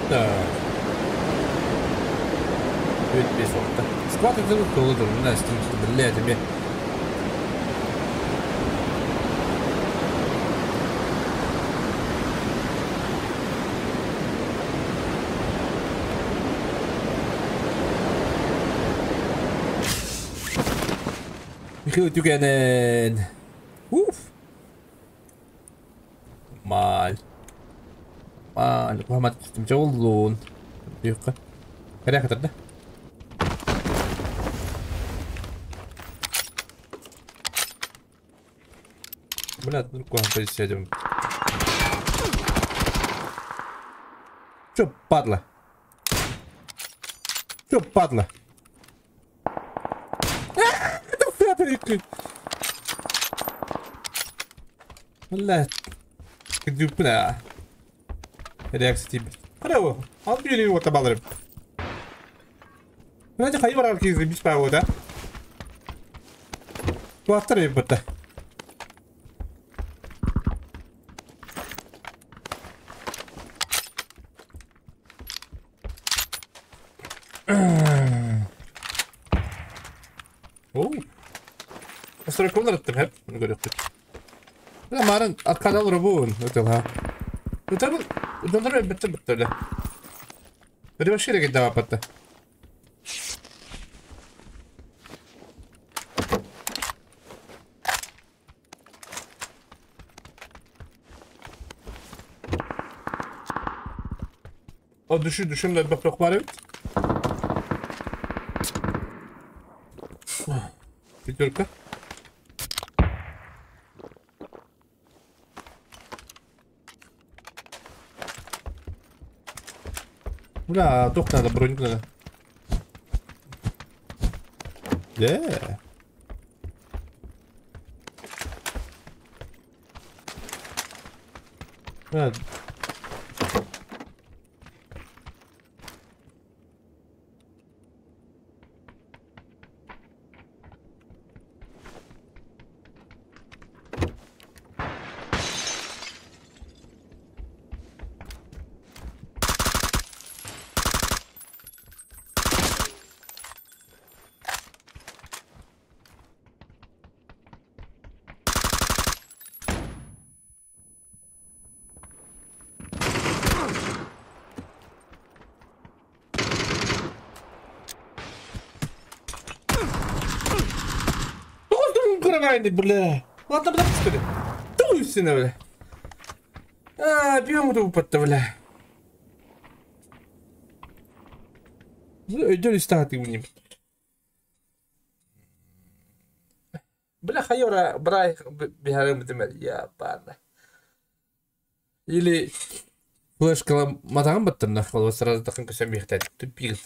Так. 5-6. Склад это тут на блядь, тебе. Михаил Тюкянен. Уф. Маль. Маль. Мухаммад Джоллун. Юққа. Кәрә кытырды. Бля, ну куда присядем. Чё, падла? Чё, падла? Бля, бля. Реакция тебе. Харево, ал били вот табалырым. Знаете, хайы барар кезі бис па да? Туаттар ебітті. Остроконlar attım hep. Bunu görüyorduk. Maren arkadan robun ötüyor. Ötüyor. Ötüyor bitti bitti öyle. Öyle bir şeyle gitti apatta. O düşün düşün de bak var evet. Пятерка. Бля, только надо, броню надо. Yeah. Бля. Бля. Ладно, бля, что ли? Туй бля. А, бьем тупо-то, бля. Өйдөл истағаты уним. Бля, хайора, брай, бихарым бітімер. Я, парна. Или флешкала матағын баттыр, нахвал, сразу тақын көсем бихтәд. Тупил.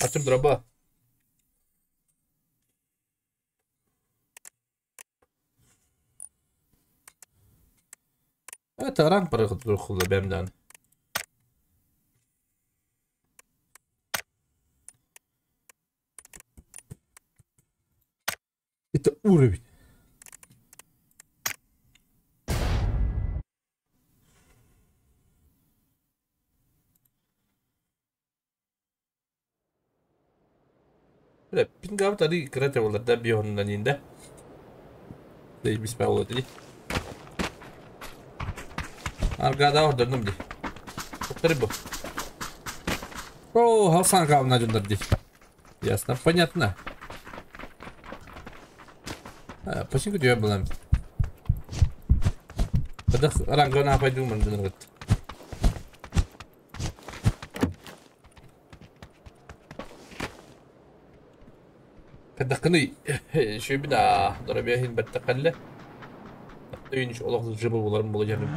Артем дроба. Это ранг барыгы бемдан. Это уровень. Бля, пингав тады кырата болар да бионнан инде. Дейбис ба болот ди. Аргада ордырдым ди. Повтори бу. О, Хасан кавна ди. Ясно, понятно. А, почему я была? Когда рангона пойду, man дыныргыт. Кадакны шөбіна дорабияхин баттақалла. Түйініш олақсыз жыбы боларым бола жерім.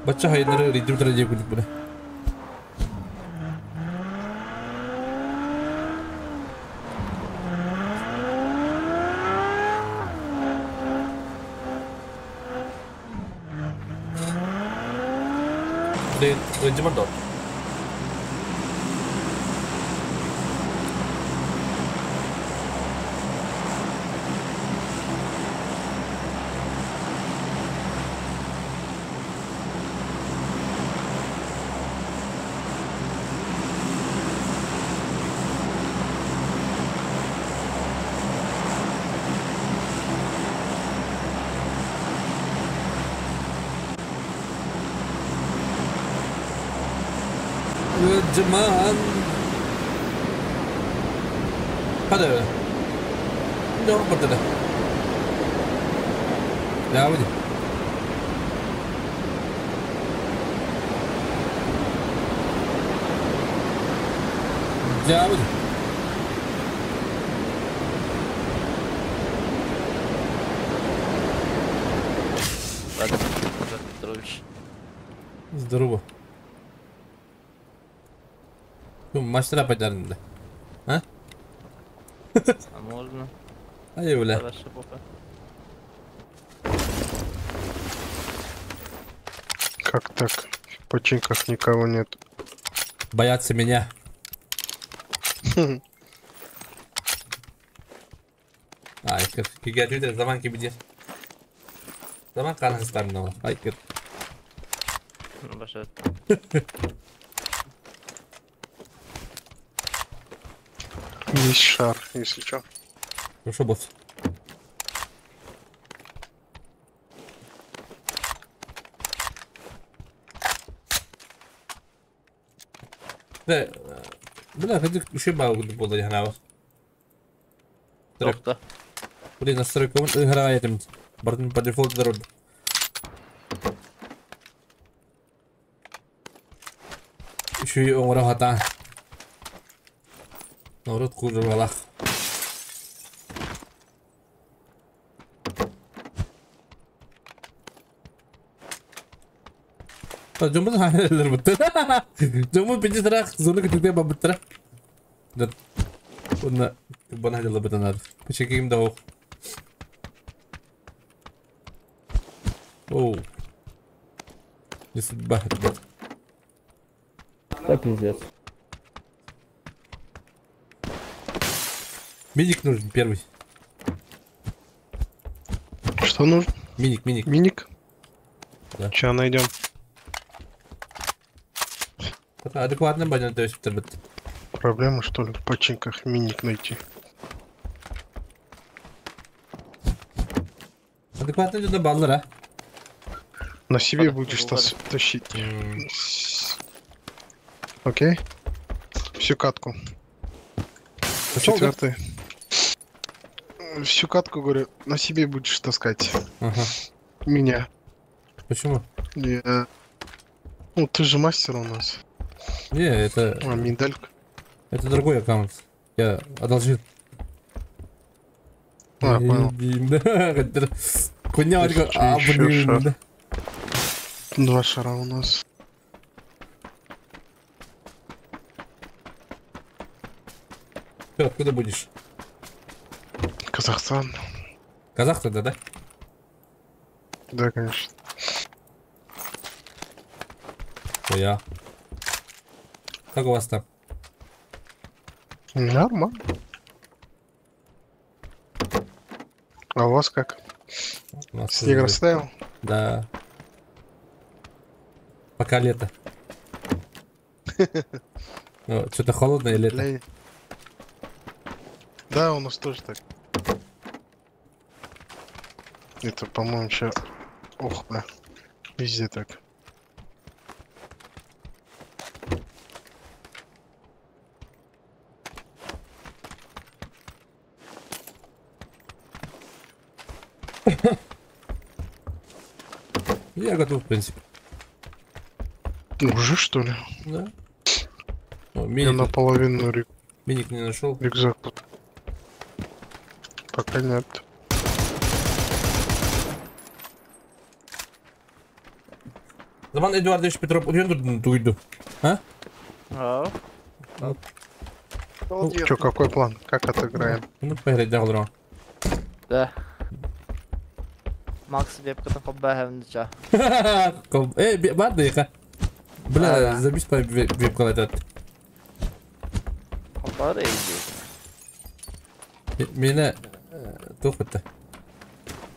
Бача хайнары ридим тра деп күлік бұны. Ыдьымар доо. Ыдьыман. Hadi öyle. Yok burada da. Devam edin. Devam edin. Петрович. Здорово. Ну, мастера подарили. А? А можно? А я бля. Хорошо, папа. Как так? В починках никого нет. Боятся меня. Ay kır. Ki zaman ki bilir. Zaman kanı Ay kır. Başa. Есть шар, если чё. Хорошо, босс. Да, бля, хоть еще мало было я гнал. Тобто? Блин, настройка играет им. По дефолту дорога. Еще и оҥоро Народ курвалах. Дьоммун хаалар буттар. Дьоммун пинчи тарах зону күтүктэ бабыттара. Уна бана дьалла бытанар. Пичеким да ох. Оу. Не судьба, ребят. Да пиздец. Миник нужен первый. Что нужно? Миник, миник. Миник? Да. Сейчас найдем. Это адекватно баня, то есть. Проблема, что ли, в починках миник найти? Адекватно идет на баллар, а? На себе будешь тащить. Окей. Всю катку. Пошел, да? Четвертый. Всю катку, говорю, на себе будешь таскать. Ага. Меня. Почему? Я... Ну, ты же мастер у нас. Не, это... А, медалька. Это другой аккаунт. Я одолжил. А, понял. Хуйня, а, блин. Два шара у нас. Ты откуда будешь? Казахстан. Казах тогда, да? Да, конечно. О, я. Как у вас там? Нормально. А у вас как? У нас Снег растаял? Да. Пока лето. Ну, что-то холодно и лето. Да, у нас тоже так. Это, по-моему, сейчас... Ох, бля. Везде так. Я готов, в принципе. Уже, что ли? Да. О, Я миник, наполовину миник не нашел. рюкзак. Пока нет. Заман Эдуардович Петров, уйду туйду. А? А? Чё, какой план? Как отыграем? Ну, поиграть, да, Да. Макс вебкатын хоббэһэм дича. Эй, бардыка. Бля, забись по веб-калатат. Хабар эйди. Меня тух это.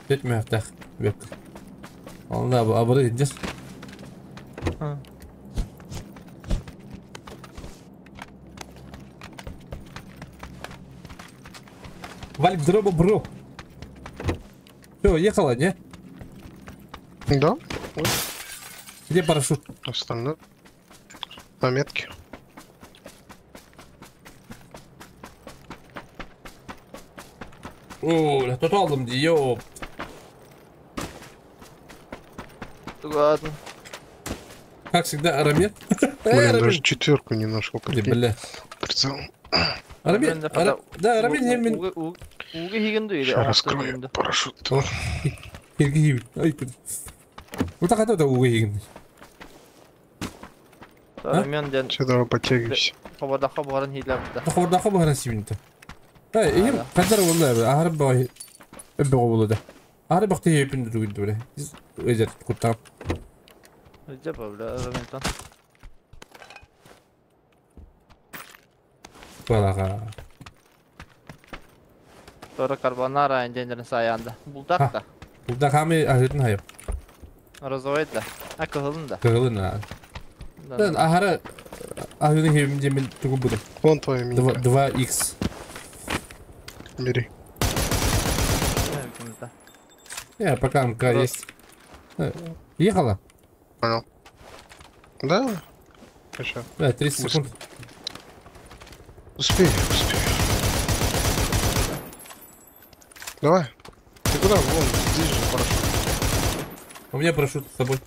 Бет мехтах веб. Он да, абыры идешь. Валик, здорово, бро. Все, ехала, не? Да. Где парашют? Остальное. На метке. О, тут алдым, ёп. Ладно. Как всегда, Арамет. Блин, даже четверку не нашел. Бля. Прицел. Арамет, да, Арамет не мен. Сейчас раскрою парашют. Вот так это угы. Все, давай подтягивайся. Хабардаха баран сибинте. Эй, им кадар болду, ахыр бай. Өбө болду. Ахыр бакты епин дүгүндү биле. Эжет куттап. Эже бля, Араментан. Балага. Тора карбонара эндендерин саянда. Булдак да. Булдак хами ахырын хайып. Розовый да. А кыһылын да. Кыһылын а. Да, ахара ахырын хебим демен тугу буду. Вон твоя минка. 2х. Бери. Я пока МК есть. Ехала? Понял. Да? Хорошо. Да, 30 секунд. Успею, успею. Давай. Ты куда? Вон, здесь же парашют. У меня парашют с собой.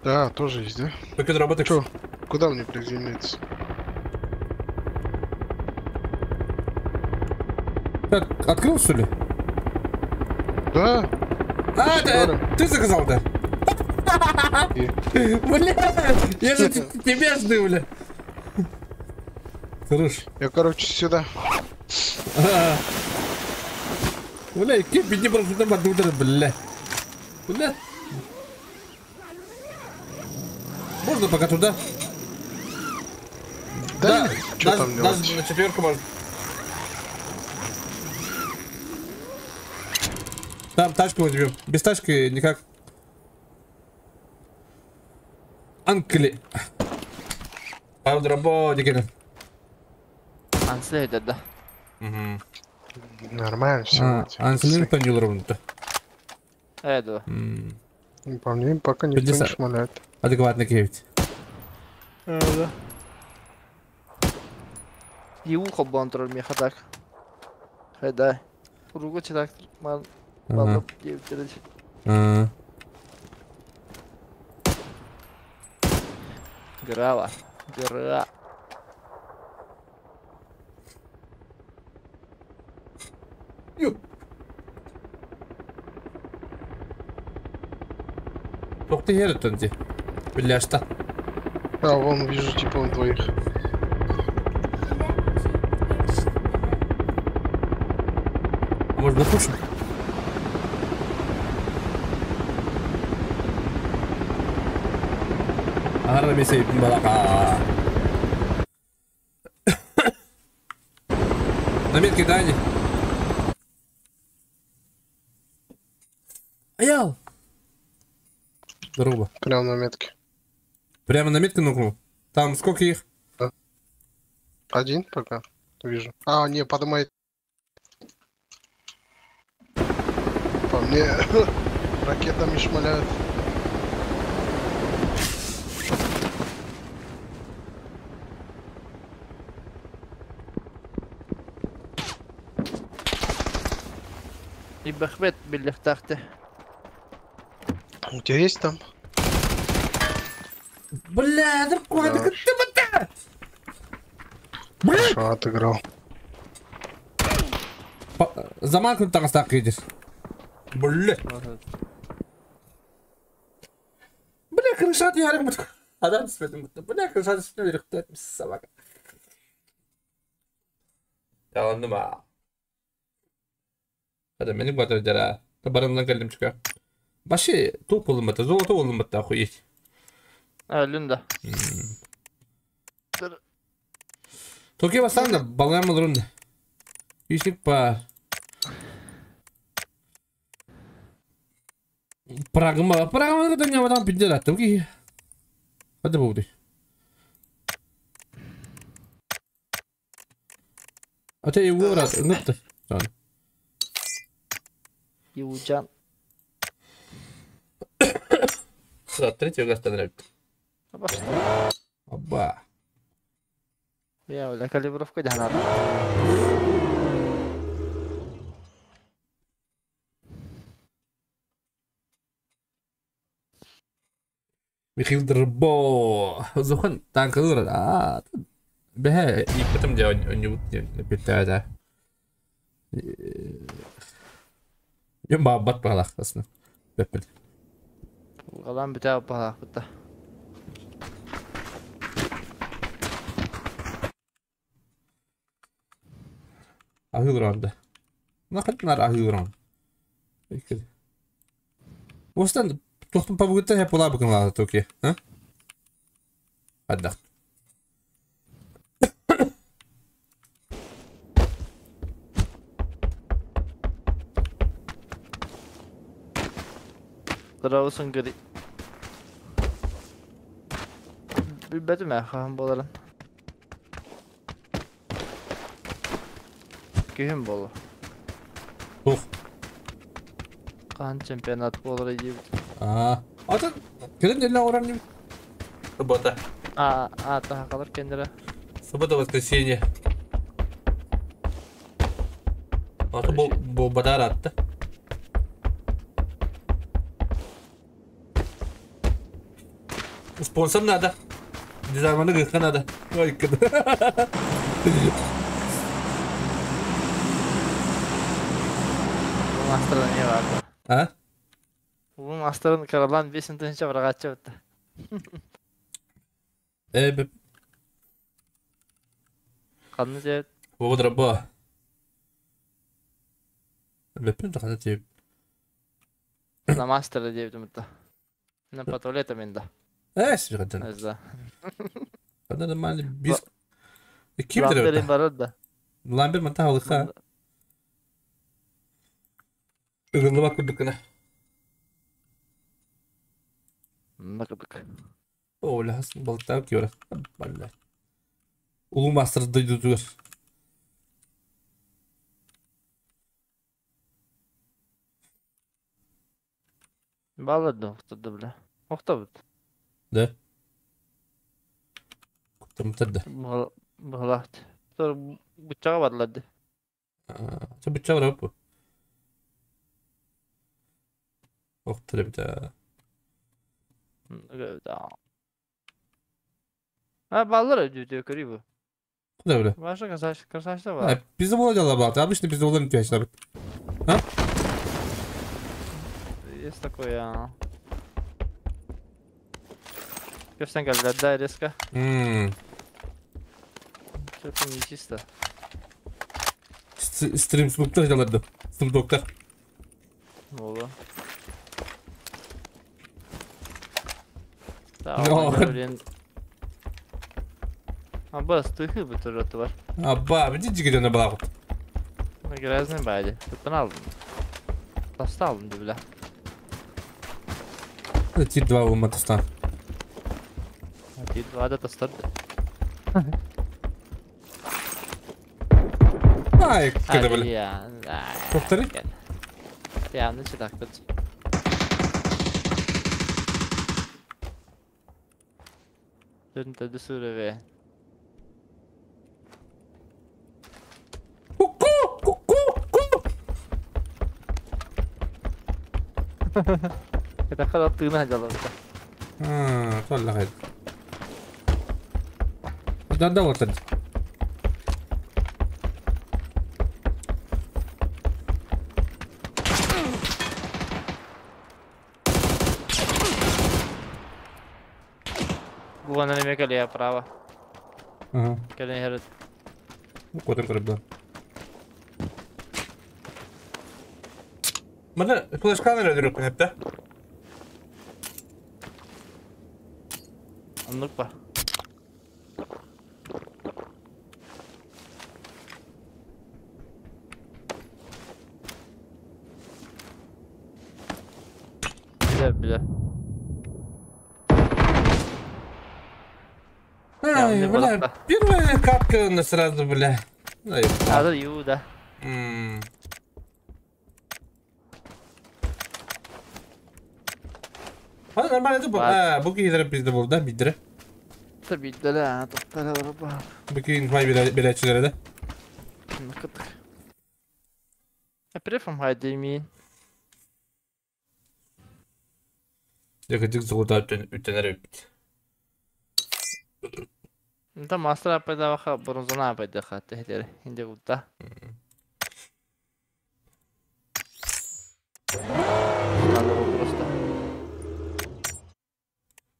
Да, тоже есть, да? Только доработок. Чё? Куда мне приземлиться? Так, открыл, что ли? Да. А, да, ты заказал, да? Бля, я же тебя жду, бля. Хорош. Я, короче, сюда. Бля, кем не просто там отдудер, бля. Бля. Можно пока туда? Да, что там делать? Даже на четверку можно. Там тачку возьмем. Без тачки никак. Анкли. Паудрабодики. Анслей, да. Угу. Нормально все. Анслей понял ровно-то. Это. По мне пока никто не шмаляет. Адекватно кивать. Да. И ухо бонтроль меха так. Хайда. Руку читак. Ман. Ладно, Грава. Гра. Тох ты херет-то, Бляшта. А, вон вижу, типа он двоих. Может, допушим? Армисей балака. На метке Дани. Аял. Здорово. Прямо на метке. Прямо на метке нукнул? Там сколько их? Да. Один пока. Вижу. А, не, поднимает. По мне ракетами шмаляют. И бахмет биллихтахте. У тебя есть там? Бля, да куда ты вот Хорошо, отыграл. Заманкнуть там так едешь. Бля. Бля, крышат я Адам светом. Бля, крышат светом, собака. Yalandım. Hadi beni bu kadar Барымдан кэллим чука. Баши туп болумата, золото болумата охуеть. Өлүн да. Токио бастаан да балаҕан олорун да. Ишик па. Прагма, прагма да нямадан пиндер аттым ки. Hadi bu. Ата Егор ыңыпты. Юджан. Третьего гастан Аба. Я, бля, калибровка дьаһанар. Михаил Дырбо. Зохан танкалыр. А, бэһэ иппэтим дьэ онньубут эппиттээдэ. Мен баабат баалаах асна. Бэппит. Галан бүтэ баалаахпыт да. Аһыылыран да. Нахат нар аһыылыран. Остан тохтун пабыгытта хэ пола быкын лаата токи. А? Аддах. Здравствуй, гори. Билбэтим ээ хаһан буоларын. Күһүн буолуо. Тух. Хаһан чемпионат буолар диэбит. А. Атын кэлин дэллэ оран ним. Суббота. А, а, таһакалар кендere. Суббота, воскресенье. Аты бу бу бадар атты. Спонсор надо. Дизарманы гыхка надо. Ой, кыды. Бу мастера не бар. А? Бу мастерын каралан 5 тысяча врагачы бітті. Э, Қанны жеп. Бу драба. Беппин тахана тип. На мастера деп бітті. На по туалетам енді. Э, сигадан. Өзі. Хада нормально бис. Ким Ламберин дереве? бар да. Ламбер манта халыха. Ыгылыба курдукына. Накыдык. Оля хас балтаа киора. Балла. Улуу мастер дойдутугар. Балады оқтады бля. Оқтабыт. Да. Куттамтырды. Бұғылақты. Тұр бұтчаға бардыларды. Чабыча бар бу. Охтыр бит. А баллар өйдө көрүй бу. Куда бля? Баша красавчик, красавчик бар. Bizde була дела бар. Обычно bizde булар ihtiyaçlar. А? Есть такое. А. Көстен келді, да, резко. Что-то нечисто. Стрим смуктар жаларды. Snoop Болу. Да, Аба, стыхы бы тоже бар. Аба, биди жигеден бала. Грязный бади. Туттан алдым. Таста алдым деп бля. Тир 2 болма тастан. Тир 2 да тастады. Ай, кede бля. Повтори. Я не читак тут. Дүнті сүреве. Ку-ку, ку-ку, ку. Это хорошо ты надела. А, толла хайд. Да, да, вот это. Буган неме келе право. Ага. Келе херет. Котын көріп Мына флешканы öldürüp hep de. Оннук ба. Билэр билэр. Ай, бля, первая катка на сразу, бля. Надо Юда. А нормально это бу киһилэр бизде булда бидре. Бидделе, тоқтара бар. Бу киһин хай билечилere да. Накытык. Префом хайдемин. Якытык золота үттенер өппит. Инта мастер апайда бронзона апайда хатты хедер. Инде гутта. Надо просто.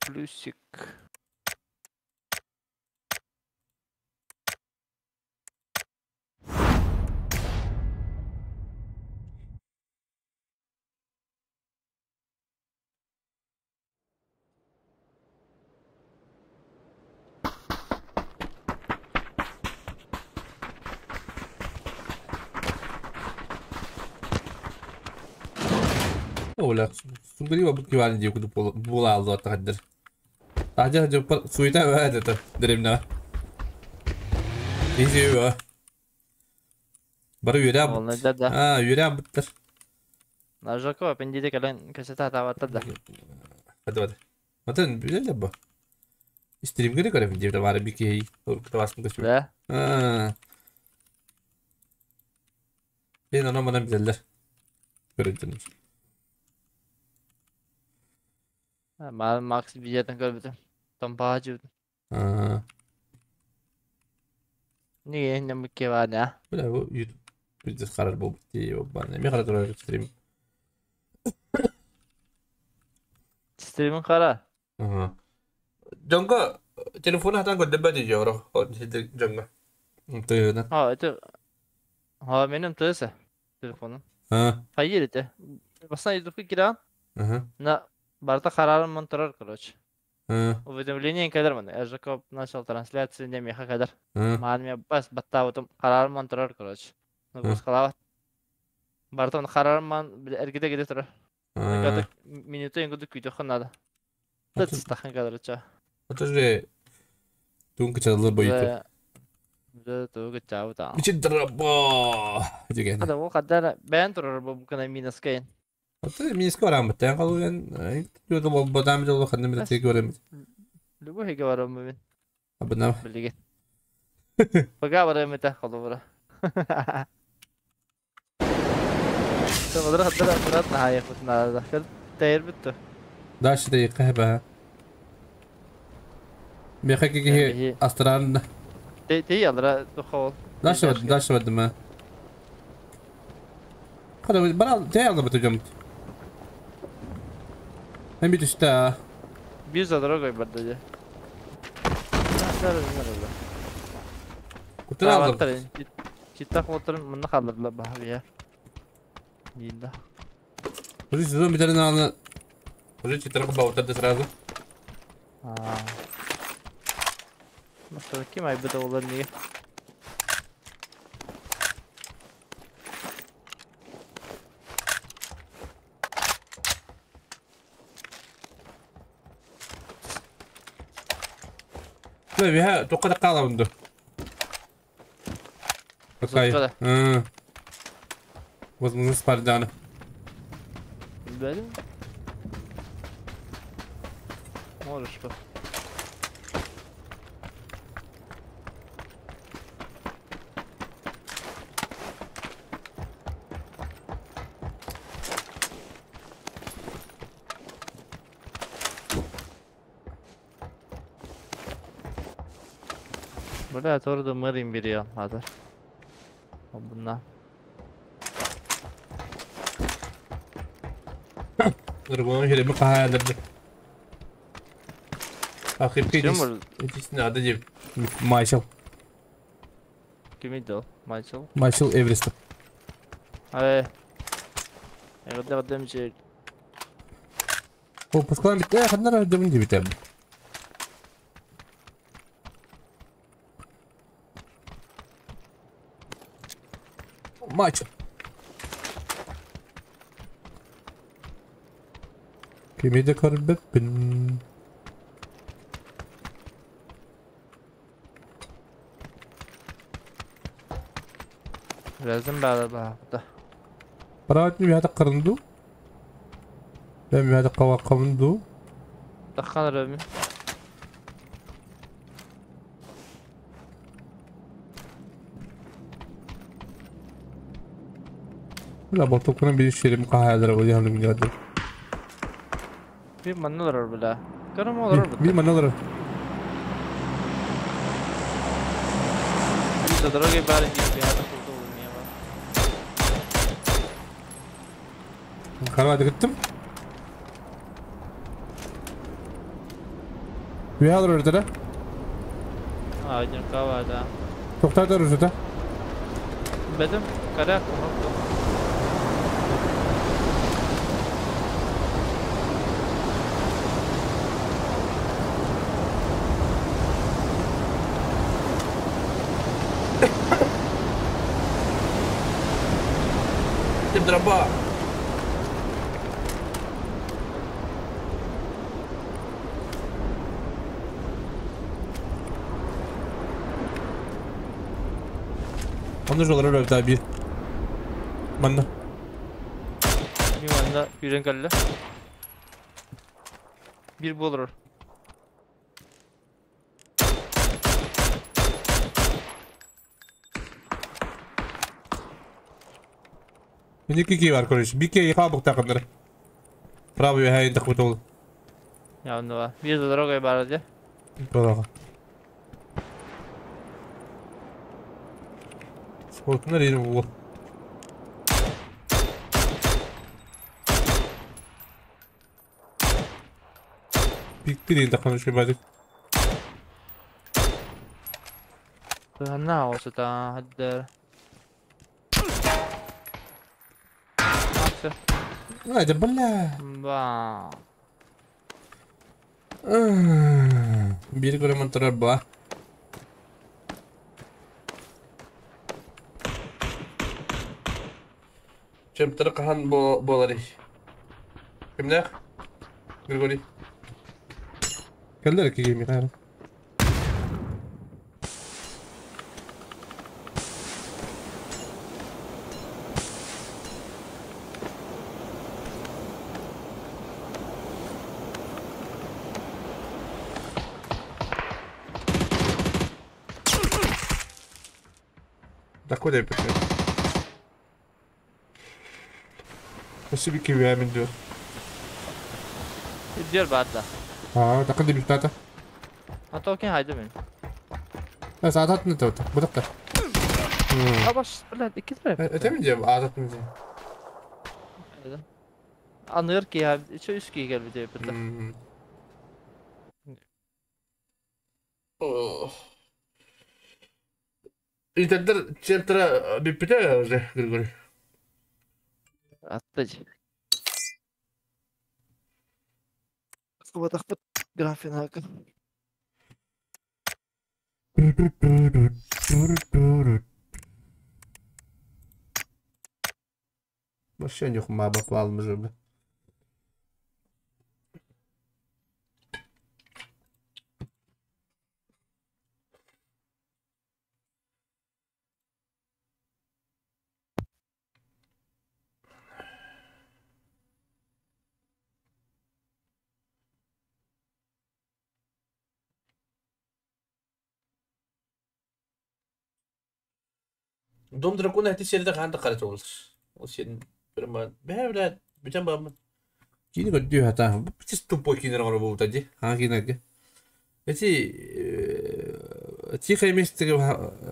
Плюсик. Оля, сугриба бу кивалин дии кудук була тахаддыр. Тахадыр жоппар суйта баа деревня. Изи Бары үөрэ А, үөрэ буттар. Нажако пендиде кэлэн кэсэта таабаттар да. Hadi hadi. Матын биле бу. Стримгере көрөм дип бары бики тавасын көчүп. Да. А. Мен аны манан билелер. Көрөтүн. Макс билетин көрбүтүм. Тампаа жибитим. А. Неге немикке бар я? Бля, бу YouTube биздес карар болуп битти, баны. Мен карап турар стрим. Стримин кара. Ага. Жонго телефон хатан көрдөбө ди жоро. Жонго. Тыына. А, это Ha benim тысы телефонум. А. Hayır ите. Басна YouTube киран. Ага. На барта карарым монторор, короче. А. Уведомление кадар мана. Я же начал трансляцию не меха кадар. А. Ман бас баттабытым карарым монторор, короче. Ну бускалабат. Барта карарым ман эргиде киде турар. А. Минуту эңгүдү күйдөхөн надо. Тыц тахан короче. Это же тунка чалыр бо YouTube. Да, тугу чабыта. Бичи драбо. Деген. Ада ол кадар бән турар бу букана минус кейн. Аты минус барам битен калган. Жода бол бадам жолу ханны бир тек көрөм. Любой хеге барам мен. Абына. Билеген. Пока барам это холобра. Тагыдыр хаддар аккуратно хайы надо. Кел тайыр бүттү. Дальше да кахба. Мехаки астран. Те те алра духол. Дальше дальше бадма. Хада бара те алда биту Hem bir düştü. Bir zadara koy barda. Kutu aldım. Cidden motorun bunu kaldırdılar abi ya. Değil de. Уже сезон bir tane aldı. Уже четырех баута сразу. А. Nasıl kim ay bu da olur niye? لا بها توقع قاعدة عنده. Окей. Возможно, спардана. Bilmedim. Можешь по. Бля, торду мырым берем, хазыр. Bundan. Ыргон хереми кахаядырды. Акып кетисин ады деп Майшел. Ким edi ол? Майшел. Майшел Эверест. Ай. Эгде демче. О, пускай бит. Э, ханнара демин деп битем. Мать. Кими да көрбөппүн. Лазым баала баахта. Бараатны миһата кырынду. Мен миһата каваккамынду. Таххан рөмү. Бля, болтокунан bir şerim kahayalara bu yanım geldi. Bir манналар бля. Көрөм олорор Bir маналар. За дорогой бары не бегата курду не Карвады gittim. Bir alır orada. А, не кава, да. Токтар orada. Бедем, коряк, Ты дроба. Onu жолары өлді bir. Манна. Bir manna yürен калла. Bir болор. Меники ки бар короче. Бике яха буктакындар. Правый хайын такбыт ол. Я Bir за дорогой бары де. Балага. Спортунар yerim bu. Бикти дейін таққан үшке бадик. На осыта хаддер. Айда, бля. Ба. Bir көрөмөн турар ба. Чем кахан болари. Кимнех? Григорий. Келдер ки ми кайра. Да куда я Nasıl bir kivi diyor. Diyor баатла. А, такын деп тата. А то кен хайда мен. Бas ататын да отыр. Бұдақта. А баш, блядь, iki lira. Өтемін деп ататын деп. Аныр ки ха, чө үс ки келби деп бит. Интердер центра бипите уже, Григорий. Аттыж. Кубатахпыт графин хакы. Вообще не хума баклал же. Дом дракона эти сериде ханды карат олыр. Ол сен бір ма бәбілә бүтән бамын. Кини көддүү хата. Бу тупой кинер гора болду ди. Ха кинерге. Эти тихое место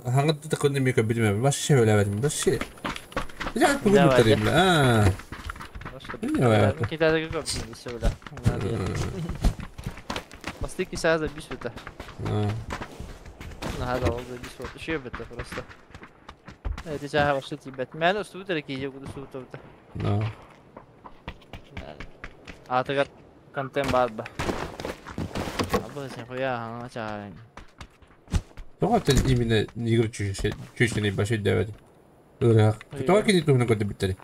хангы такой мека билмем. Вообще билебедим. Вообще. Я бүгүн бүтөрүм. А. Китайда көп сөйле. Бастыки сразу бисвета. На هذا والله бисвет. Еще бит просто. Это чаха вообще тебе. Мен устубут эрки же буду устубут. Да. Атыгар контент бар ба. Абы сен хуя ха чаа. Тоҕо именно игры чүчүнэй башай дэвэд. Ыарыһах. Тоҕо кини туһунан көрдөрбүттэри?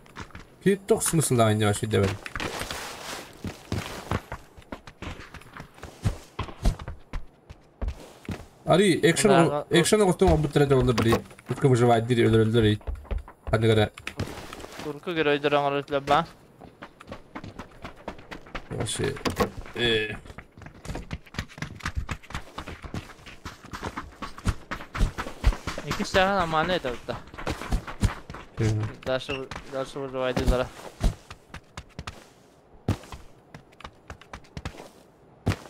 Кини туох смысллаах инньэ вообще дэбэр? Ари, экшен экшен оҕустун оҥорбуттара да буолла били. Утка выживать дири өлөрөллөр ий. Ханнык эрэ. Урукку геройдар оҥорор ба. Вообще. Иккис чааһын амааны этэ Дальше, дальше выживайдылара.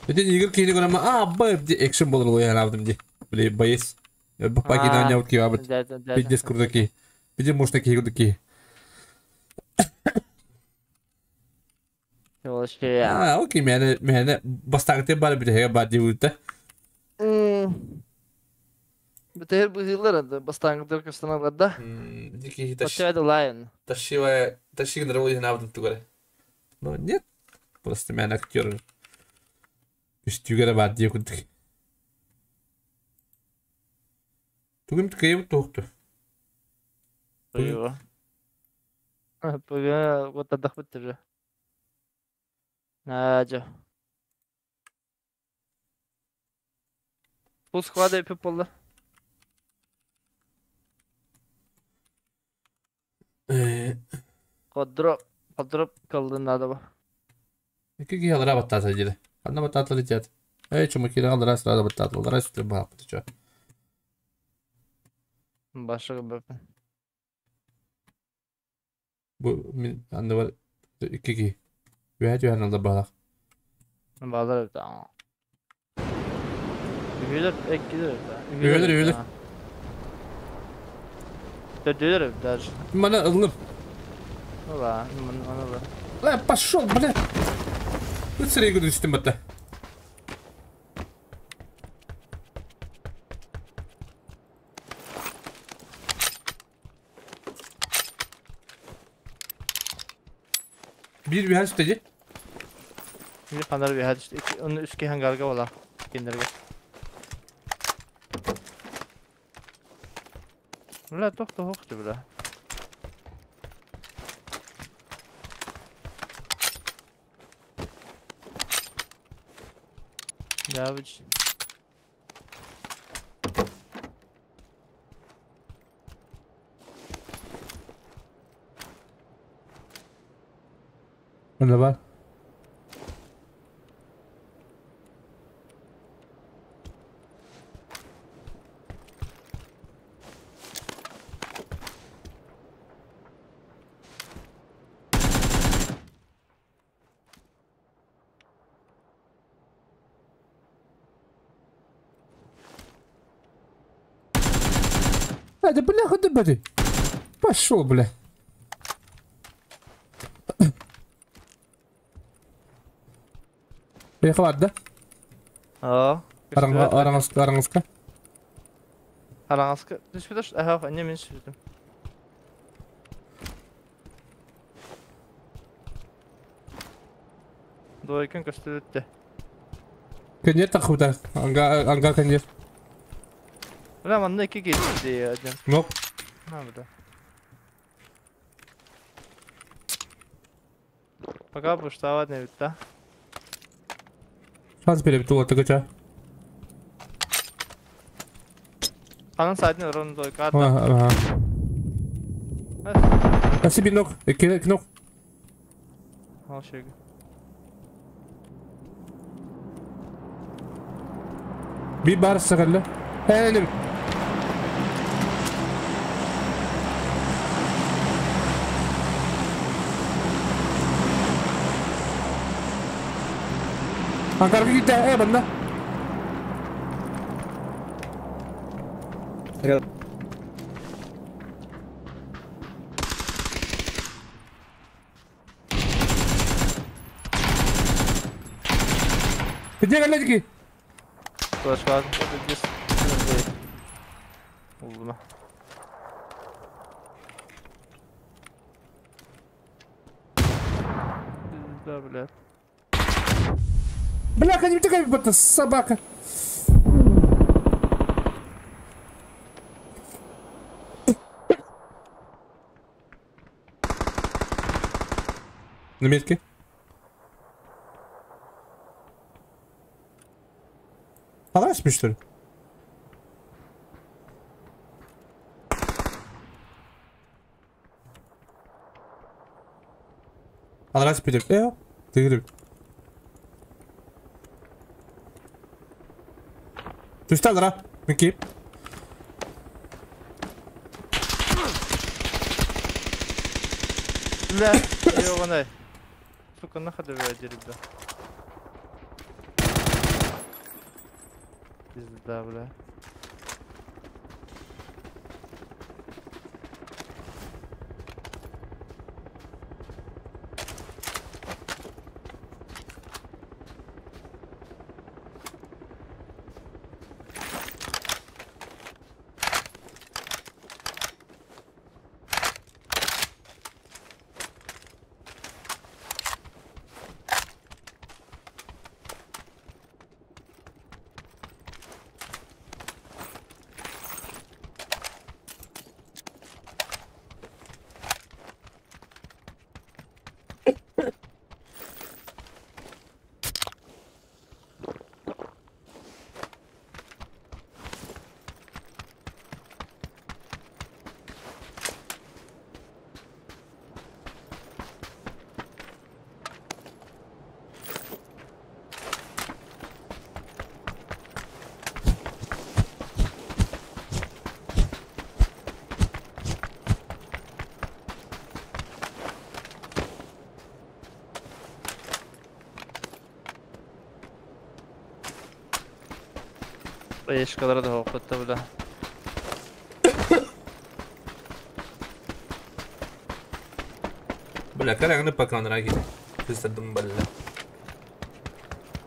Ити Игорь киһини көрөмө аа б ди экшен болор уйанаабытым ди. Били боец. Баппакина нявут киабыт. Пиздец круто ки. Пиздец можно ки круто ки. Аа, окей, мэне мэне бастагыты бар битеге бар диута. Битер быһыылар бастаангытыр көстөн да. Дики Таши лайн. Ташива ташигнер уйанаабытым тугары. Но нет. Просто мен актер. Үстүгere бар дие курдук. Тугум ткейб туохту. Тугу. Бүгүн куттардахпыт Наадьа. Full squad yapıp oldu. Коддроп, коддроп калдын ба. Икки киһи алара баттаата дири. Ханна баттаатылар диэт. Эй, чумакири алара сразу баттаатылар, сүтүр бааппыт чо. Башыгы бөпүн. Бу мин анны бар икки киһи. Үһэ түһэн алда баалах. Баалар эбит. Үһүлэр, эккилер эбит. Үһүлэр, үһүлэр. Төрдүлэр эбит даже. Мана ыллым. Ола, мана ла. Ла, пошел, бля. Тут сырый күдүстүм батта. Bir bir üsteci. Bir panlar bir işte. Onun üstki hangarga ola. Киндерге. Бля, тохто хохты, бля. Да, бич. Онда бар. А, да бля, ходи, бля. Пошел, бля. Поехал, да? Аа. Араңызка, араңызка. Араңызка. Түспүтөш, аха, эмне мен сүрдүм. Двойкын көстүрүттэ. Конец тахуда. Анга, анга конец. Бля, манна икки киирди один. Нок. На, бля. Пока буштават не бит, да? Шанс беребит ула тыгыча. Анын сайтын орон двойка. Ага. Спасибо, нок. Кнок. Ал шеги. Bir bar сығылы. Әлі. Анкарға кетті, ә, банда. Где галетки? Пошла, здесь. Улма. Да, блядь. Бляха, не такая будто собака. На метке. Понравилось что ли? Понравилось Питер. Ты Ты что, да? Микки. Бля, ёбаный. Сука, нахуй доводили, бля. Пизда, бля. Ешкалара да хоқпатта бля. Бля, караганы поканра ги. Писадым бля.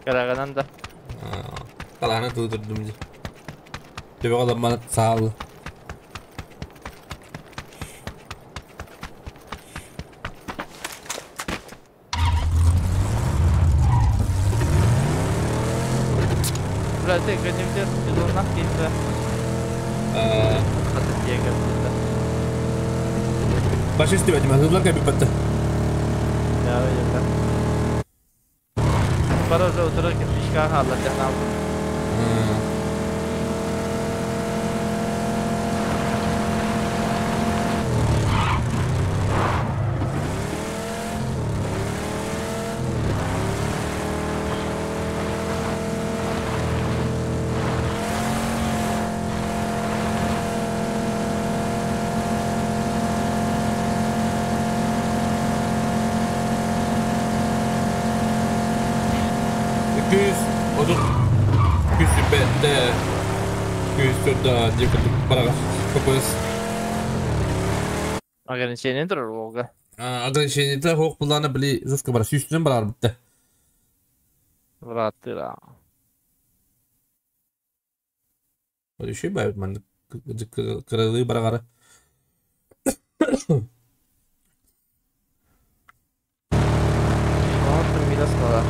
Караганан да. Каланы тудырдым ди. Тебе адамман саал. Бля, ты гневдер, ты нах кейді. Хаты тегер дейді. Баш истебет, мен хызлар кәбіп бітті. Я, я, Бара уже отырыр ки фишка халла жана алдым. Ограничение турар болга. Ограничение хоқ бұланы білі жестко бар, сүйістінен бар бітті. Братыра. Еще бәйбіт мен кырылы барағары. Ортыр мирас бара.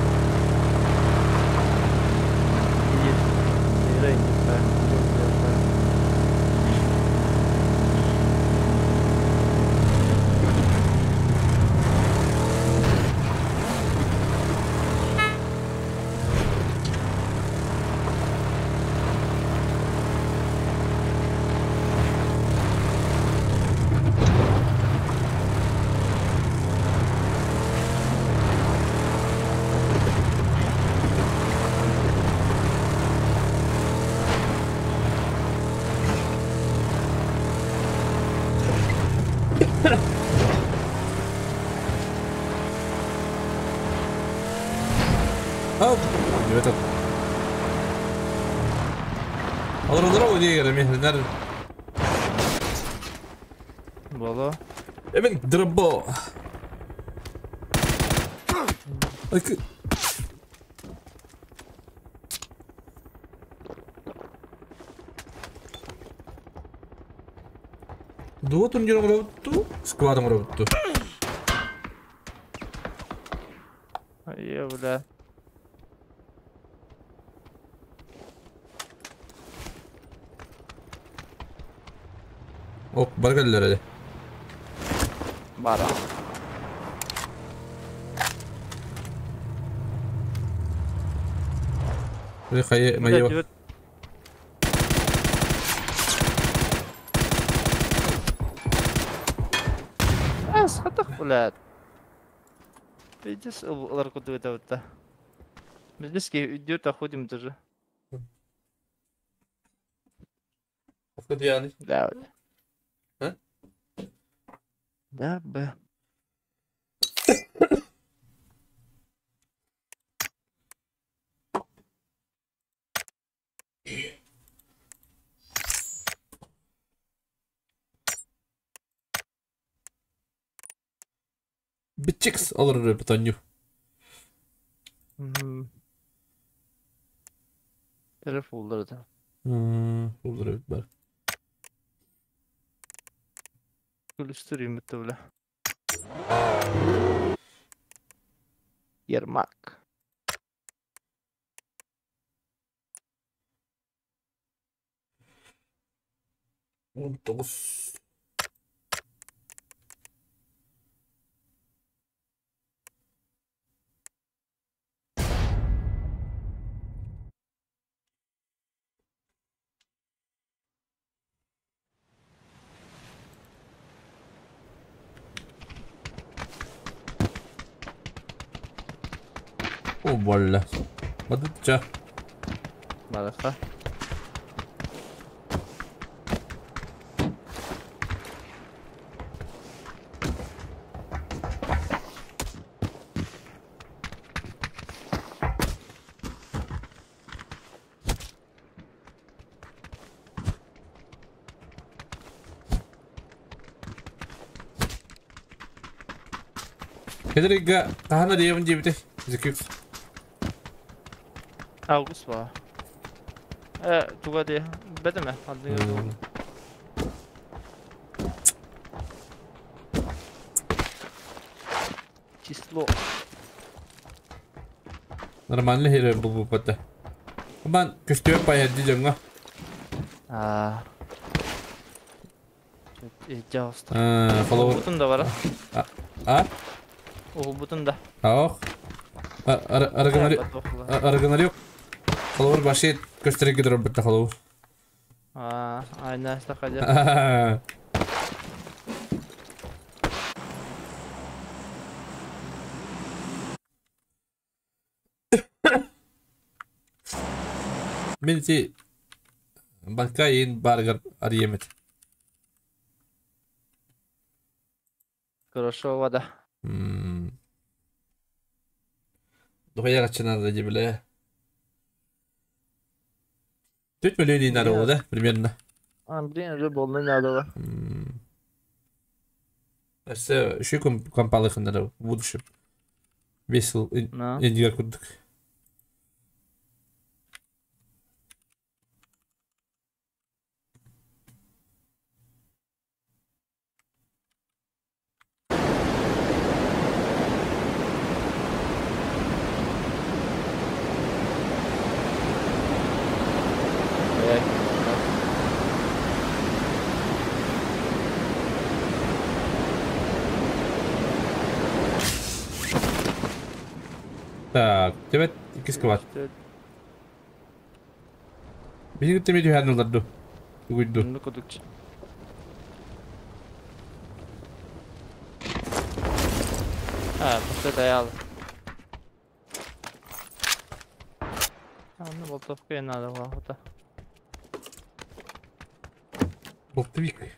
Боло. Эмен дробо. Дуо турнир оҥоробутту, сквад оҥоробутту. Е, бля. Оп, бар кэллэр эди. Бара. Хайа Ас, хатах, блядь. Пиздец, олар куда это вот. Пиздец, идет, ходим даже. Откуда я? Да. А? Да, б. Bitchix олорор бетоню. Телефонлары да. Olur бар. Күлүстүрүм бітті бля. Ермак. 19. О, болла. Бадытча. Балаха. Хедрига тахана диэбин диэбите. Зикик. Август ба. Туга де. Бедеме. Адны. Число. Нормально хере бу бу пата. Бан көстүө пай хедди жонго. А. Жауста. А, холор. Бутун да бар. А? О, бутун да. Ах. Арганари арганари. Холор баши көстөрө кидер битте холор. А, айна стакада. Мен ти банка еин баргар ариемет. Хорошо, вода. Дохуя качана да дебиле. 4 миллион надо да, примерно. А, блин, уже больно надо. Өссө еще компалых надо в будущем. Весел индигер курдук. Так, тебе кискават. Биһиги теме түһэн олорду. Тугуйду. Ну кудукч. А, вот это я. А, ну болтовка и надо, вот. Болтовик.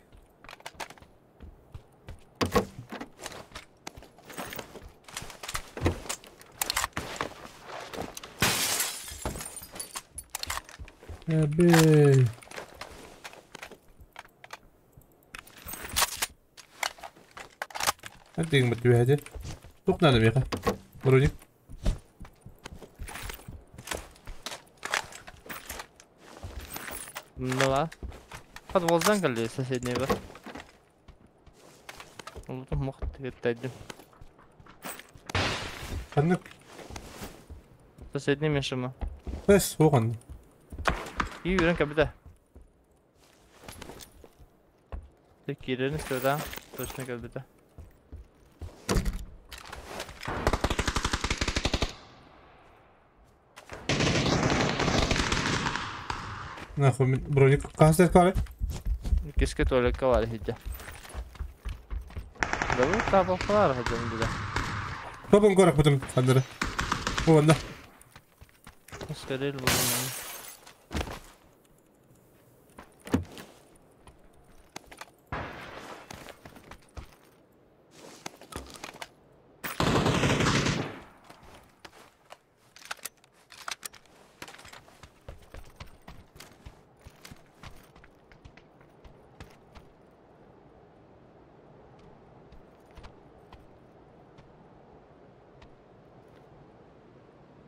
Бэй. Антигин бат түһәде. Тук надо меха. Вроде. Ну ла. Подвоздан келди соседний бар. Ол мох тегеттайдым. Ханнык. Соседний мешама. Бес, оған. И үрен кабида. Тек кирен да, точно кабида. Нахуй мин броник хаһыс баар? Иккискэ туалекка баар иһирдьэ. Дабы таапаппалаар сылдьан бile. Топун көрөкпүтүм ханнары. Уонна. Скорее буолуҥ.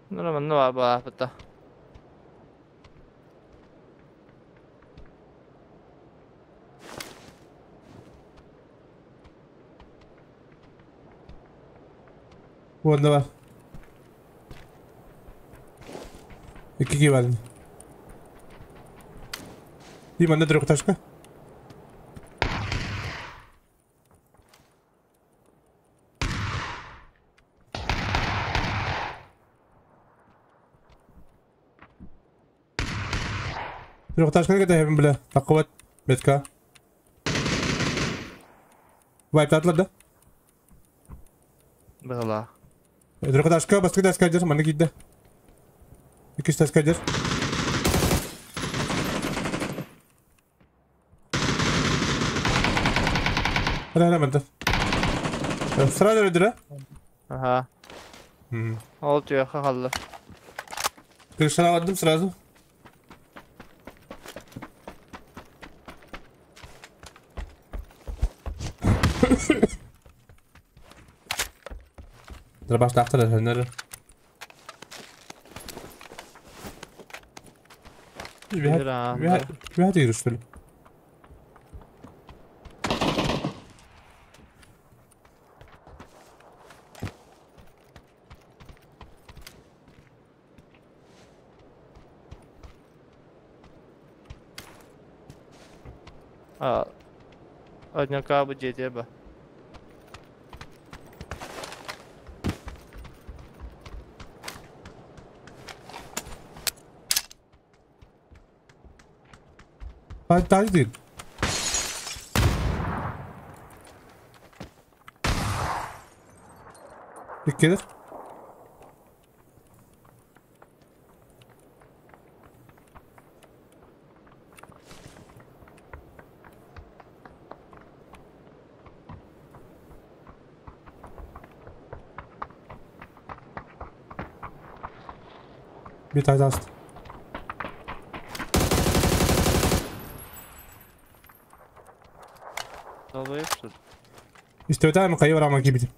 Нура манна баар баапыта. Уонна бар. Икки киһи бар. Дии манна трехэтажка. Трехэтажканы кэтэһэбин бля. Таххыбат. Метка. Вайптаатылар да? Быһылаах. Трехэтажка бастакы таска дьэр манна киирдэ. Иккис таска дьэр. Hadi hadi мантан. Сразу өлдүрэ. Аха. Ол түөххэ халла. Крышалаабадым сразу. Дробаштаахтар өһөннөр. Үһэ тигир что ли? Однакабы дьиэтигэр ба. Тааж диир. Иккилэр. Bir tane astı. Истэбэтэ мен хайа барааман киирбитим.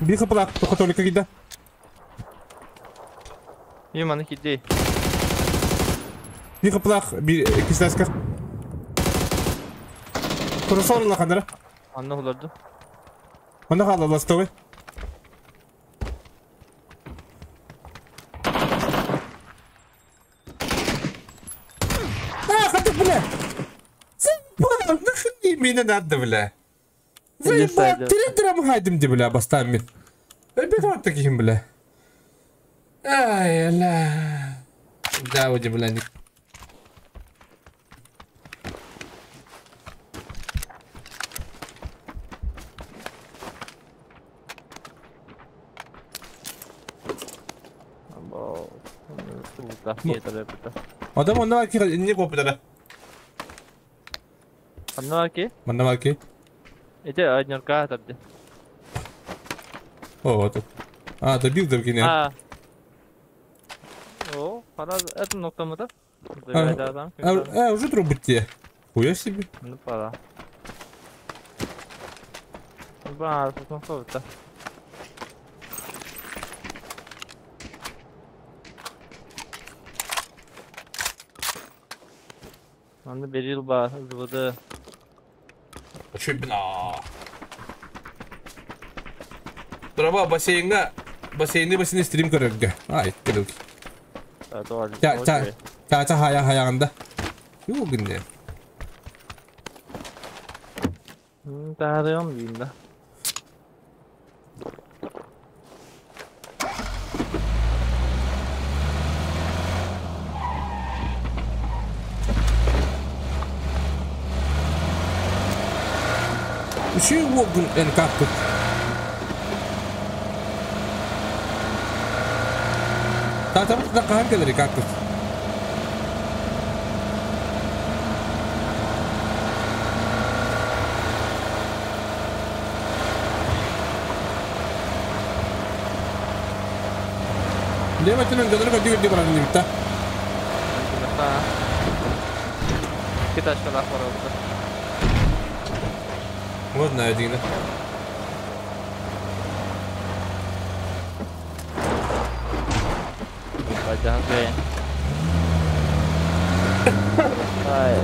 Биир хапылаах католика киирдэ. И маны киирдей. Биир хапылаах биир иккис Куросор улаханнара. Анна олорду. Манна хаалла ластовый. А, хатык, бля! Заебал, нахуй меня надо, бля. Заебал, три хайдым ди, бля, бастаан мин. Ребята, вот таким, бля. Ай, ля. Да, уди, бля, не... Адам онна бар ки инне коппутара. Онно бар ки? Манна бар ки. Ити однерка тарди. О, вот. А, добил да кини. А. О, пора это ноктамыта. А, а, уже трубы те. Хуя себе. Ну пора. Ба, тут ноктамыта. Манна берил ба, зводы. Чубина. Драба бассейнга, бассейни бассейни стрим көрөргө. Ай, кирил. Та та та та хая хаягында. Юу гинде. Таарыам диин да. Үшүй уогун эн каппыт. Таатабыт да хаһан кэлэри каппыт. Левэтинэн дьоннору көрдүү-көрдүү баран иннибит да. Киташкалаах барабыта. Вот знаю дигинэ. Бадьаһан кыайан. Ай.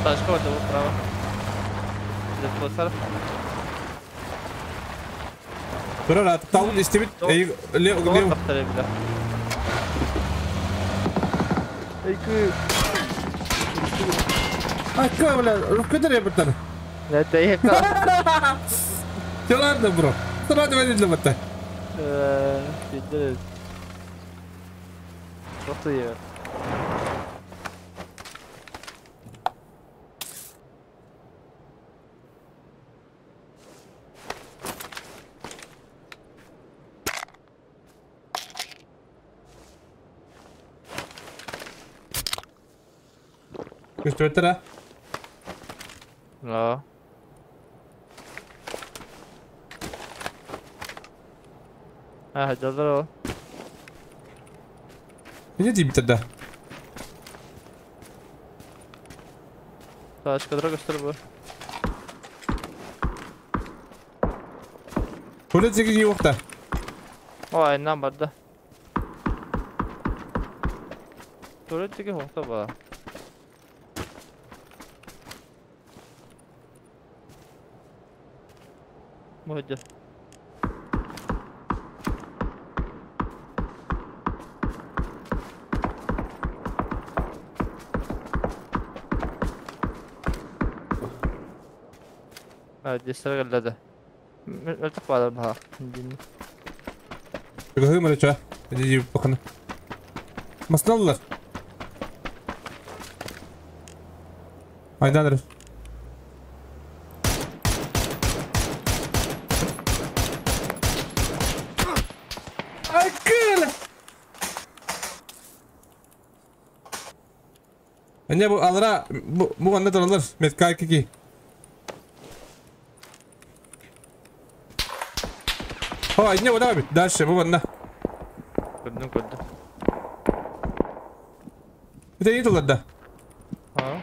Ташка вот его право. Запасар. Турар таун истибит. Эй, лев лев. Эйкы. Акка, бля, руккадар ебаттар. Это ека. Все ладно, бро. Сразу водитель батта. Пиздец. Что ты? Көстүбэттэр Да. А, здорово. Иди тиибиттэр да. Тачка дорога что ли? Көлө диэки киириэхтэ. Ой, нам барда. Туалет диэки хуохта ба. Модя. Десергэллэдэ. Мөлтөх баалар баха. Чугаһыы мөрөчө. Иди бакына. Масналлар. Айданыр. Акыл! Эне бу алра бу бу анда туралар. Метка кики. О, не, вот давай, дальше, бу манна. Көрдүм көрдүм. Это не тулар да. А?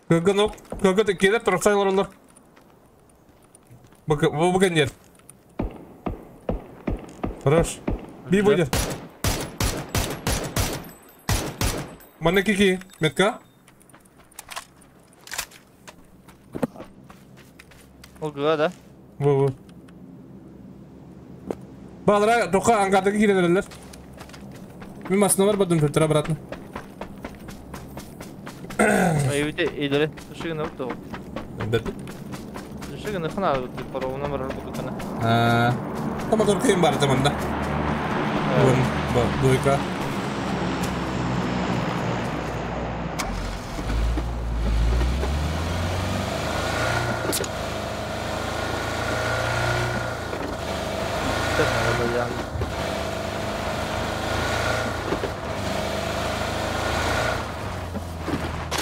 Кыгын кыгын келер турсайлар олар. Бу бу нет. Хорош. Би будет. Манна кики, метка. Ол гыга да. Бу бу. Балара тока ангардагы кирелер. Мен машина бар бадым фильтр обратно. Айбите илери. Шыгын өттө. Бет. Шыгын хана пару номер бу кана. А, там мотор кыйын бар таманда. Бу двойка.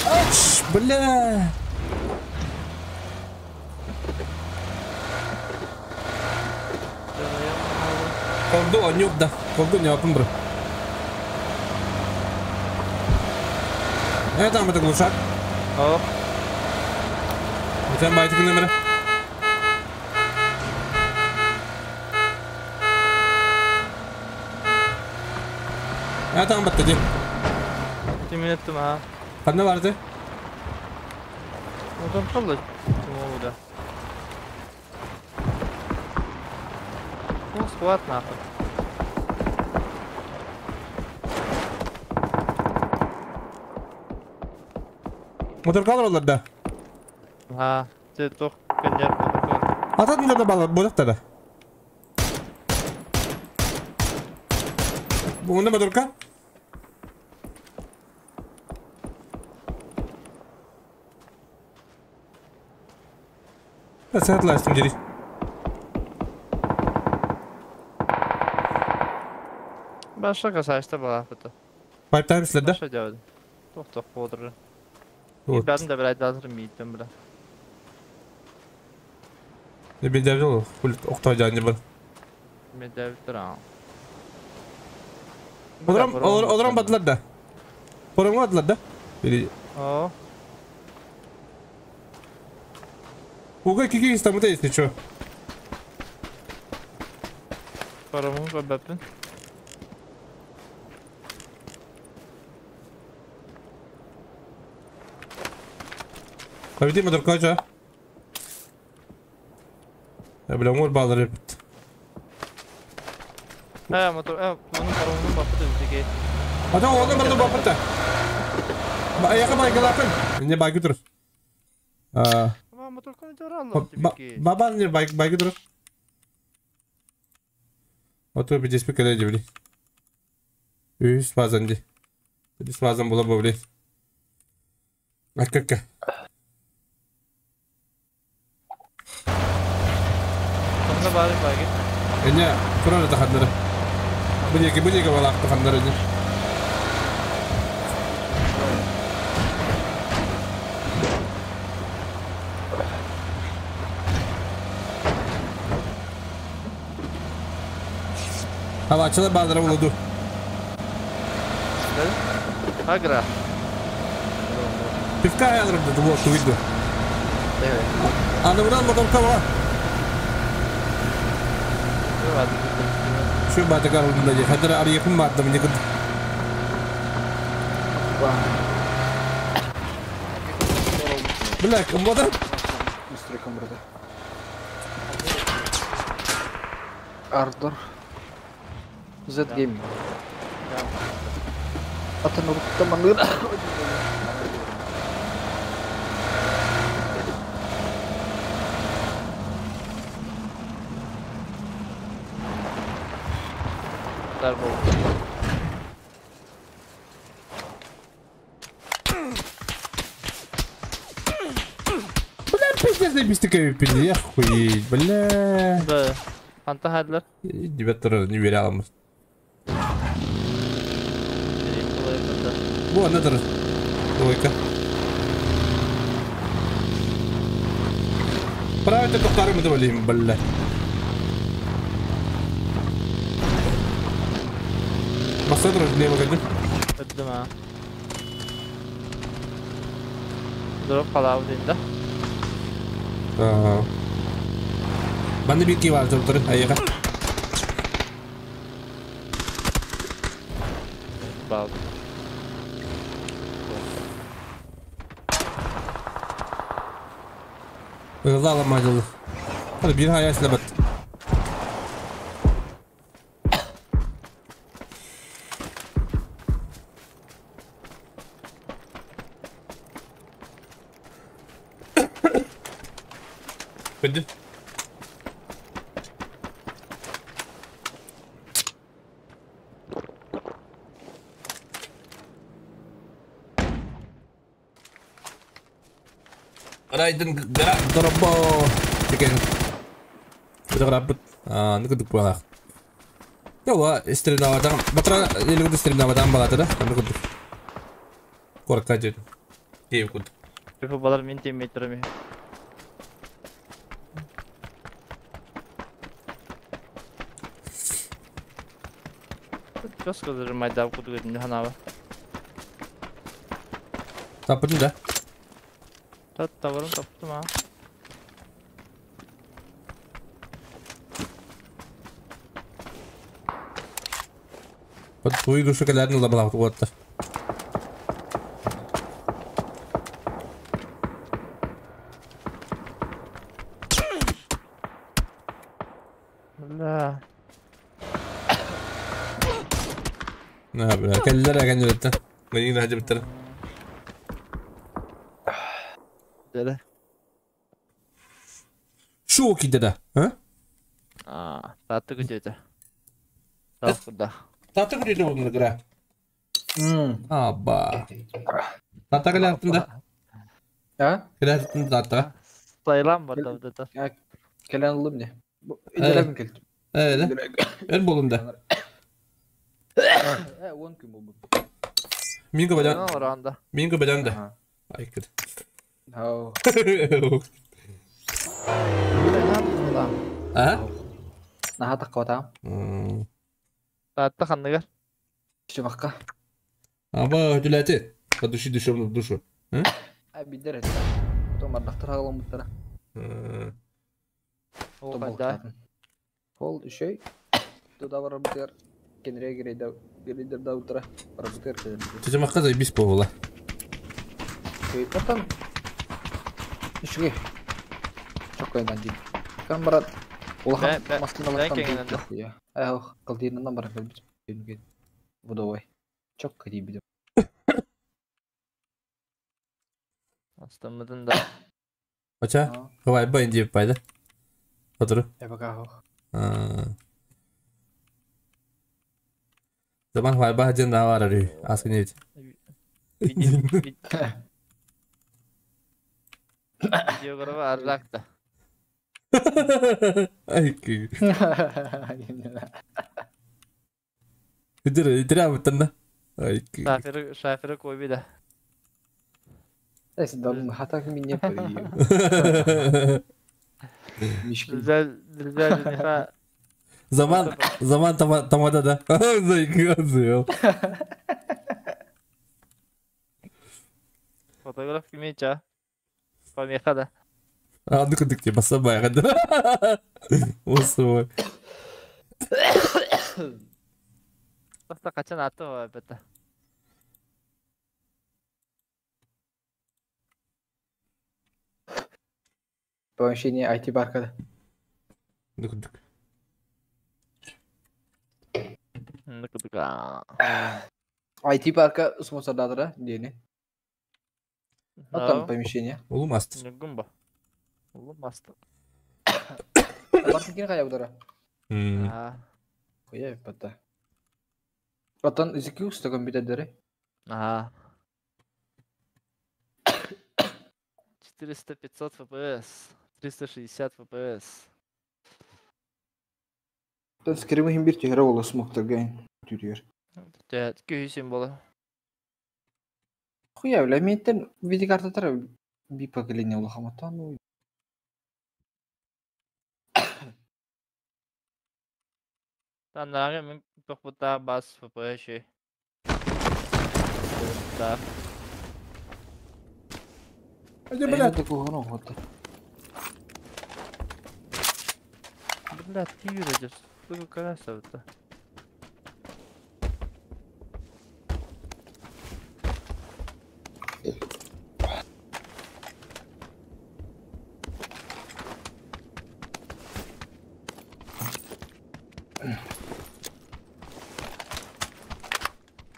Аш, бля. Колду онюк да. Колду не опын бро. Это там это глушак. О. Sen байтык номера. А там баттады. Ты меня тума. Ханна барды? Ну там правда тимову да. Ну схват нахуй. Моторкалар олар да. Ha, te toch кенер моторкал. Ататын да бала бодактара. Бу моторка? Сатластым дери. Başka kasayışta bala бата. Пайп таймслер да? Başka жауды. Тоқ тоқ бодыры. Вот. Ben de bir ayda miydim bile. Не бедер хулит окта жаны бар. Медевтир а. Оларам оларам бадлар да. Порам бадлар да. Или О, Уга кики истамыта если чё. парамын көбәпін. Кабити моторка ча. Я бля мор балар бит. Э, мотор, э, bunun парамын бапыты бізге. Ата оған барды бапырта. Аяққа байка лапын. Не байкы тур. А, Ама мотор каны жаралы бізге. баба не байк байкы тур. Ото би десп кале дебли. Үс базан ди. Үс базан була бабли. Аккакка. Сонда бары байге. Эне турар да ханнары. Бу неге балакты ханнары не. Хавачылар баалара болду. Агра. Пивка аялырым деди, вот туйду. Аны буран моторка ва. Şu баты карылдында же. Хадыр арыйкын барды мне кыд. Бля, ким бода? Настройкам брата. Ардор. Z Gaming. Атын урукта маңыр. Дар болды. Бля, пиздец, бистика пизде, охуеть, бля. Да. Анта хадлар. Ребята, не верял. Во, надо. Двойка. Правильно, повторим это, блин, бля. Басадыр лево кадым. Öldüm ha. Drop kalav deydi. Ага. Bende bir ki var tabii ayağa. Bal. Hızlı alamayacalı. Hadi bir hayal silah bat. Hadi. Райден дробо деген Быдыраппыт. А, ну кудук буолах. Ява, стрелявадан, батра элегү стрелявадан балата да, аны кудук. Корка жер. Дейв кудук. Bu balar min teammate'lerim. Жестко зажимать да, куду не ханава. Таппытын да. Тат таварым таптым ha. Под твою душу кэлэрин ыла балаҕыт уоттар. Бля. На, бля, кэллэр кэннилэттэн. Мэнигин хаҗыбыттар. Дere. Шу кидеда, а? А, татты күтөтө. Тахпыда. Татты күтөтө болдун гра. Аба. Татта кэлэртин да. А? Кэлэртин татта. Сайлан бар да да. Кэлэн ыллым не. Иделебин келтим. Э, эр болун да. Э, 10 күн болбут. Мин көбөдөн. Оранда. Мин көбөдөн да. Айкыт. Хау. А? Наха такката. Татты ханныгар. Чумакка. Аба, түләти. По души душевно в душу. А бидер это. Потом ардактар агалам буттара. О, да. Пол үшөй. Туда бар бутер. Кенре грейда грейдер да утра. Бар бутер. Чумакка заебись повола. Потом үшүгө. Чокойдан дип. Кан барат. Улахан маскалаттан хуя. Эх, кылдыйнан бар кэлбит. Будовой. Чокко дейбит. Астамыдын да. Ача, давай байн деп пайда. Отыр. Я пока хох. Заман хайба ден да бар ары. Аскы не ведь. Видеографа арлакта. Ай, Идер, идер абыттан да. Ай, Шаферы, шаферы койби да. Эс дам хата мине пори. Нельзя, жениха. Заман, заман тамада да. Зайка, зайка. Фотограф кимеча. Помеха да. А, ну-ка, ты тебе басабай, да. Осой. Просто качан аты это. Помещение IT паркада. Ну-ка, Ну-ка, IT парка спонсордадыра дени. Вот там помещение. Улумаст. Гумба. Улумаст. Бартын кая будара. А. Хуя пата. Потом изики уста компьютердери. Ага. 400-500 FPS, 360 FPS. Тон скримы хим бир түһәрә була смоктар гайн түтүгер. Тәт күйсен була. Хуя бля, ментен видеокарта тара би поколение була хамата, ну. Таннары мен тохпута бас FPS. Да. Иди, блядь. Бля, ты юридишь. Ты колеса это.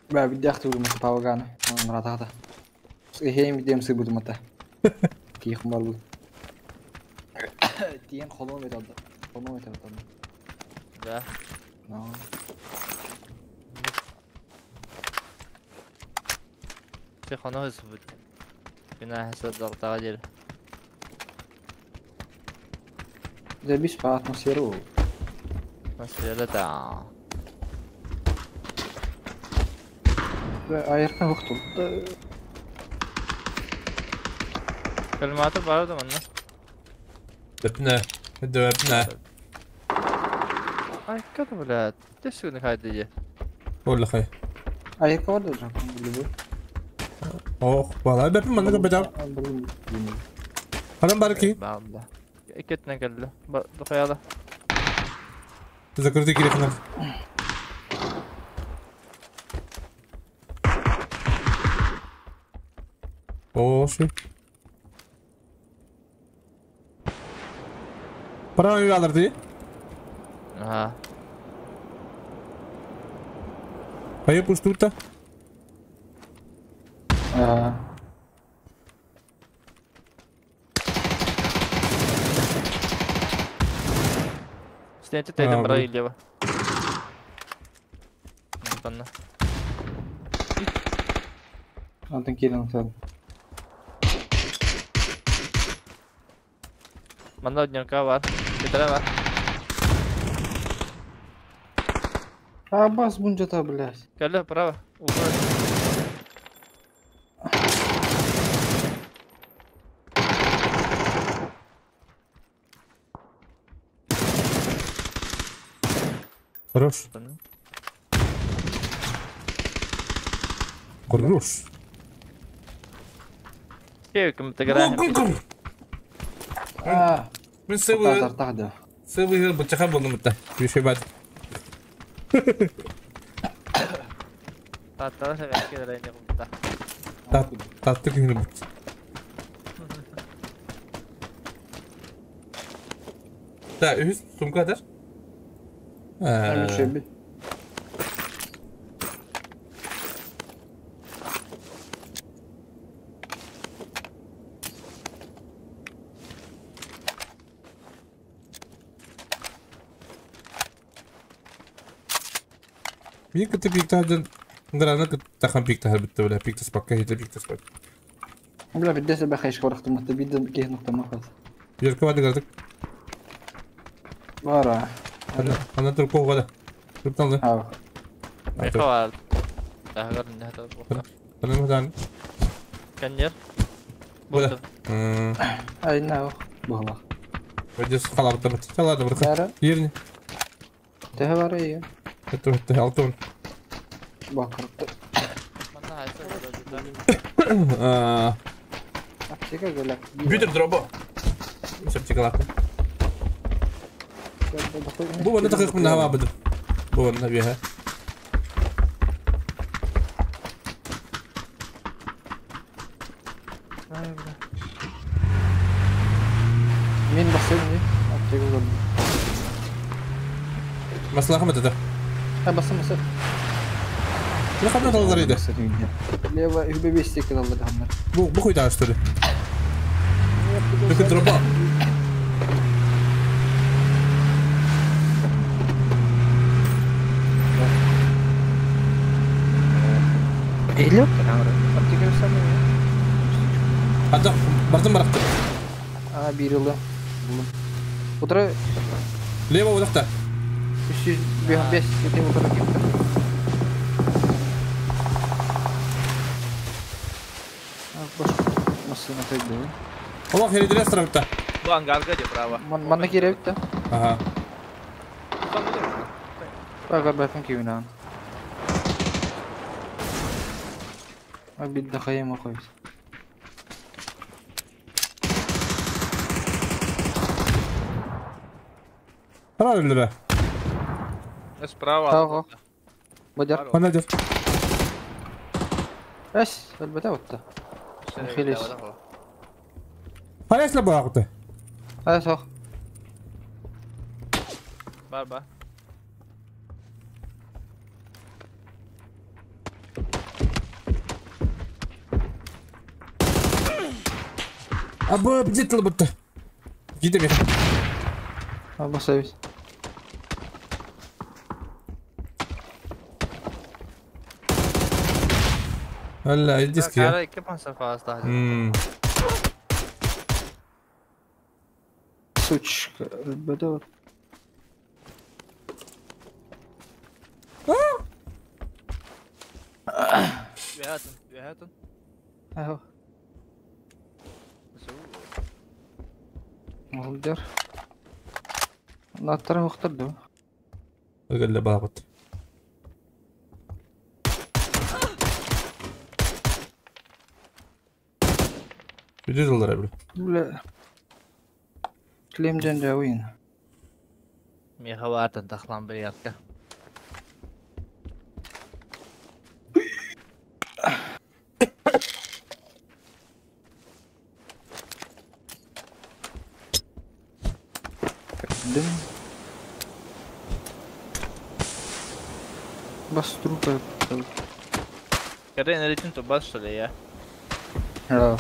Бә, бидде ахты үлмәсә паваганы. Мурат ата. Эхем бидем сыбыт мата. Тиих бар бу. Тиен холом бет алды. Холом бет алды. Да. Но. Ты хано сыбыт. Бина хасад тагадир. Забись по атмосферу. Атмосфера да. Айырка хоқтулды. Калматы бар да манна. Өпнә. Өпнә. Ай, как блядь. Ты сегодня хайды. Олла хай. Айырка бар да жан. Ох, бала, бәпім манна көбәтәм. Харам бар ки. Банда. Икетнен келди. Духаяла. Закрытый кирехнер. О, ши. Право алар ди. Ага. Хайа пустута. Ага. Снять это право и лево. Банна. Антон Кирин сад. Манна дневка бар. Петра бар. А бас бунжата, блядь. Кэлэ право. Уходит. Хорош. Хорош. Кем ты А, Мен сыбы тағды. сыбы бычаха болдум бутта. Еще бат. Таттара шагай не кумта. Тат татты күнү бут. Да, үс сумка атар. Әлі шөбі. Мин кытты пиктаһдан грана кыттахан пиктаһар битте белә пиктас пакка хите пиктас пак. Бля, бидде сәбә хайш корықтым, мата бидде кех нукта махат. Жерке бады гардык. Бара. Ана ана тур кога да. Тур А, Мехавал. Тагар не хата. Ана мадан. Каньер. Була. ай, на, була. Өдес халабы бит. Халады бир. Бара. Ерне. Тәһә бара ия. Это это алтын. Бакырты. Манна хайса. А, Аптека гөләк. Бүтер дроба. Септикалак. Бу вана такык мен хава быды. Бу вана бия. Мин басым не? Аптека гөләк. Маслаха мата. А басым басым. Не хабна талдар иде. Лево үбе бестек алды хамнар. Бу бу хуйда что ли? Бүтер дроба. Элек? Аптека самы. Ата бардым баракты. А бирилы. Утра Лево удакта. 305 ете утра кепти. А баш машина тайды. Аллах херидре страпта. Бу ангарга де право. Манна керек та. Ага. Багар бәфин кибинан. А бидде хайма койс. Правильно. Справа. Тага. Бадяр. Ана дер. Эс, әлбәттә отта. Хилис. Халяс ла багты. Ай сох. Бар бар. Абы бдит лабытта. Гиде мех. А басабыз. Алла, диски. Кара iki панса фазда. Сучка, әлбәттә от. Ühätun, ühätun. Ай. Молдер. Наттар уқтырды. Гәллә багыт. Жүз доллар бля. Бля. Клемден жауын. Мехаватан тахлан бир ярка. Көрдүм. Бас трупа. Карен летим то бас что ли я? Да.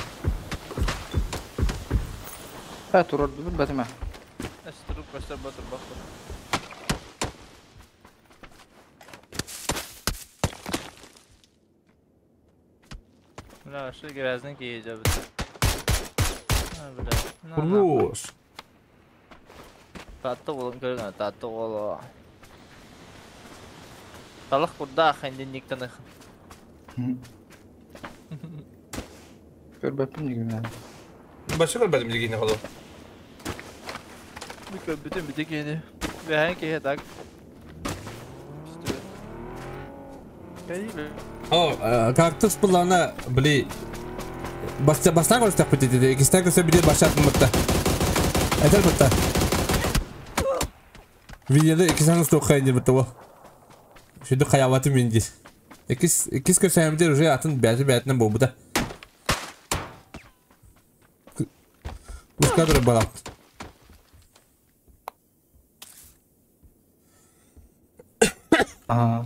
Та турар бил батыма. Эс труп көстөр батыр бахтыр. Бля, что грязненький идет. А, бля. Хорош. Татты олын көргөн, татты олы. Талах курда хендинниктен их. Көрбөппүн дигин. Башы көрбөдүм дигини холу. Бүтүн бүтүн кени. Бэхэн ки так. О, кактус булана били Баста баста көрсөк бит диди. Кисте көрсө биде башатын бутта. Этер бутта. Видеода икисен стокайын деп бутта. Шүдү хаяваты минди. Икис икис көрсөмдер уже атын бәти бәтинен болбута. Ускадыр балат. Аа.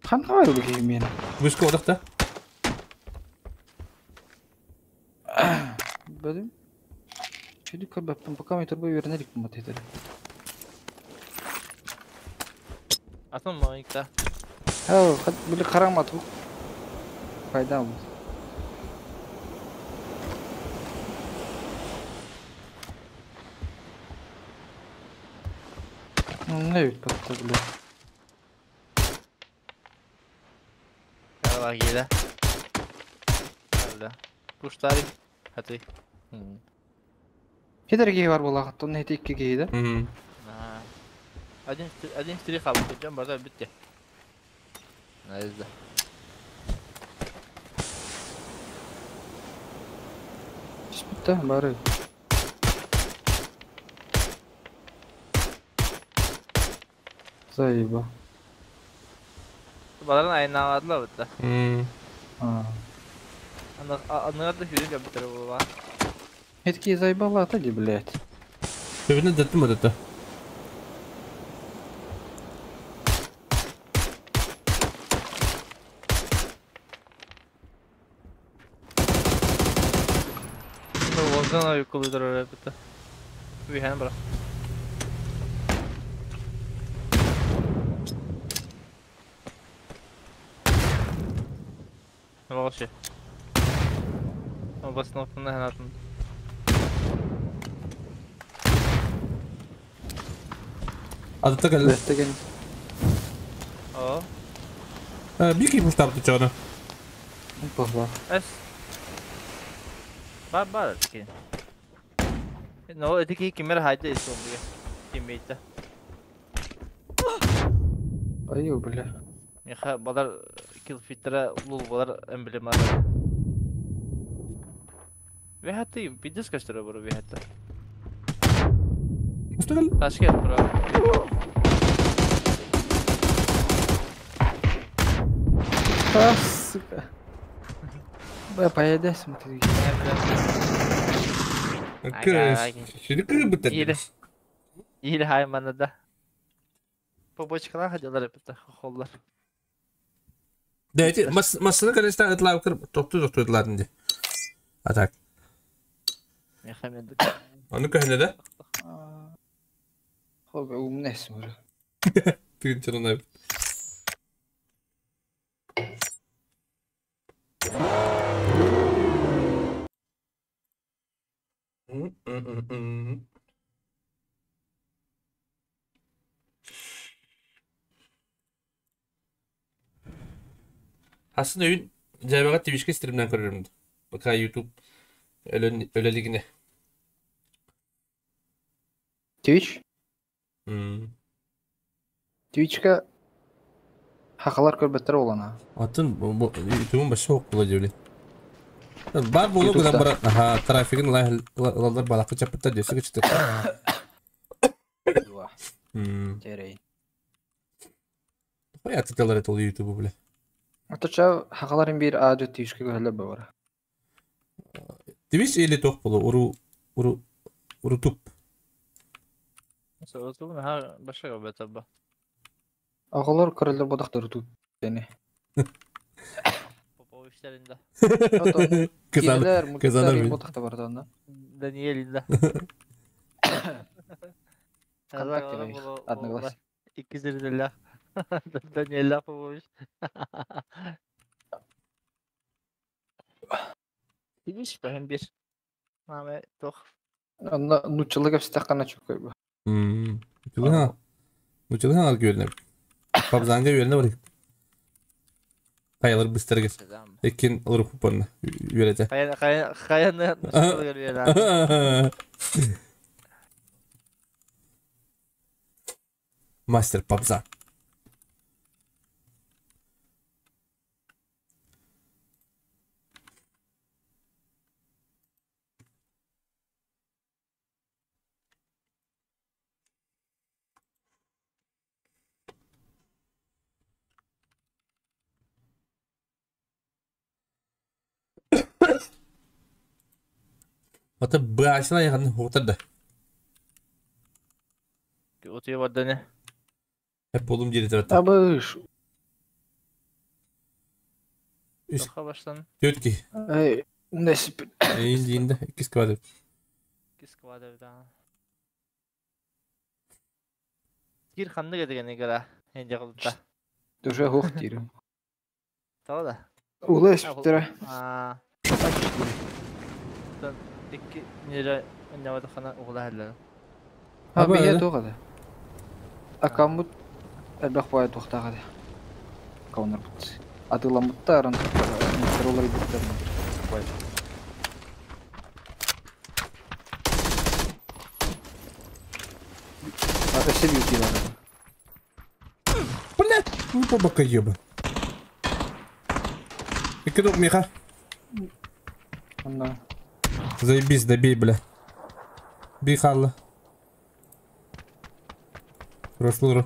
Хан бар бу мен. Вышка одакта. Бөдүм. Шүдү көрбөппүн пока мен турбай вернелик бу тетер. Атын маникта. Ха, били караңма тук. Пайда бу. Не бит патта бля. Кала кида. Алда. Пуштари. Хаты. Хедерге бар була, тон хети икки кейди. Один один в три хабы, жан барда битте. Найзда. Битте бары. Заеба. Баларын айналадылар битте. Аа. Аны аны да хүрүк битер була. Хетки заебала та ди, блядь. Төбүнө даттым одатта. Возгана юкулудар битте. Вихан бра. Вообще. Обоснованный гранатом. Адатта кэллэ. Беттеген. О, Бики пуштапты чоно. Похла. эс. Бар бар ки. Но эти ки кимер хайда исом диге. Тиммейт. Аю, бля. Миха балар килл фиттера лул балар эмблема. Вехаты пиздец каштыра бару вехаты. Мустагал. Ташкент бро. А, сука. Бля, поедай, смотри. Шүдү кырбыта. Или или хаймана да. Побочкалар ходилар битте хохоллар. Да, эти масыны конечно ытлап кыр токту токту ытлатын ди. А так. Миха мен Аны көһнө да? Хоб, умный смотри. Тыгын чырына. Aslında oyun Cevap Twitch'ke stream'den görürüm. Baka YouTube öyle öyle ligine. Twitch? Twitch'ка хакалар көрбөттөр болана. Атын бу YouTube'un başı çok була диyor. Бар болу YouTube'да. гынан бар. Аха, трафигин лалар балакы чапытта десе кичти. Терей. Хуя тыталар это YouTube'у бля. Отуча хахаларын биир аадьы тиискэ көһөлөр бабара. Твич или туох болу уру уру урутуп. Соотугун наһаа башка көрбөтөр ба. Оҕолор көрөллөр бодохтору тут дени. Поповичтарында. Кызаны Кинилер, кызаны мультиктар бил. бодохто бар онно. Даниэлинда. ВКонтакте их одногласник. Иккизирделлах. Даниэлла Попович. Тибиш бэһэн бир. Маме тох. Онно нуччалыы кэпсэтэх чуккай бу. Учулуха. Учулуха ал көрүнэ. Пабзанга үөрэнэ бар. Хайалар быстаргы. Иккин олоруп понна үөрэтэ. Хайа хайа хайа нуччалыы Мастер пабза. Ата баасына яхан хугтар да. Утуйа барданы. Hep болум дири тарата. Абыш. Үс Тоха баштан. төрт ки. Эй, несип. Инди инде иккис квадрат. Кис квадрат да. Кир ханны деген игра. Энди кылда. Уже хух тирим. Тава да. Улы эспиттера. Аа. Икки нере нявада хана угла хәлләр. Ha Аба, бие öyle. тугады. Акамут элбэх бай тухтагады. Каунар бут. Атыламуттарын контроллар биттер. Бай. А өсө бьюти бар. Блядь, ну по бока еба. Икки миха. Онда Заебись, добей, бля. Бей халла. Прошлый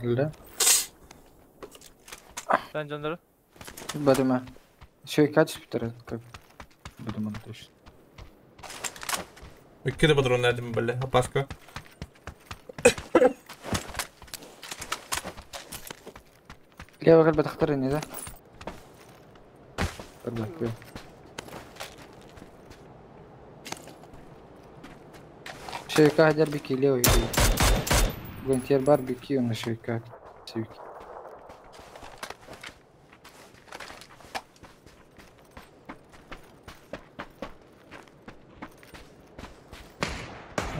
эле. Sen canları. Бадыма. Еще качество биттер как Бадыма точно. Икки да патрон найдем, бля, опаска. Лево кэлбэ тахтар ини да. Көрбөккө. Шейка хадер бики лево бики. Гонтер бар бики он шейка. Сивик.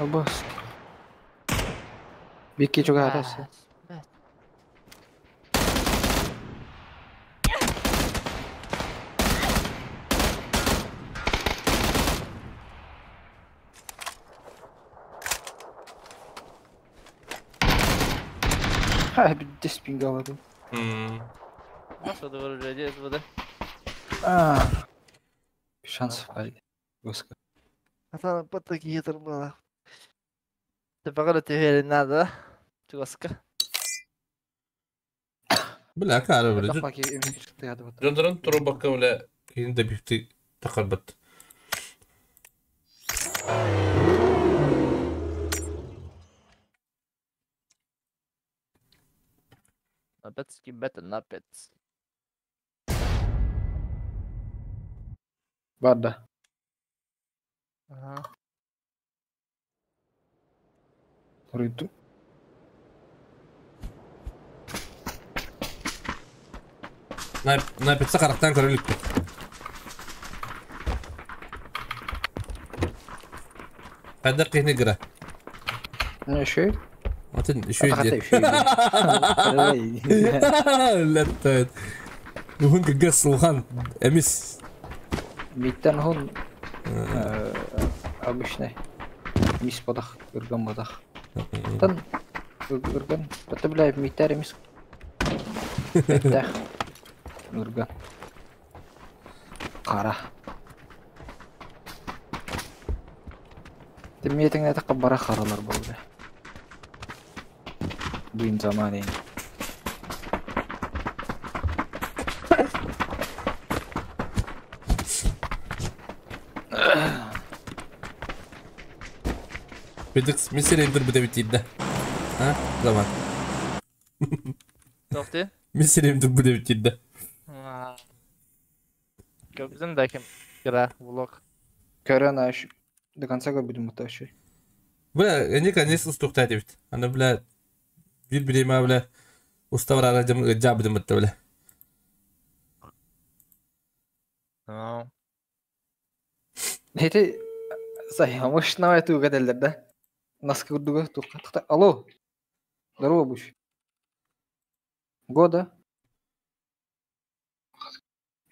Абас. Бики чуга хадас. Ха, диспингалады. Nasıl da vurur bu da. А. Шансов айды. Госка. Хатан паттaki yeter bana. Тепагара түһэрин нада. Тугаска. Бля, кара, бля. Тахмаки эмин чыкты яды бат. Жондаран туру бакка, бля, кийин да бифти тахарбат. Напетски бета напец. Барда. Ага. Рыйту. На на пицца карактан көрөлүк. Кайда кыйны гра. Не еще? Атын еще Атахата иди. еще. Леттет. Уһун кыгас улхан эмис. Миттен хун обычный. Мис бодах, үргөн бодах. Тан үргөн. Бата бля миттер мис. Миттер. Үргөн. Кара. Тимиетиң это бара харалар болды. Быын заман. Бедекс меселендир бу деп тиийдэ. А? Zaman. Тоқты? Меселендир бу деп тиийдэ. Көбүзүн да ким кыра влог. Көрөн аш до конца будем муташи. Бля, они конечно устуктат эбит. Аны бля бир биреме бля устав ара жам жабдым битте бля. Ну, Эти сайамыш навай туга делдер да. Наска курдуга тука. Алло. Здорово, Буч. Года.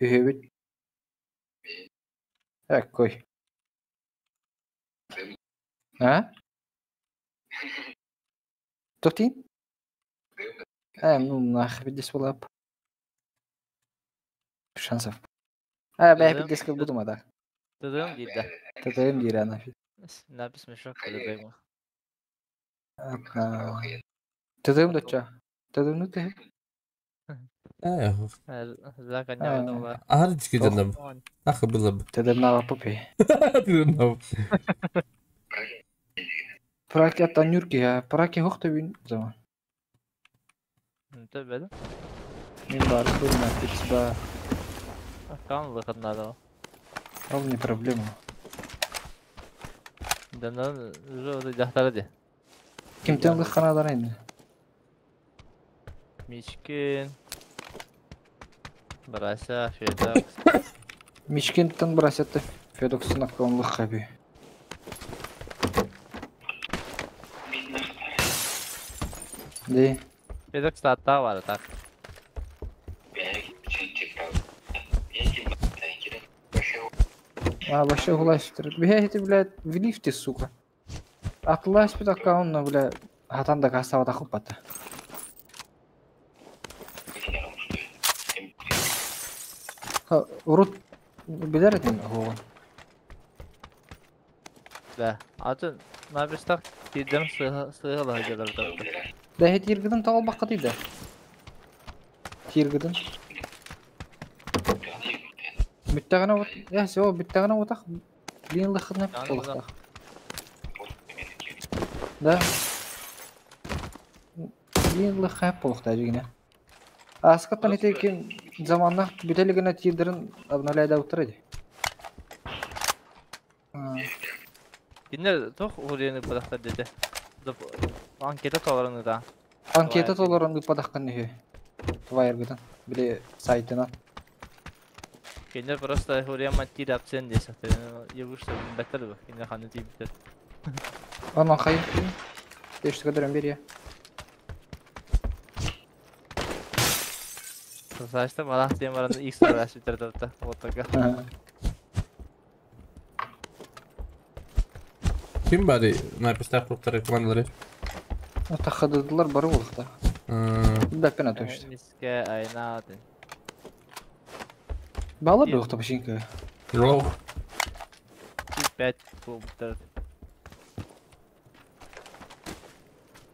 Үһүбүт. Какой? А? Тохтин? А, ну нахуй здесь была. Шансов. А, бля, здесь как будто мада. Тыдым дейді. Тытым дейр ана. Напис мешок кылыбайм. Тытым доча. Тытым ну ты. Э, Заканя ар дикеден. Ах было бы. Тытым на попе. Праки аттан юрки я. Праки хохта бин zaman. Төбеді. Мен бар көрмә ба. Аккаунт выходнада. Ол не проблема. Дандан уже жақтары де. Кимтен лыханадар инде? Мичкин. Барася, Федокс. Мичкинтен брасетті Федоксын аккаунт лыхаби. Де. Федокс атта бар так. А, вообще гулайстыр. Бля, ты, блядь, в лифте, сука. Атлас бит аккаунтна, бля, хатан да кассава да хупата. Ха, урут билер этим хоҕун. Да. Атын напистак кидем сыгыла жалар. Да хет тагыл бакка тиде. Тиргидин. Бүттәгенә вот, я все, бүттәгенә вот блин лыхына болыктах. Да. Блин лыха болыкта жигине. Аскаттан итекен заманна бүтелигине тирдерин обновляйда утыр иди. Кинер тох урени бадахтар деди. Анкета толарыны да. Анкета толарын падахкан нехе. Твайыргыдан. Биле сайтына. Кинер просто урема тир апсен десек. Ебушта бетер бу. Кинер ханы тип битер. Анан кайын. Бештіге дөрен бер я. Сашта малах тем баранда X араш битер да. Вот так. Ким бары напистак клубтары командалары? Тахадыдылар бары болыкта. Бәппен точно. Миске айнадын. Бала болыкта башинка. Роу. 5 клубтар.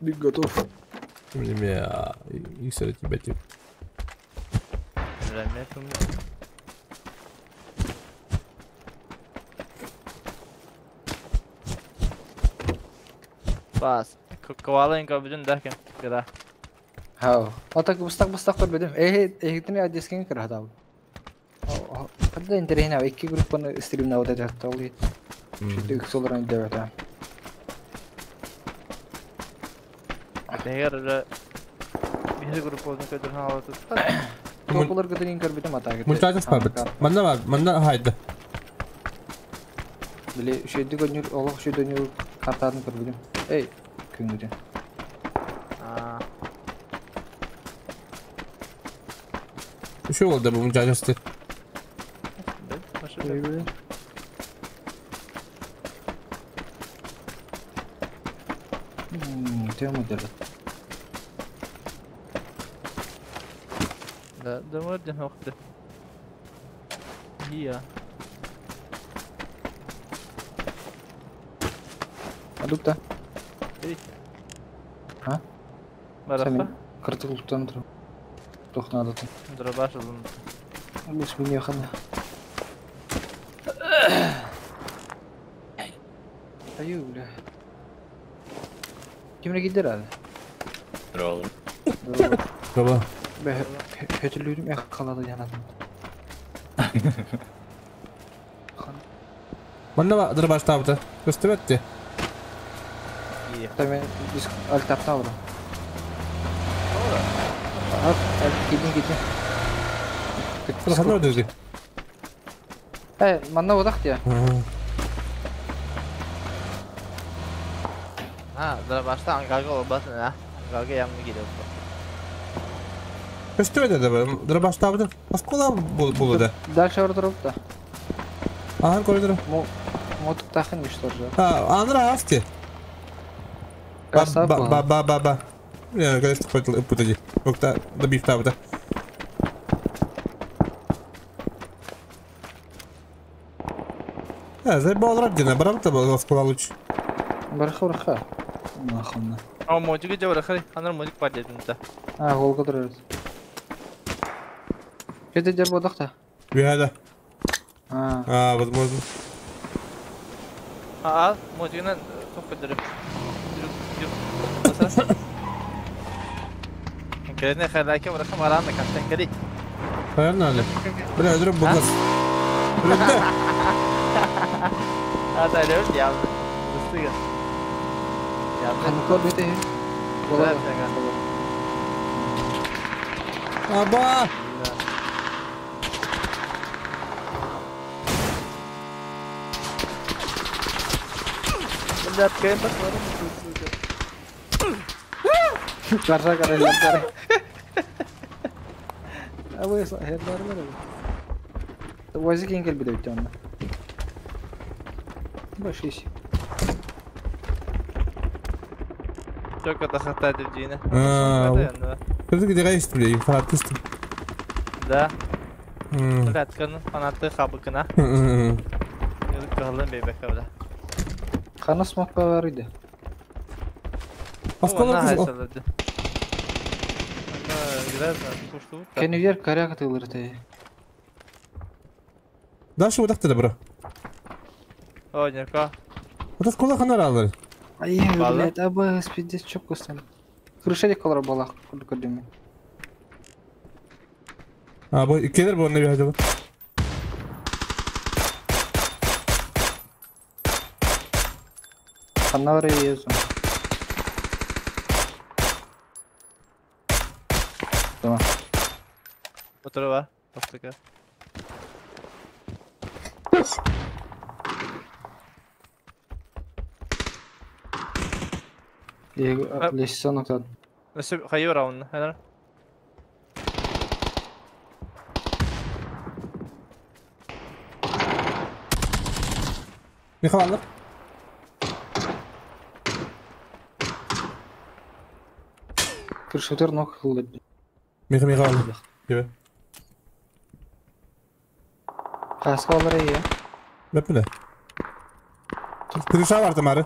Биг готов. Неме X тебя тип. Бас. Коваленко бүтүн дахын. Кыра. Хау. Ата бустак бустак көрбөдүм. Э, эхитини адескин кыра Хадда интерехина икки группаны стримна ода жатты ол. Шүтүк соларан деп ата. Тегер уже бир группа өзүн көтөрүн алып атат. Топулар көтөрүн көрбөдүм ата. Мультажас бар бит. Манна бар, манна хайда. Биле шүтүк өнүр, олох шүтүк өнүр картатын көрбөдүм. Эй, күнгүдүн. Аа. Şu oldu bu мультажас. Тему делать. Да, да вот вакыты. Iya. Адупта. Эй. А? Бараха. Кыртык улуттан тур. Туох наадатын. Дробаш ылын. Бу миниэхэ Айыы, бля. Ким эрэ киирдэр аады? Здорово. Баба. Хөтүлүүрүм эх халады диэн Манна дробаштаабыта. Көстүбэт дии. Мен диск альтаптан алырым. Кидин кидин. Ханна өдөргө? Э, манна бодах дия. Ha, дробашта ангарга olmasın ha. Ангарга ямны geliyor. Көстүбэт да дробаштаабыта. Оскола булуда. Дальше ордер да. Ахан коридор. Мотук тахын уничтожил. А, анра асти. Ба ба ба ба ба. Я конечно хотел путать. Окта добив табыта. А, заебал Раддина, барам-то оскола лучше. Барха барха. Нахуй. А мотик же бараха, анар мотик падет да. А, голга турар. Кете жер бодах та. Бияда. А, возможно. А, мотигинен топ көдөрүп. Кирene хайлаке бараха маран да каштан кери. Наверное, ли? Бля, өдөрүп булгас. Өлдү. А, да, лев явно. Дустыга. Явно. Ханыкор бете. Бола. Аба! Блядь, кем Карша карайлар. Абы херлар бар. Вазик ең келбedi өтті онда. Баш иш. Çok da хата дивдине. А, Кырдык дегайст бля, фанатист. Да. Блядь, кын фанаты хабыкына. Yıllık калын бейбек бля. Қана смокка бар иди. Оскола кыз. Кенигер коряк тылыр те. Дальше вот так бро. О, нека. Вот оскола ханар алыр. Ай, блядь, абы пиздец чоп костан. Крыша дек колор балах көрдүм. А, бу келер бу не бияды. Ханна бар езу. Tamam. Motoru var. Bastık. Лесиса ноктад. Nasıl kayıyor onu? Helal. Не хавалар? Крышутер ног хылды. Миха миха алды. Gibi. Каска алар ие. Бепиле. Крыша бар тамары.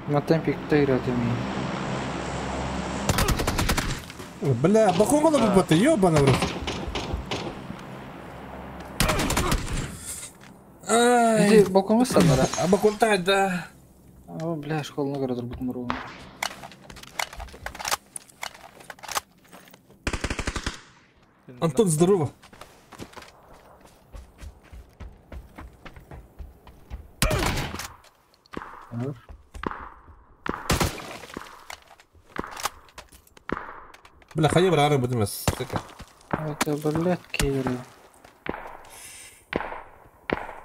Маттан пикте играть ми. Бля, балконга да бу ёбана в рот. Иди балконга станнара. А балкон да. О, бля, школаны көрөдөр бутун мурун. Антон, здорово. Бля, хайы бір ары бұдымыз. Это, блядь, киллеры.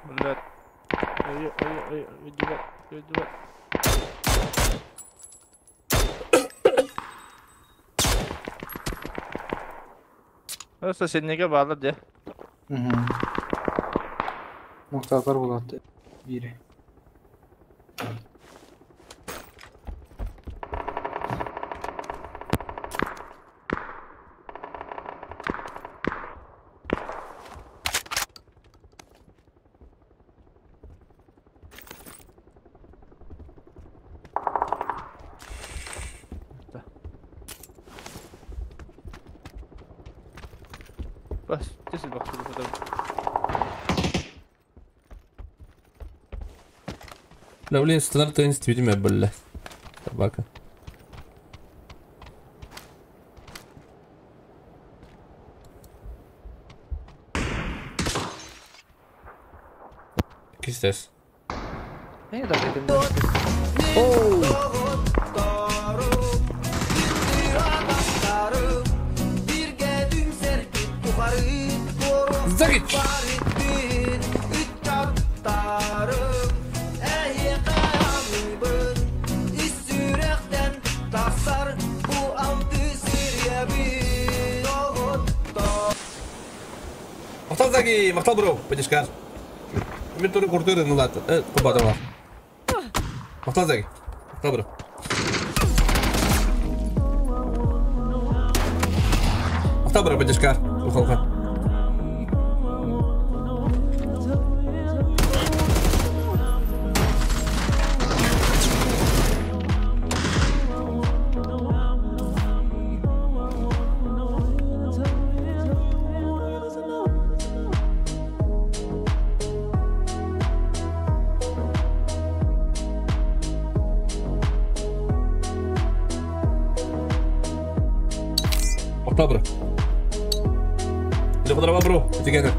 Блядь. Ой, ой, ой, ой, ой, ой. Соседнеге барды де. Нокталар болады. Бири. Бас, тесил бахтыр. Лавлин стандарт институт бөллө. Собака. Кистес. Ne da dedim. Загич! Махтал Заги, махтал бро, подешкар. Мен тоже куртыры ну ладно, кубадова. Махтал Заги, махтал бро. Махтал бро, подешкар. Ухалха. Махтал бро. Или бро, тигена.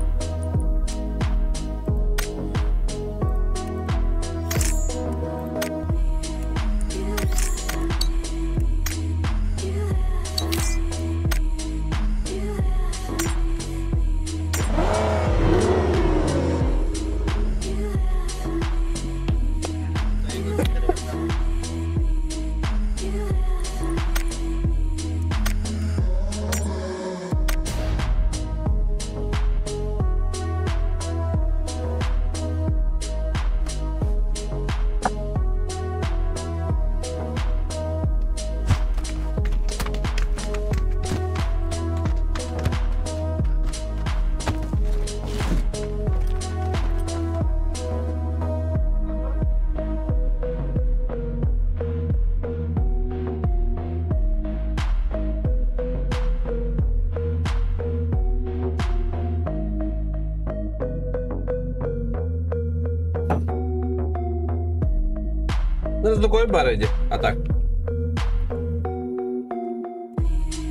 Другой барыди, а так.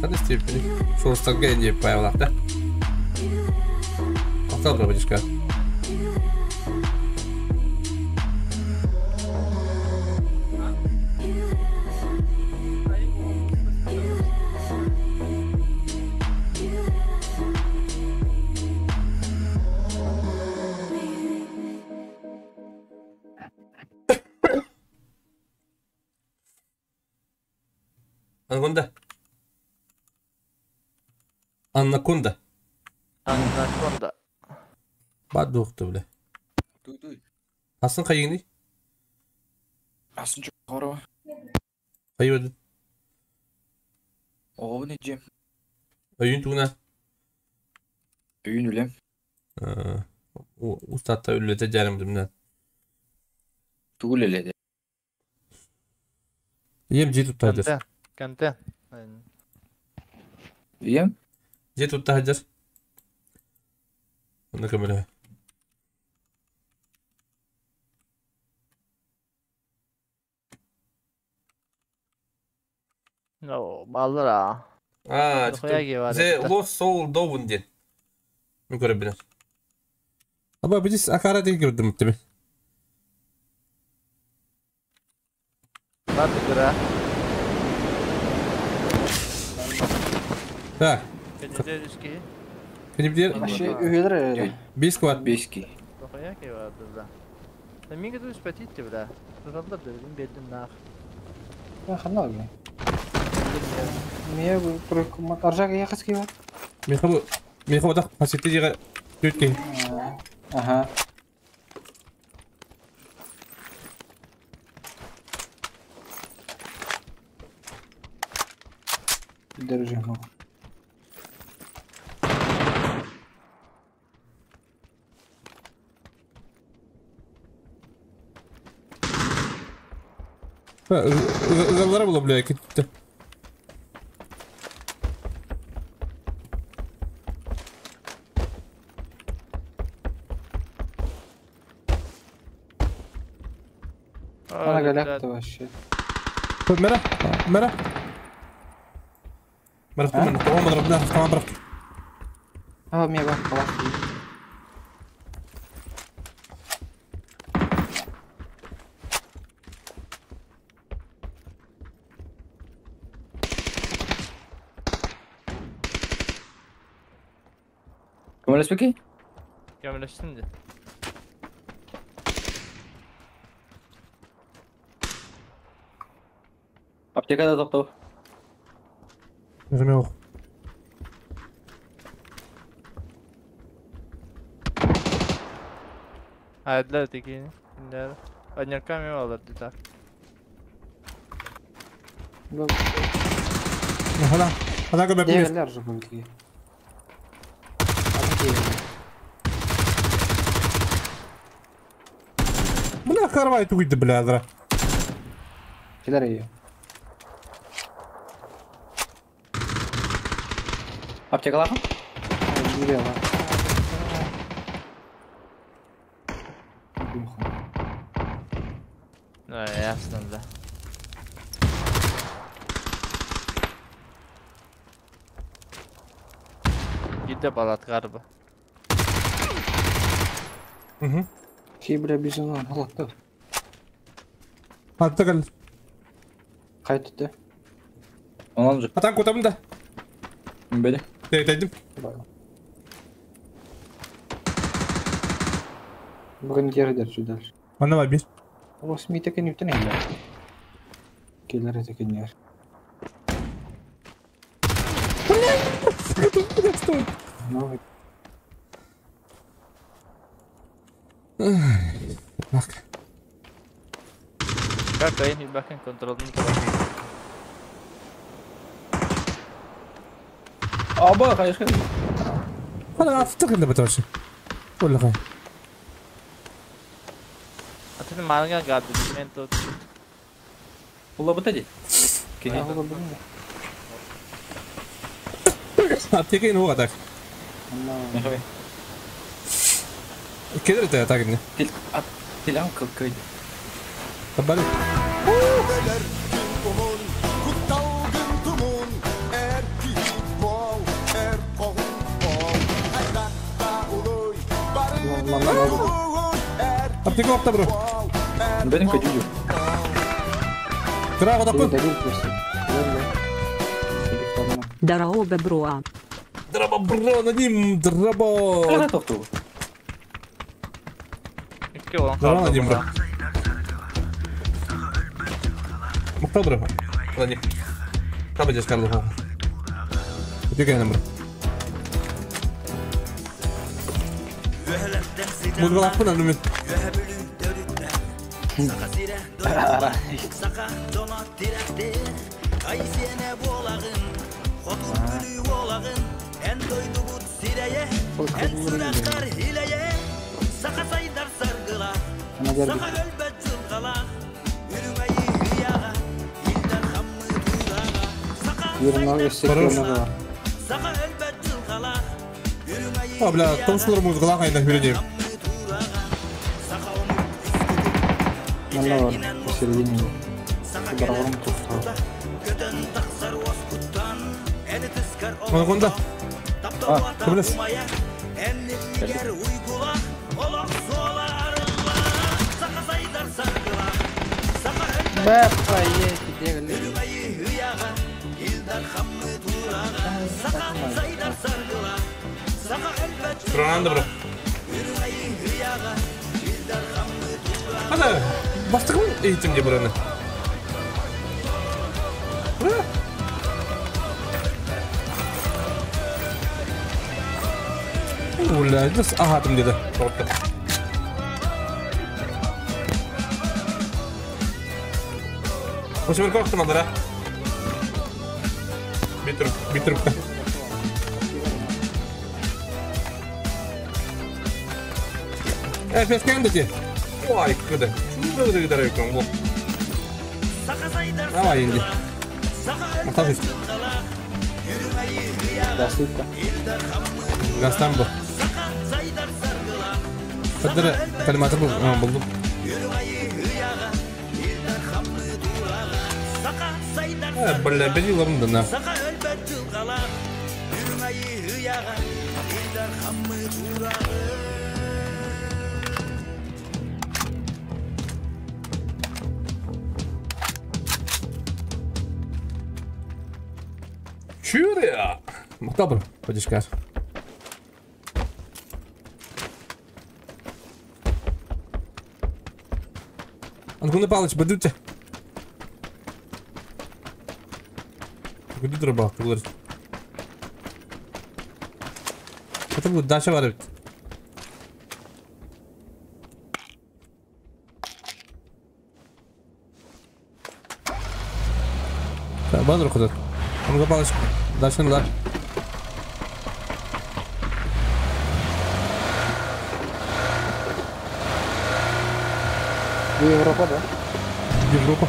Одна степень. Что стратегия появила, да? Махтал, бабушка. Анаконда. Анаконда. Анаконда. Бадуқты, бля. Туй-туй. Асын қайыңды? Асын жоқ қоры. Қайы өді? Оғын ежем. Үйін туына? Үйін өлем. Ұстатта өлеті жарымды мінен. Тугул эледи. Ем жетіп тағдыр. Контент. Ем? Жетіп тағдыр. Оны көмілі. No, баллара. А, The Lost Soul Down ден. Мен көріп білем. Аба, біз акара деген көрдім үттіме. Барды көрі. Так. Кенебдер. Үхелер. 5 квад. 5 ки. Ага. Держи его. Галлара была, бля, какие-то. Она голяк-то вообще. مرة مرة مرة من طبعا ضربناها طبعا ضربت. اه مية بقى خلاص. كمل اسمك؟ كمل اشتندي. Аптека да тоқтау. Нажмем. А, для такие. Да. Однерками мало так. هلا هلا قبل بيس. لا رجع بقول بلا كهرباء تويد بلا هذا. كده رأيه. Аптекаларым? Ну, ясно, да. Gide balat galiba. Hı. Ki bile bizim var halatta. Hatta gel. Kayıttı. Ondan Atan kotamın da. Beni. Dedim. Bugün geri derçiler. Anne var bir. O smite ken yutun eller. Keller ete yer. Bak. Bak bakın kontrolünü Аба, конечно. انا افتكر اللي بتوشي ولا خير. Atın manga geldi mento. Ула бутади. Аптекин هو غداك. كده انت تعجبني. تلعب كوكاي. طب بالك. Аптека опта бро. Benim kaçıncı? Браво да пun. Драо бро. Драба бро, Надим, драба. Драба Надим бро. Мухтар бро. Надим. Там здесь Карло. Где я бро? Музыка на А, бля, том сылыр музыкалар айна хүренем. Мана бар, посередине. Барабан тоқтау. Анаконда. А, Көмілес. Бә, поехали, бегали. Туранды бро. Ана, бастығым eğitimde buranı. Уля, just ахатым деді. Торты. Осы бір қорықтым алдыра. Битүріп, битүріп. Эфескен де. Ой, кыды. Шуды гыдар екен бұл. Давай енді. Мақтап ес. Гастан бұл. Қыдыры калиматы бұл. Бұлдым. Бля, бери лом да на. Чуря! Мактабр, подишкаш. Антон Павлович, бадуте. Куди дроба, ты Это будет дальше варить. Так, базар куда? Антон Павлович, дальше надо. Европа, да? Европа.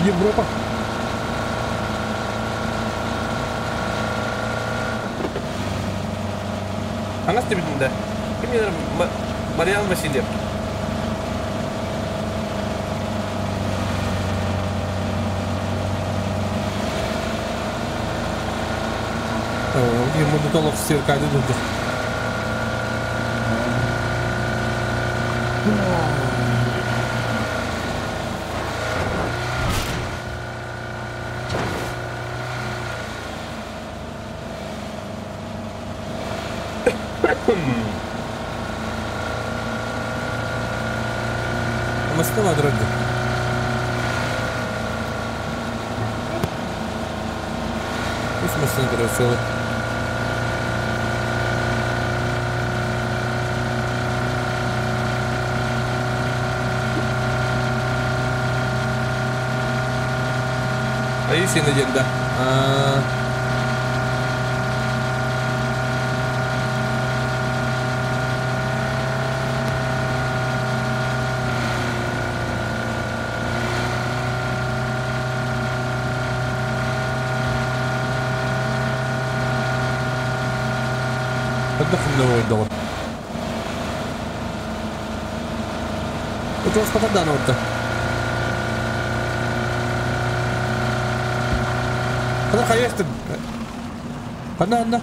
Европа. Она тебе да. Марьян Васильев. Ему до все Москва дороги. Пусть машина дорогая. А если на день, да? Отдохнул. Это у вас попадано вот так. Она хаешта. Она, она.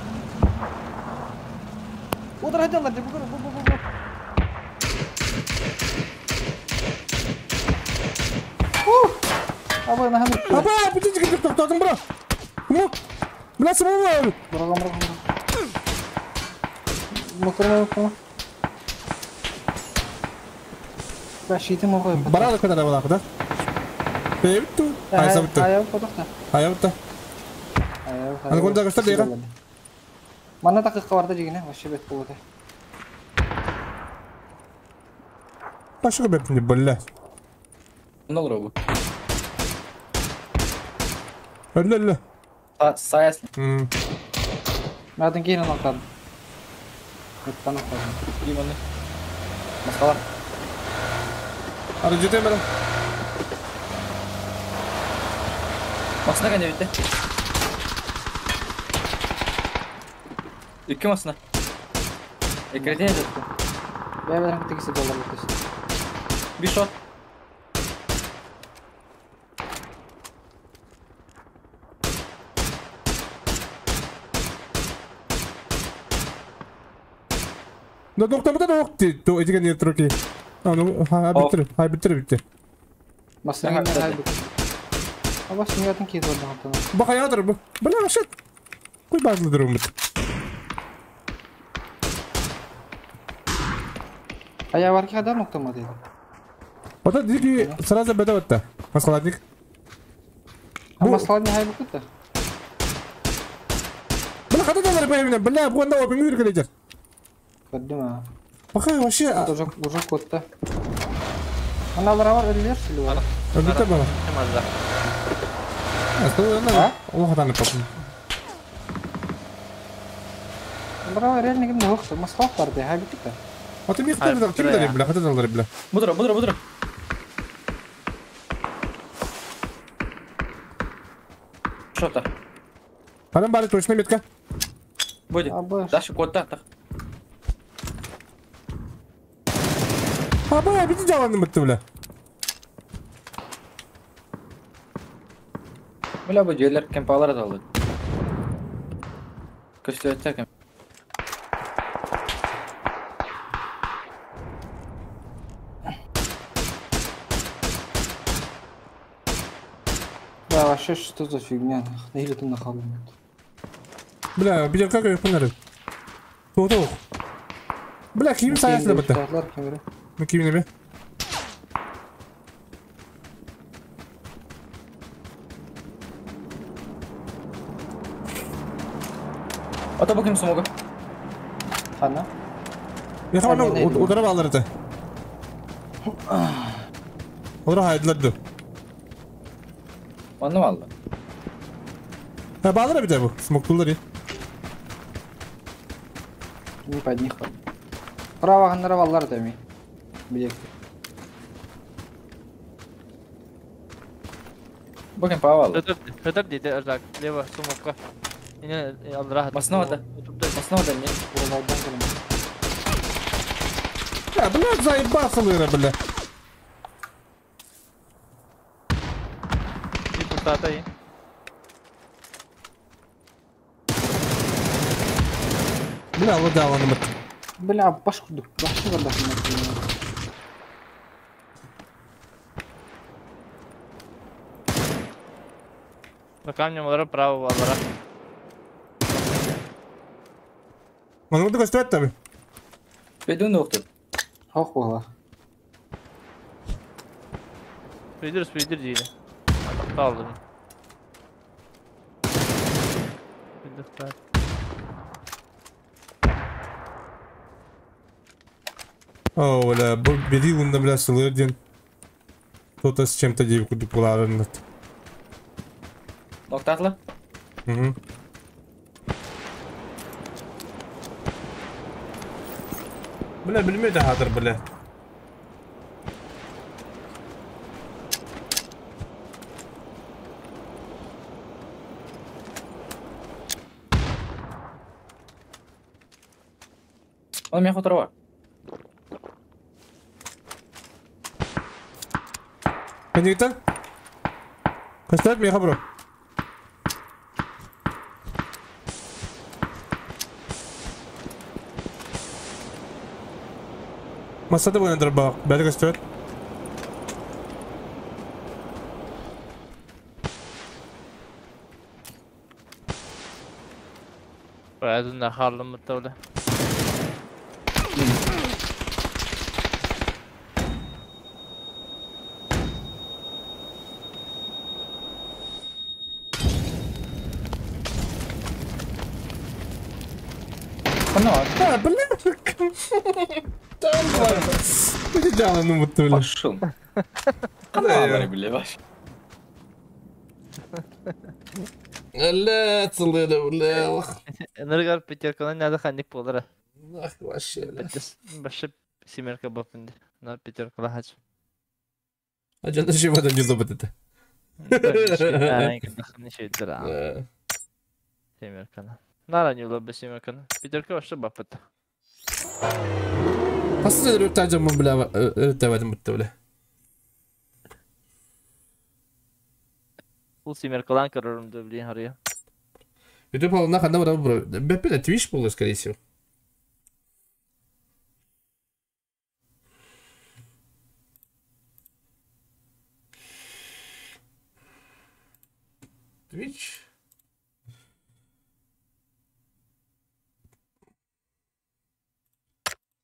Удар хотел, бу бу бу бу. Аба, на хам. Аба, подожди, кто там, бро? Ну, бля, самого. Бро, бро, бро. Мокро, мокро. Барада куда давала, да? Пепту, айсабту. Айабта. Ана кунда кашта дейга. Мана такы кабарда жигине, вообще бет болду. Пашка бет не бля. Нол робу. Ла-ла. А, саяс. Надо кейин алкан. Кыттан алкан. Лимоны. Маскалар. Ары жете бара. Масына кәне битте. Икки масына. Экреден жетти. Бәбәрен тегесе доллар битте. Bir shot. Да доктор, да доктор, то эти не троки. А ну, ха биттер, ха биттер битте. Масына кәне хай битте. Аба сиңгәтен киде oldu. Бака ядыр бу. Бля, shit. Куй базлы дөрөм бит. А var ki kadar nokta mı dedi? Вот это дикий сразу беда вот та. Маскаладник. Маскаладник хай букутта. Бля, хата доллар бля, бля, бу анда опин юр кележер. Көрдүм. Бака вообще уже уже котта. Аналар бар өлөр сүлү. Битте бала. Астына, ол хатаны папым. Бра реально кимде хокты, маскалак бар де, хай битте. А ты мне ким дали, бля, хотя дали, бля. Будра, будра, будра. Что-то. Адам бары точно метка. Будет. Дальше код так. А, бля, видите, дело на бля. Бля, bu diğerler kempalara daldı. Köstüğe Да, вообще что за фигня? Или ты нахал? Бля, видел как я фонарик. Вот. Бля, ким саясына бітті. Ну ким неме? Ата бу ким смога? Хана? Я хана удара алар это. Удара хайдыларды. Онны алды. Ha bağlar bir de bu. Smoke Не под них. Право ханнара да ми. Билек. Бу кем пава алды. Өтөр дейді, ырдак, лево, сумокка. Ине алдыра. Масна да. Масна да не. Бля, блядь, заебался лыра, бля. Депутата. Бля, вода он. Бля, башку башку башку. На камне мадара право алара. Маны да көстөт таби. Бедун доктор. Хох була. Спидер, спидер дейді. Атақта алдым. Спидер. О, бля, бери лунда, бля, сылырден. Кто-то с чем-то девку дупуларын. Ноктатла? Угу. Бля, билмейді хатыр, бля. Он меня хуторова. Коннектор? Поставь мне хабру. Масада буна дроба. Бәлі көстөт. Бәдін харлым бітті. А, бля, там, бля. Ну вот, бля. Пошел. Да, бля, ваш. Бля, целый, бля. Энергар пятерканы надо ханник болдыра. Нах, вообще, бля. Башы семерка бапынды. На пятерка лахач. А что ты в этом не зубы это? Семерканы. Нара не лобы семерканы. Пятерка вообще бапыт. Хасса рөтәҗем бля, рөтәвәдем битте бля. Ул семеркалан көрөрүм блин харыя. YouTube алына ханда бара бро. Бепе Twitch булды, скорее всего. Twitch.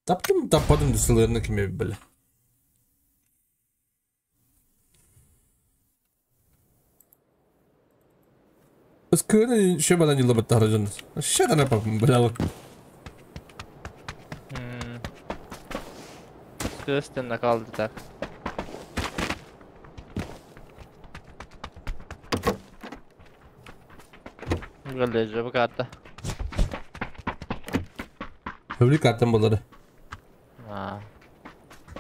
Таптым, таппадым деселерine киме бля. Скыры шебадан йылы бітті харajын. Шедан апапым, бля. Скырыстен накалды так. Галлежа бу карта. Публик картам болары.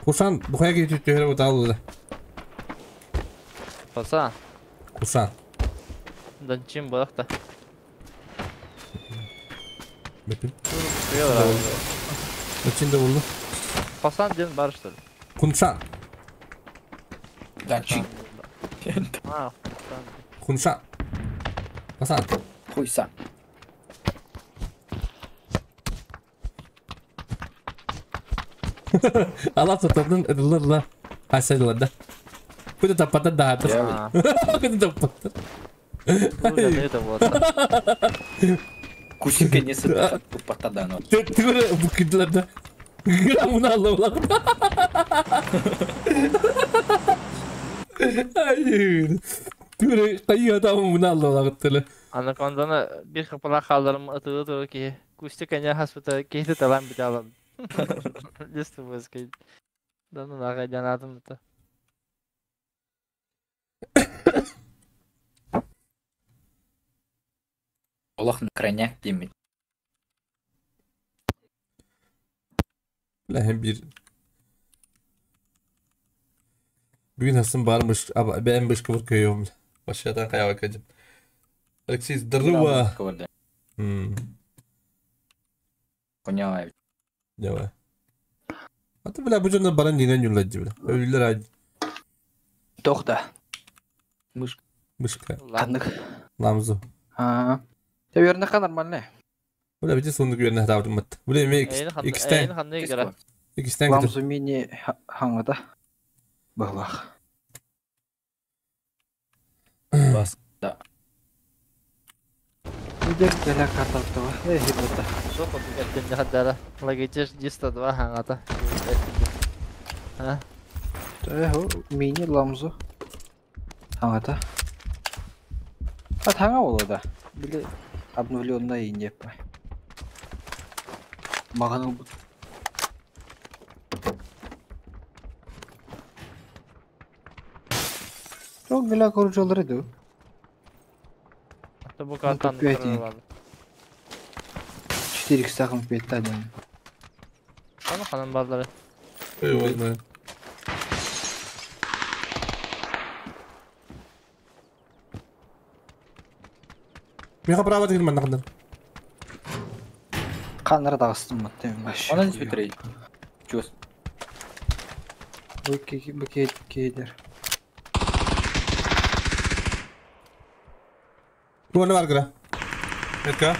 Кусан бухая кетіп түйері ұталды. Кусан? Кусан. Данчин балақта. Бөтін. Данчин да болды. Кусан ден бар что ли? Кунсан. Данчин. Кунсан. Кусан. Хуйсан. Allah tutadın ıdılırla aşağıda. Bu da tapatı dağıtır. Bu da tapatı. Кусика не сыпат патадан. Ты bu kıdlarda. Bunu Allah Hayır. Türe kayı adamı bunu Allah Allah. Anakondanı bir kapıla kaldırım atılı ki. Кустика не хаспыта кейти талан бит алам. Листы выскай. Да ну нахай дянатым это. Олох на крайняк демит. Hem bir Bugün hasım varmış ama ben başka bir köyüm. Başkadan kaya bakacağım. Алексей, здорово. Поняла. Давай. А ты, бля, будем на баранина не улать, бля. Өлілер ай. Тоқта. Мышка. Мышка. Ладно. Ламзу. А. Ты верно нормально. Бля, бите сундук верно тавдым мат. Бля, ме икстен. Икстен. Ламзу мини хаңада. Бағлақ. Бас. Да. Идет для картофта. Эй, ребята. Что тут это не хадара? Лагичеш 202 хаңата. А? Мини ламзу. Хаңата. А таңа олада. Били обновленная не по. Маған ол. Çok güzel korucuları edi. Bu karttan 4 x takım 5 tane. Tamam hanım barları. Eyvallah. Меха право деген манда кандай. Канара дагыстым маттым баш. Она здесь битирей. Чус. Бу кейдер. Туаны бар кыра. Метка.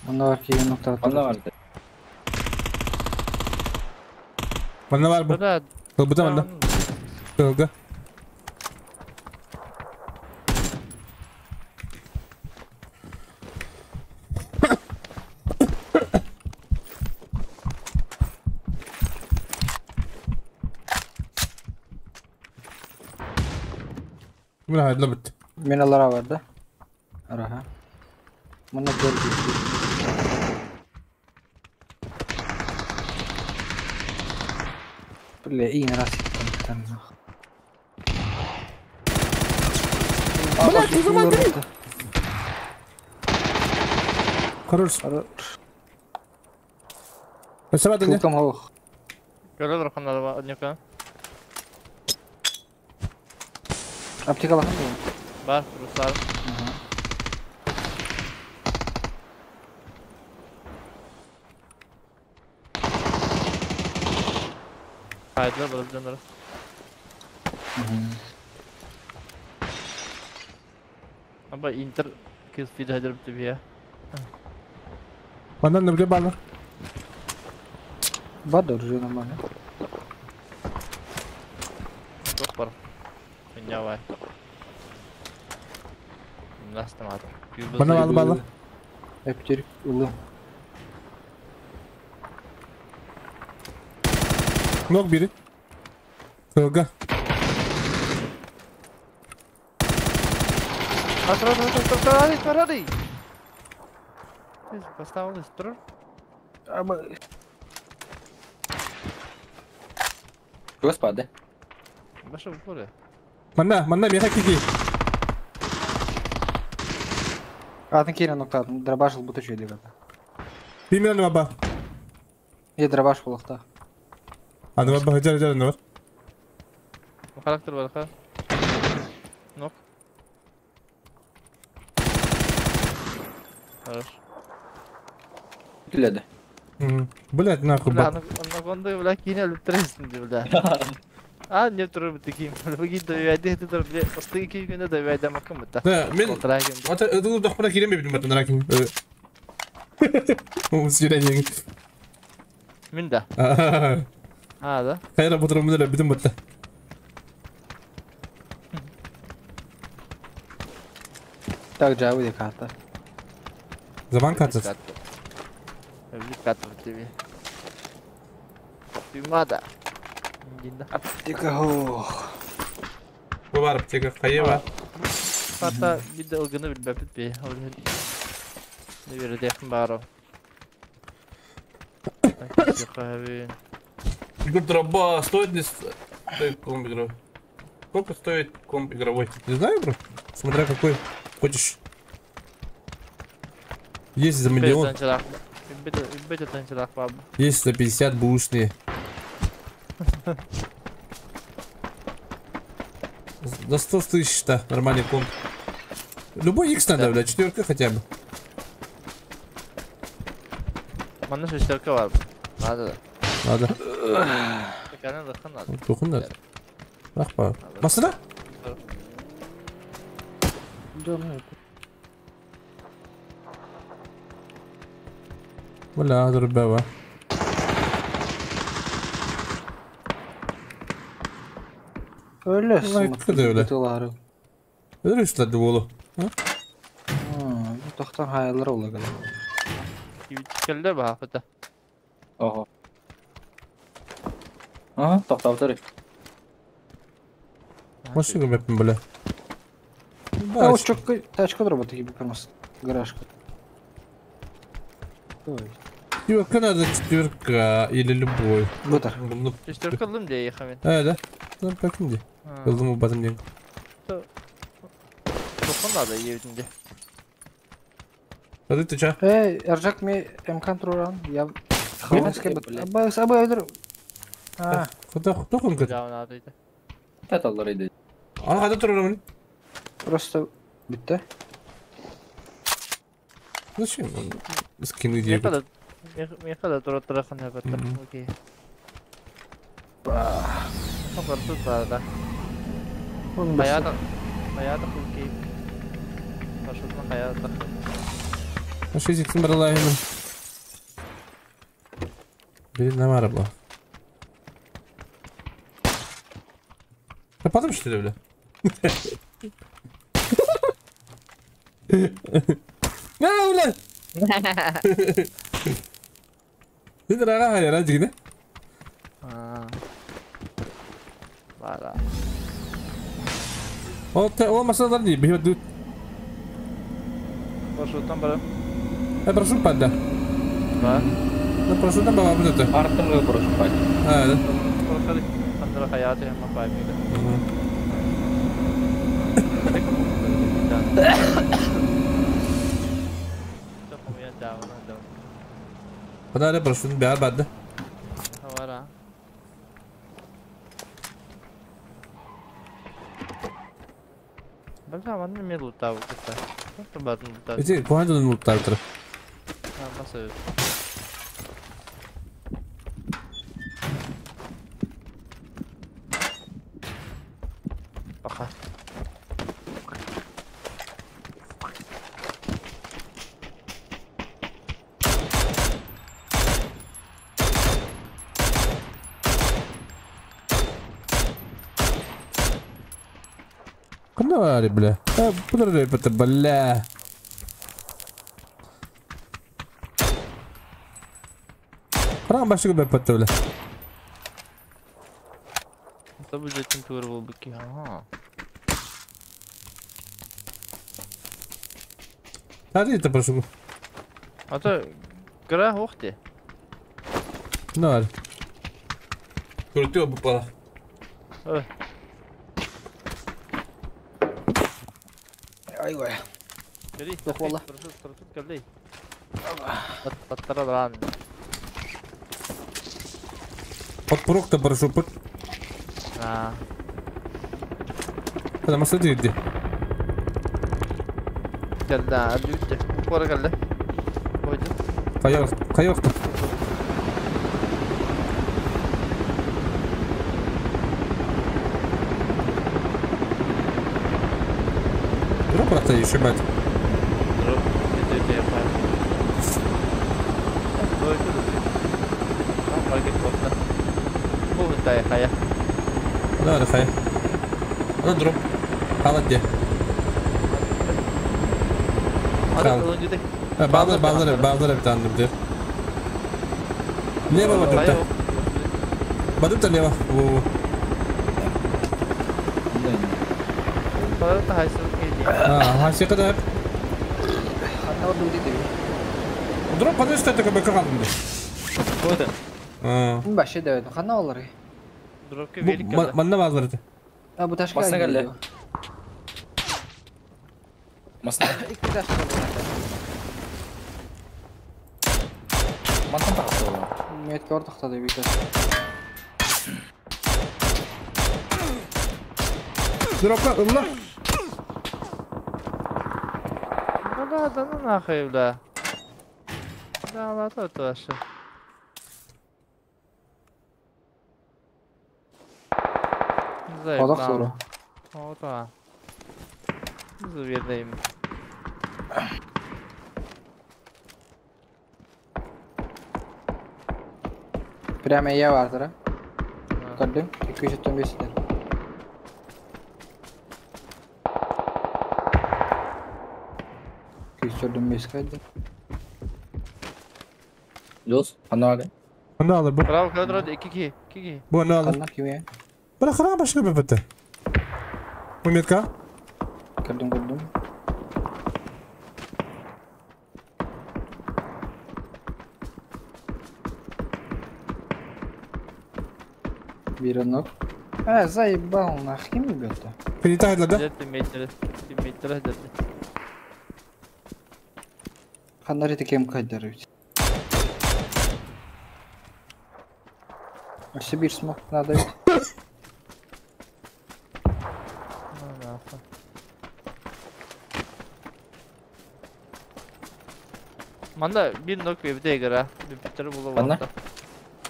Онда бар кейген нокта. Онда бар. Онда бар бу. Бу да. Долго. Бля, лабыт. Мен алара бар да. Араха. Мына көрдү. Бля, и раз. Бля, ты смотри. Хорош. Спасибо, да. Там ох. Көрөр хандар однюка. Аптека лахан. Бар, Руслан. Haydi balık Ama Inter kill feed hadir bitti ya. Bana ne bile bana. Var da orujuna bana. Çok var. Dünya var. Nasıl tamam. Bana bana bana. Hep ulum. Nok biri. Tolga. Hadi. Поставил строр. Господи. Баша в поле. Манна, манна, меха кики. Атын киирэн октаатын, дробаш ылбыта үчүгэйдик ата. Бимер баба. Е дробаш буолуохтаах. Аны баба хажар хажар бар. Характер бар ха. Нок. Хорош. Түләде. Блять, нахуй. Бля, анаконда, бля, кийин өлүп турасың ди, бля. А, не туруп бит кийин. Бу кийин дөйәде, тур, бля, осты кийин күндө дөйәде макын бит. Да, мен ата ыдылы дохпана кирем бит бит наракин. О, свидание. Мин да. А, да. Хайра бутрым да битим бит. Так, жабы карта. Заман карта. Катып тебе. Түймада. Аптека ох. Бу бар аптека кайы бар. Карта бир ылгыны билбеппит би. Не бере бар. Дроба стоит не стоит комп игровой. Сколько стоит комп игровой? Не знаю, бро. Смотря какой хочешь. Есть за миллион. Есть за 50 бушные. За 100 тысяч-то нормальный комп. Любой X надо, бля, четверка хотя бы. Манна шестерка бар. Надо. Надо. Тухун надо. Рахпа. Масына? Бля, дурбева. Öyle. Öyle. Öyle üstlerdi bu oğlu. Tohtan hayaller ola gel. Келді ба апыта. Ого. Ага, тоқтап тұр. Машина меппин бля. Да, тачка дроботы gibi просто. Гаражка. Четверка надо, четверка или любой. Бутер. Четверка лым де ехамен. А, да? Ну, как где? Ылдым батым ден. Тохон надо евдинде. А ты ча? Эй, Эржак ми МК туран. Я Аба, аба өдür. А. Куда тохон кыт? Таталар иди. А, када туран? Просто битте. Зачем? Скины делают. Мехада тура турахан хабаттар. Окей. Бар да. Хаята. Хаята окей. Маршрутна хаята. Шизик брала именно. Блин, на мара была. Да потом что ли, бля? А, бля! Ты дорогая, радик, да? А. Бара. О, машина не бьет. Маршрутом бара. Я прошу пада. Да. Ну прошу там баба вот это. Артем прошу пад. А, да. Подали, прошу, бя, бада. Эти куанды лутав тр. Пока. Куда, бля? А, бля. Прям башка бля бля. Это будет тур был быки. Ага. Hadi это прошу. А то гра охте. Ноль. Крутил бы пала. Ай, ой. Yok valla. Подпорог-то парашют. هذا ما صدق يدي. كلا لوجه ورا كلا. خير خير. دروب راح تيجي شو بعد؟ دروب لا لا خير. اضرب هذا دي. بعض بعض بعض بتاع نبدأ. ليه ما بدأت؟ بدأت ليه؟ هاي سيقدر. دروب قدرت تتكبر كغام. باش ده خلنا والله. ما لنا بعض Bu taş Masına geldi. Masına. İki taş geldi. Masına taktı. Met kor taktı bir taş. Dropla Allah. لا ده انا خايف لا. لا لا تتوش. Odak soru. O da. Zubiyerdeyim. Прямо я vardır ha. Gördüm. 275 lira. 245 kaydı. Dost, anne alır. Anne alır bu. Bravo kadro 2 2 2. Bu anne alır. Allah kimi? Bırak bırak başka bir bitti. Bu metka. Gördüm gördüm. Bir anok. А, заебал нах, кем ребята? Прилетает, да? Ханарите кем кайдер ведь. А Сибирь смог надо ведь. Manda bir nok bir de göre bir bitir bulamadım.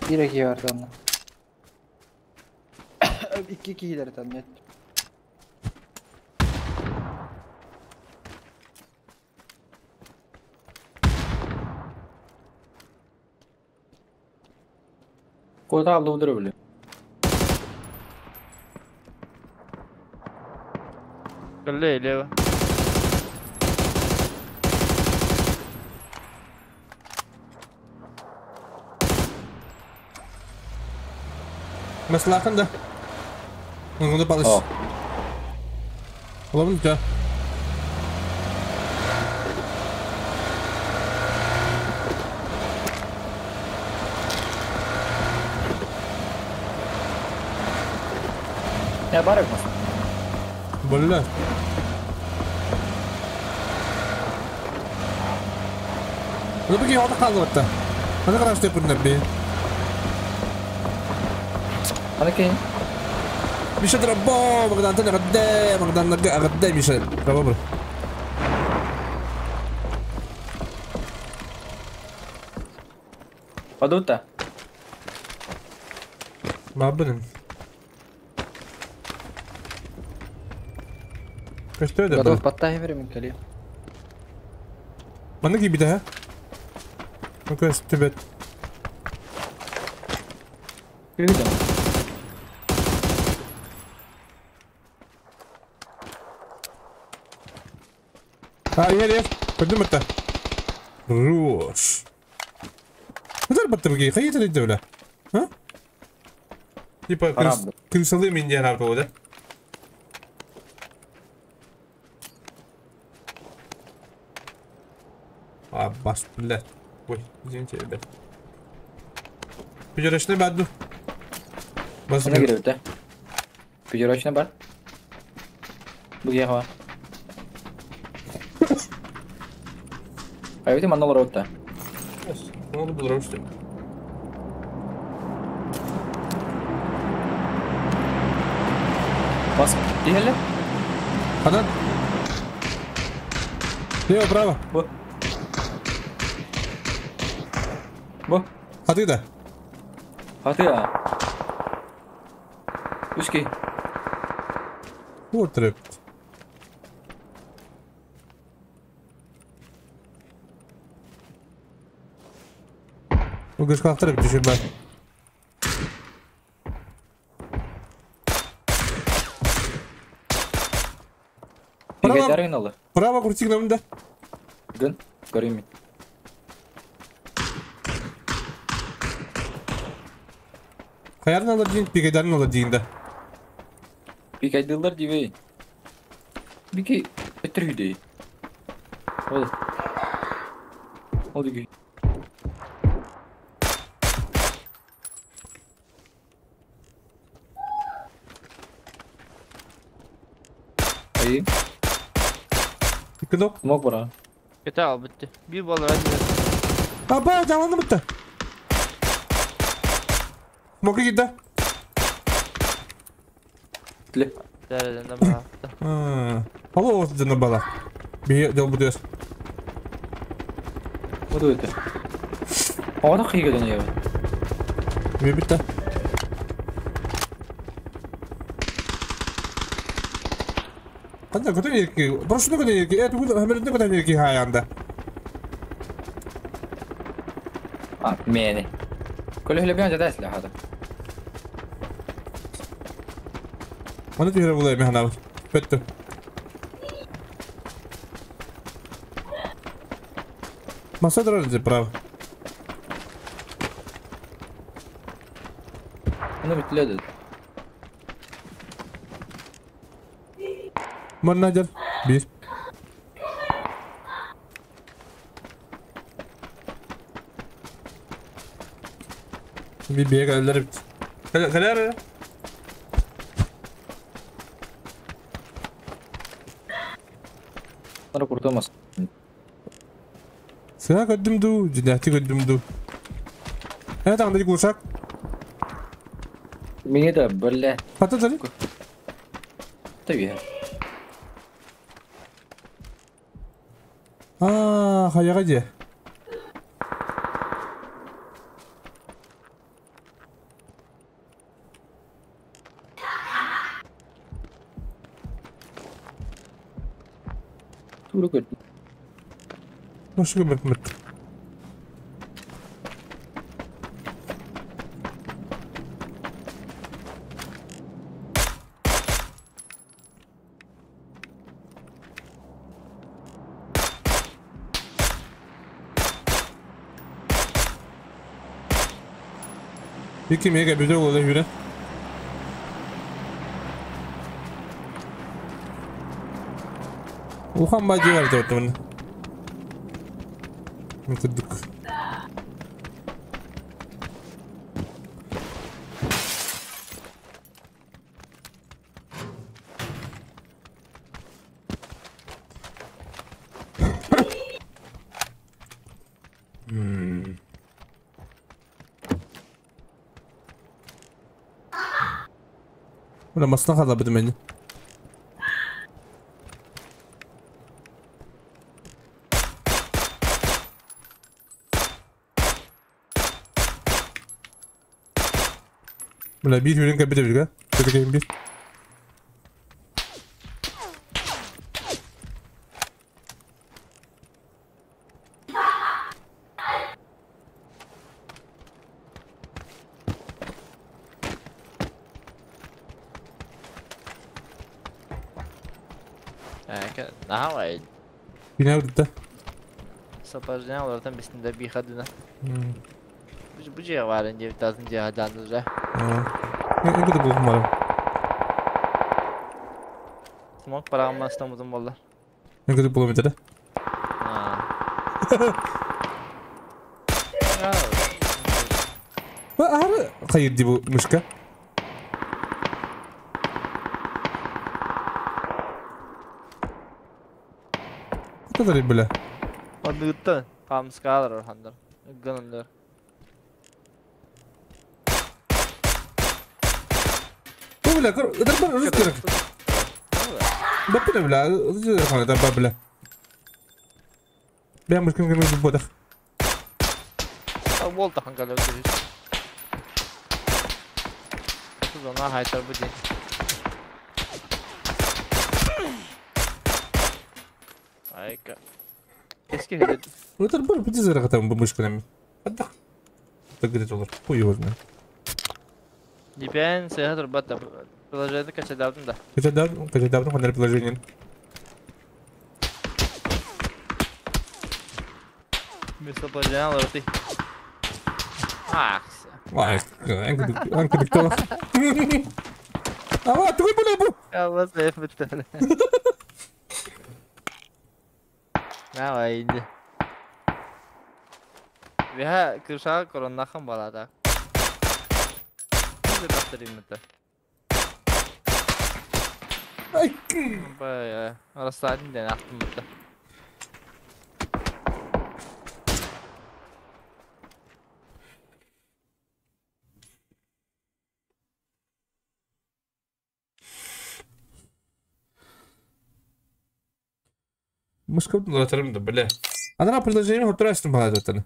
Bir iki var tamam. 2 2 ileri tam net. Koyda aldı udur öyle. Öyle öyle. Mesela da. Onu balış. Olabilir ya. Ya bari mı? Böyle. Ne peki orada kaldı hatta. Ne kadar işte yapın bir. Hani ki? مش اضرب بوم غدا عطيني غدا غدا نرجع غدا مش بابا Падута. ما بنم Что это? Готов подтаймер من ما نجي بدها ممكن استبت كده ها هي قدمته روش ضربت بقي خيط الدولة ها تيبا كل صديق من جانا بوده عباس بالله وي زين تي بيجرشنا بعده بس انا قربته بيجرشنا بعد بقي هوا Айбыты манна олорбут да. Onu bulurum işte. Бас диһэллэр. Ханан? Лево, право. Бу. Бу. Хаты да. Хаты а. Үс киһи. Уотырып. Угышкахтырып түшүп бар. Право. Пикайдары гыналлар. Право крути к нам да. Гын. Көрейм мин. Хаярын алар дейін, пикайдарын алар дейін да. Пикайдылар дибей. Бики өттөр үйдей. Ол. Ол диги. Ай, Икки док. смок бара. Кете ал бітті. Bir balı hadi. Аба, жаланды бітті. Моки китті. Тле. Дәрәдән бала. Алло, осы жана бала. Би жол бутуяс. Оду өтө. Ага кыйга дөнө ябы. Би бітті. Қанда көтен ерки, бұрышны көтен ерки, э, түгіл өмірінде көтен ерки хаянда. А, мени. Көлө биян жада эсле хада. Оны түйірі бұлай мен ханабы. Бітті. Маса тұрар деп, право. Аны битледи. Манна жар. Bir. Bir bir geldiler bitti. Kale kale ara. Аны куртамас. Sıra gördüm du, cinayeti gördüm du. Evet andaki kuşak. Миңе да берле. Hatta tabii. Tabii. Aa, hayır hadi. Туру көрдүм. Nasıl gömmek mit? İki mega bir de oldu yürü. Улахан бажи бар деп отырмын. Мүмкіндік. Мына масына қала бітім мені. Мына bir үрін кәбіте бірге. Көтекейін bir. Наһаа Бина үрді. Сапожня олартан бисинде бихадына. Бу жер бар инде тазын же хаданды же. Мен көтіп болғым барым. Смок парагымдан стамудун болду. Мен көтіп болам етеді. Ары қайыр бу мышка. Қытадар бля. Аныыттан хаамыскаалар орхандар. Ыгганандар. Бу бля, ыдарбар ырыс керек. Баппыта бля, ырыс хана та бля. Бя мышкын кым бодах. Бол тахан калар дүйүс. Тузана хайтар бу ден. Айка. Эски хедет. Ыдарбар бу дизер хатам бу мышкын. Аддах. Тагырет олар. Хуй его знает. Дипен сеха турбат приложение качадавдым да. Качадавдым, качадавдым хандар приложение. Вместо приложения лорты. Ах. Ай, анкы диктова. Ава, тугой бля бу. Я вас бітті. Давай, иди. Веха кырша короннахан балада. Şimdi бастырayım mı? Ай. Бая, арасадын ден ақтым бітті. Мышка латарым да, бля. Ана предложение хотрастым балада.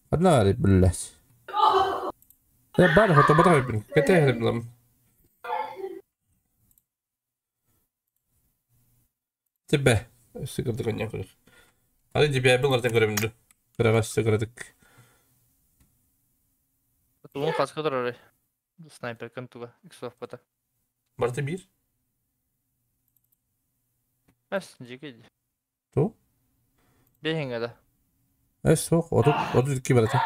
Одна, блядь. Я бар хото батай блин. Кете блин. Тебе. Сыгырдык не көрөх. Ары тебе был артын көрөмдү. Бирага сыгырдык. Туун хаска турар. Снайпер кантуга. Иксов бата. Барты бир. Әс, жеке. Ту? Бехинге да. Эс сок, отут отут ки барата.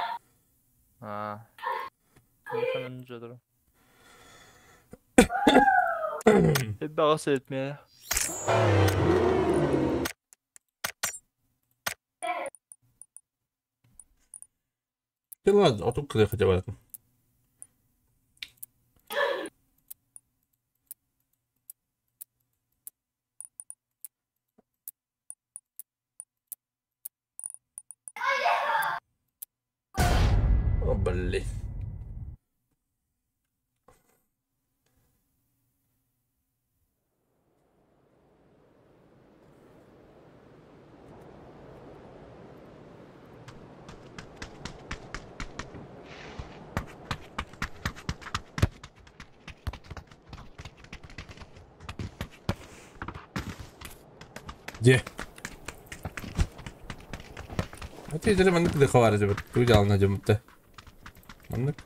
А. Механын жодур. Бағасы etmeye. Ты ладно, отут кыды хотя бы. О, блин. Где? А ты даже маннык дыхавар жебет. Туй жалына жемытты. Маннык.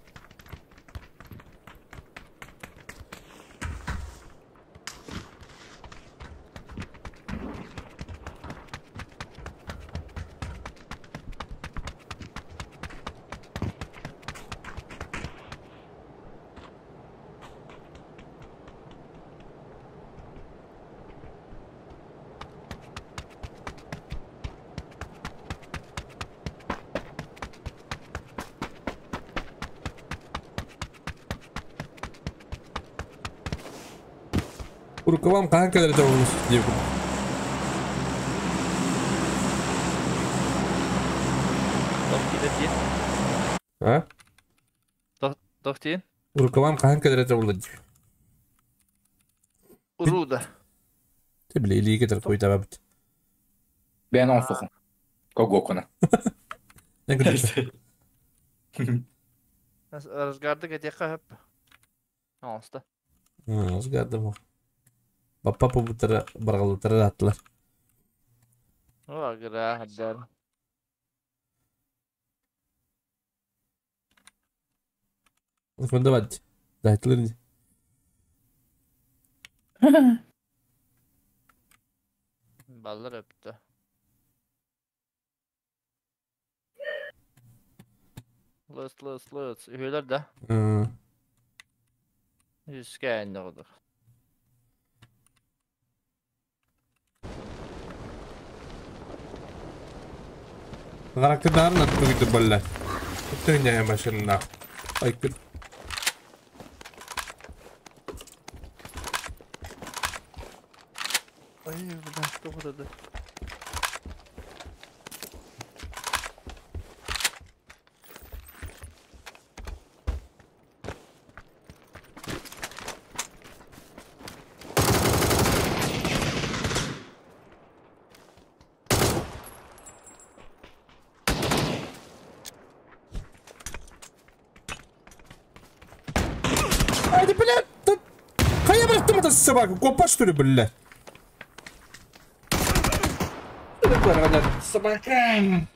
Урукалам кахан кадыр жабылмыш деп. А? Тохтин? Урукалам кахан кадыр жабылды. Уруда. Ты бля, или кетер кой табабыт. Бен он суху. Когокуна. Разгарды кетеха хөп. Оста. Разгарды. Папа побутара баргалытара аттылар. Лагра хаддар. Фондавать. Да, это лынь. Баллар өптü. Лыс, лыс, лыс. Үһөлөр да. Үскә инде кудук. Характердарына тугиты балла. Төйнә машина. Айкыр. Ай, бля, тоқтады. эта собака? Копа, что ли, бля? Собака!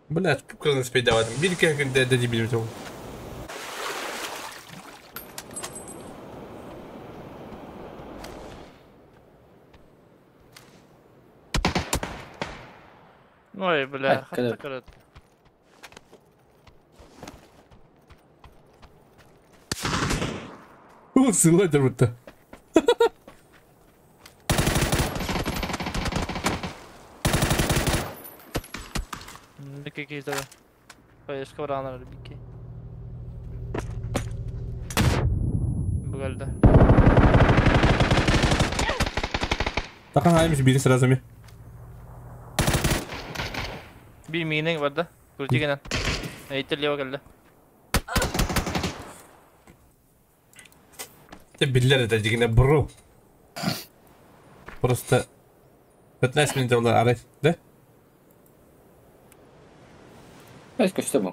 Блядь, куколы успеть давать. Били как да дебил. Ой, бля, хатта көрөт. О, ссылай будто. Бики кейтер. Поешка вранар бики. Бугальда. Тахан хаймыш бiri сразу ми. Bir minin var da. Kurucu gene. Eğitir leva geldi. Ты биллер это дигне бру. Просто 15 минут доллар арай, да? Эс көстө бу.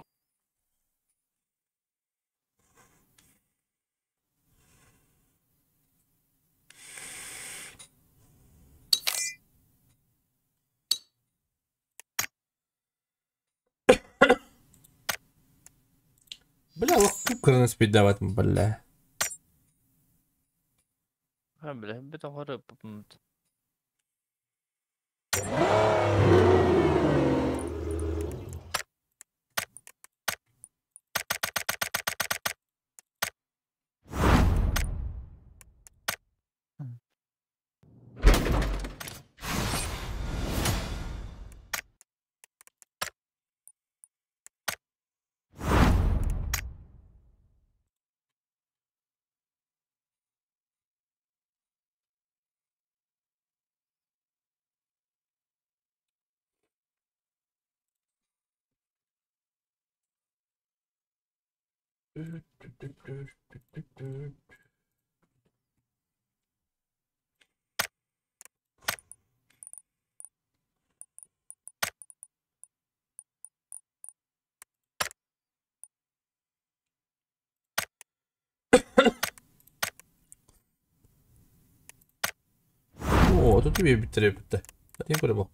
Бля, лох кукрын спидавать, бля. Ha бля, bir tane О, тут тебе битре битте. Один көрө бак.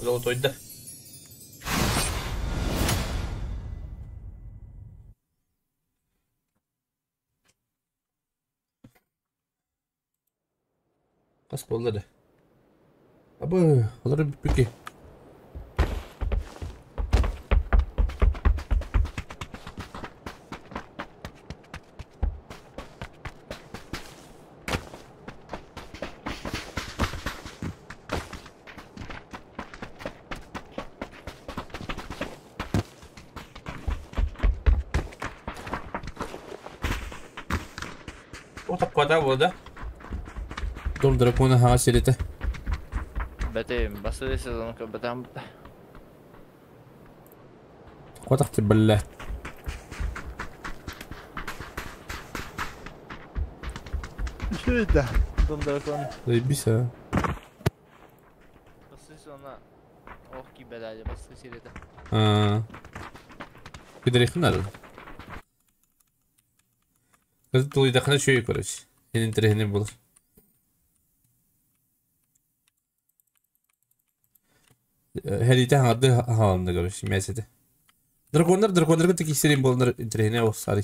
Золотой, да. Kas bolları. Абы, олар бүки. O такой да? Дом дракона ха селите. Бәтем, басы сезон бәтем. Котак бля. Şurada. Дом дракон. Заебись, а. Басы сезона. Ох, ки бәләде, басы серияда. А. Кидрехнар. Тулыйдахына шөй короче. Хенин трехне булыр. Хәрите хаңарды халанды короче, мәсәде. Драконнар драконнарга тик исерин болнар трехне о сари.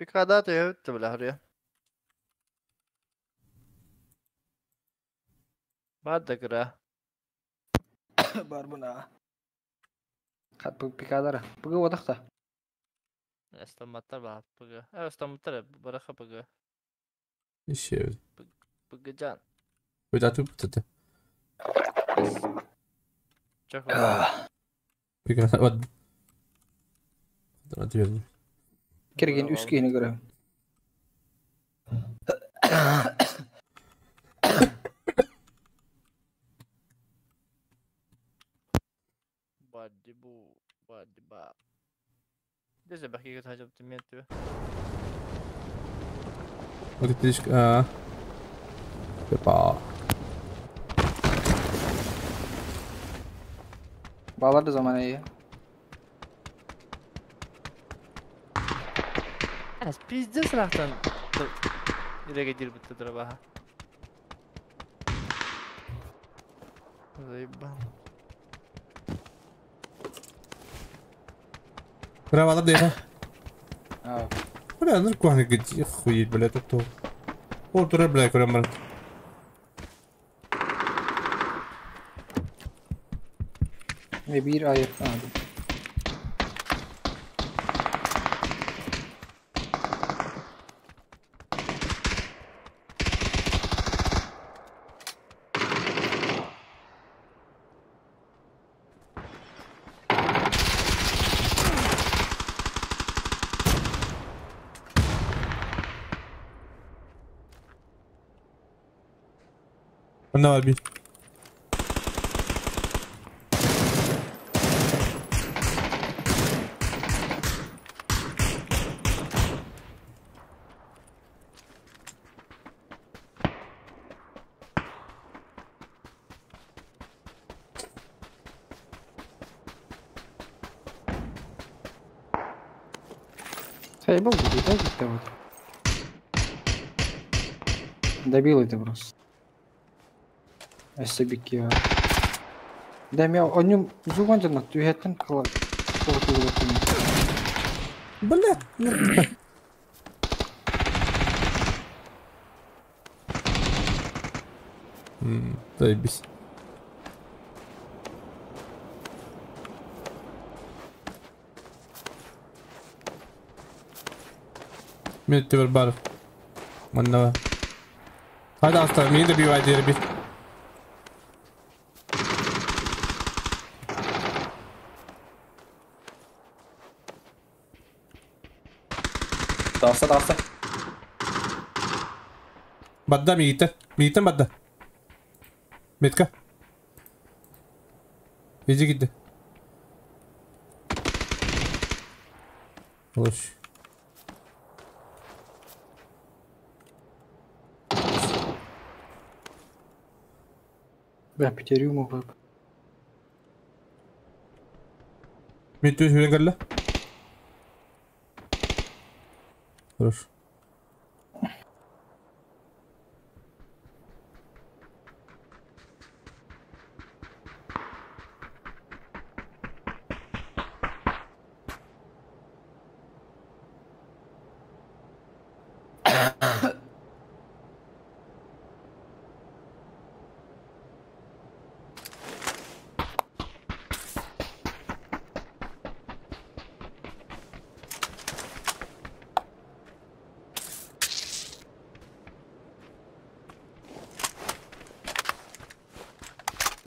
Пикада төһөбүт бля харыйа. Бар да кыра. Бар буна. Хат пикадара. Пыгы отақта. Эстаматтар бар пыгы. Эстаматтар бараха пыгы. Еще. Пыгы жан. Өйдө атып бутты. Чок. Пикада вот. Керген үс киһини көрөм. Бадди бу, бадди ба. Десе бахи кытажып тиметти. Вот это а. Опа. Балар да заман iyi. Әс пиздец рахтан. Иреге дир битти дырбаха. Заебал. Браво, да. А, Бля, ну кухня где хуеть, бля, тут то. О, тура, бля, көрөм Ve bir ayıp. Онна бар bir. Заебал да, gitti вот. Добил это просто. Эссе Да, я о нем зуган на түйеттен кыла. Бля. Заебись. Мен түбір бар. Манна. Hadi aslanım yine de bir var bir. Тахса, тахса. Бадда миите. Миите бадда. Метка. Иди gitti. Hoş. Бля, пятерю мог бы. Миите хүрен кэллэ. Хорош.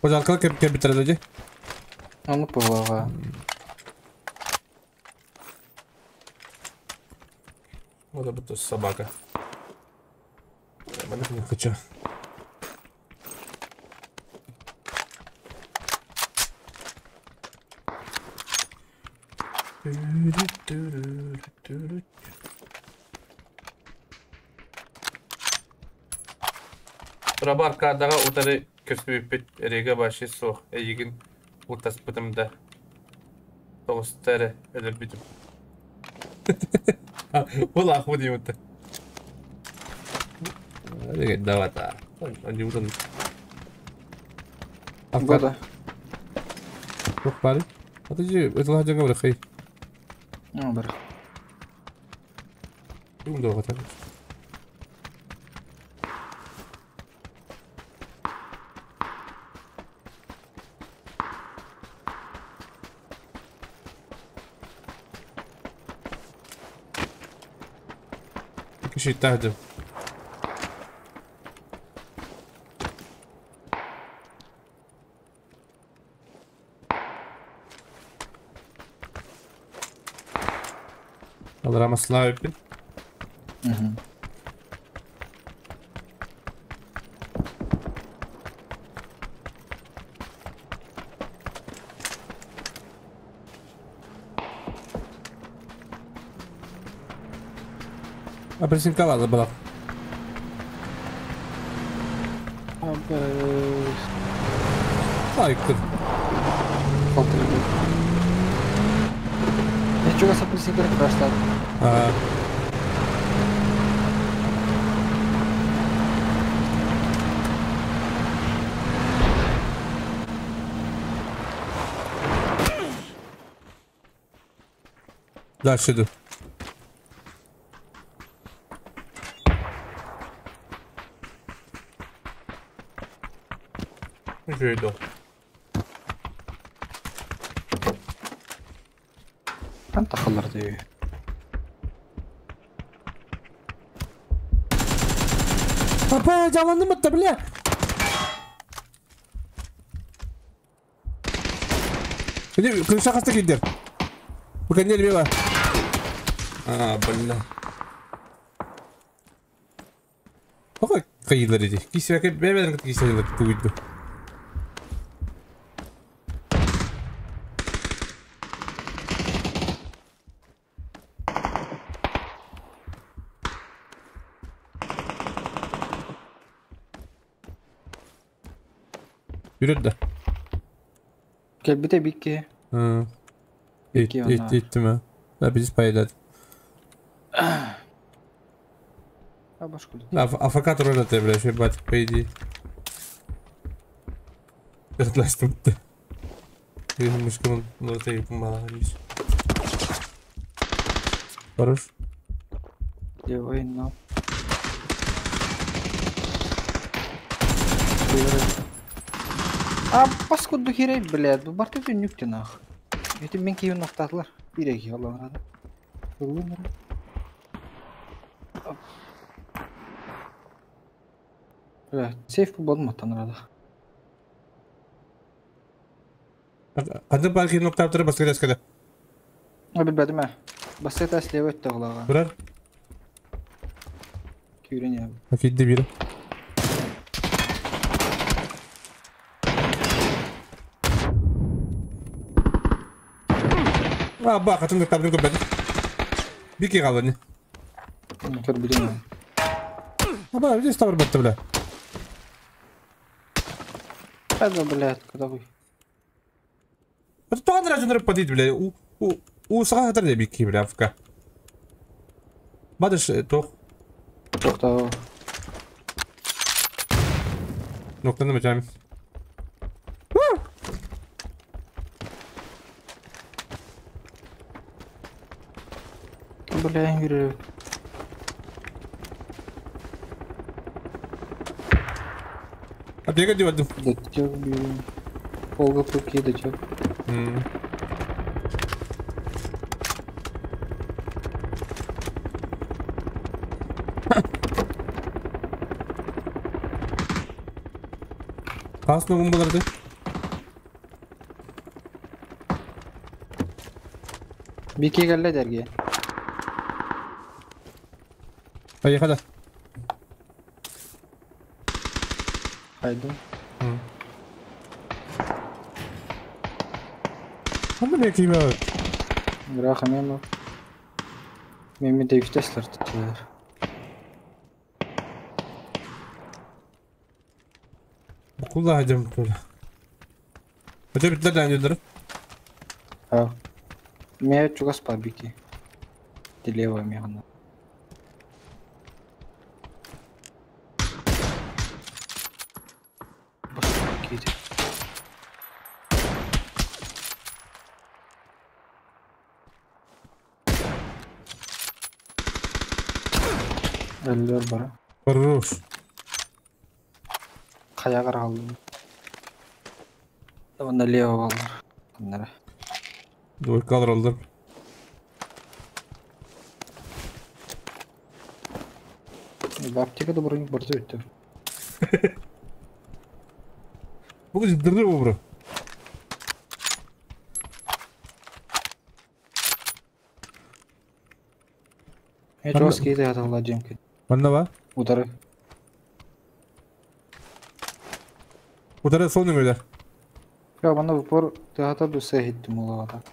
Пожалуйста, кем кем битерде? Ну, повага. Вот это собака. Я не хочу. Рабар кадаға утары көспөппүт эреге башы суох эйигин утаспытым да тоҕустары өлөрбүтүм. Ол аху деймін. Давай-та. Они утан. Года. Yok bari. Hadi это ладья говорю, хей. Ну, бар. Бүгүн да оҕотар. Kişi تهدم. Алра маславипин. Апельсинка была. Ай, кыр. Я чего с апельсинкой прошла? Дальше иду. Иду. انت خلرت ايه؟ Папа, canlandım hatta bile. Hadi kılıçla kasta gider. Bu kendine bir var. Aa, бля. Bak kayılar idi. Kişi belki bebeden kişi sayılır bugündü. Yürü de. Gel bir de bir ki. Hı. İttim ha. La biz payladı. Ha başka. La afakat rol atıyor böyle şey bat paydı. Yaklaştım. Müşküm noktayı yapım bana. Хорош. Левый на. А паскуду херей, блядь, bu барты нүкте нах. Эти мен кейін ноқтатылар. Bir iki Allah'ın adı. Бля, сейф bu болматтан арада. Қандай бар кейін ноқтап тұрып басқа дескеде. Bilmedim ha. Басқа слева өтті құлаға. Бұрар. Күйрен я. Акидде biri. А, бак, атымды табдым көпеді. Бики қалды не? Көр білемін. А, ба, здесь табыр бітті, бля. Қайда, блядь, куда вы? Это то Андра жөніріп подойди, бля. У саға хатар бики, бля, афка. Бадыш, тоқ. Тоқта. Ноктаны мечами. Бля, yürü. Аптека девадым. Датчик, блин. Полга пуки, датчик. Kas nogum bulardı. Бики келді дәрге. Поехали. Пойду. Ханна мен кийме. Бірақ мен мен девтеслер tuttular. Куда идем туда? Хотя бы туда не А. Мен чугас бар бики. Левая мягна. Өллөр бара. Хорош. Kaya aldım. Onda лево var. Bunlara. Двойка alır. Аптека да бронь барда өттө. Бүгін дыры бро. Жесткий да аталла жемки. Манна ба? Удары. Удары сол нөмірді. Я бана упор тыгата дуса хиттим улага.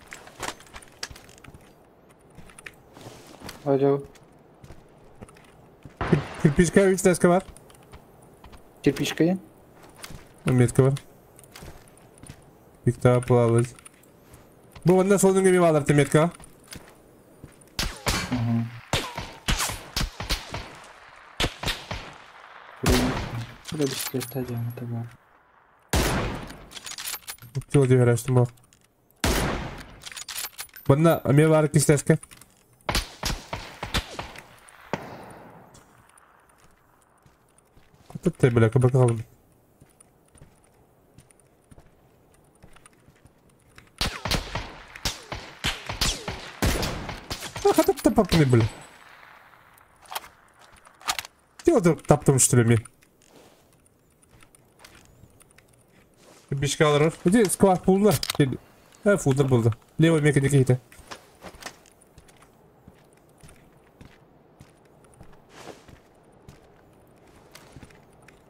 Ажау. Кирпичка үч таска бар. Кирпичка я? Метка бар. Виктор плавать. Бу онда сол нөмірі балар метка. Burada bisiklet acaba tabii. Чего тебе говоришь, бо? Банда, ме бар кистеска. Кутты бля, кабака калдым. Хатып таптым бля. Ты таптым что ли мне? Бишка alır. Hadi squat buldular. Ha fuldur buldu. Levo mekanik iyiydi.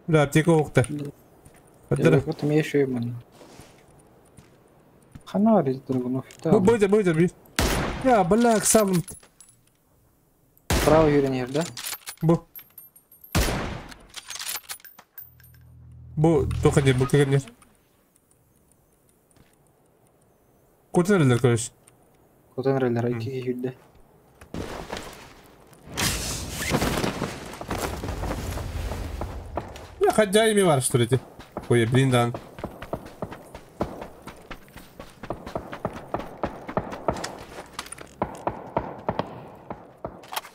Бля, аптека оқты. Хадыр. Вот мне еще и мен. Хана драгунов. Бойда, бойда, би. Я, бля, сам. Право юренер, да? Бу. Бу, только не, бу не. Котенрелер, короче. Котенрелер, iki yüzde. Я хотя ими var, что ли, эти? Ой, блин, да.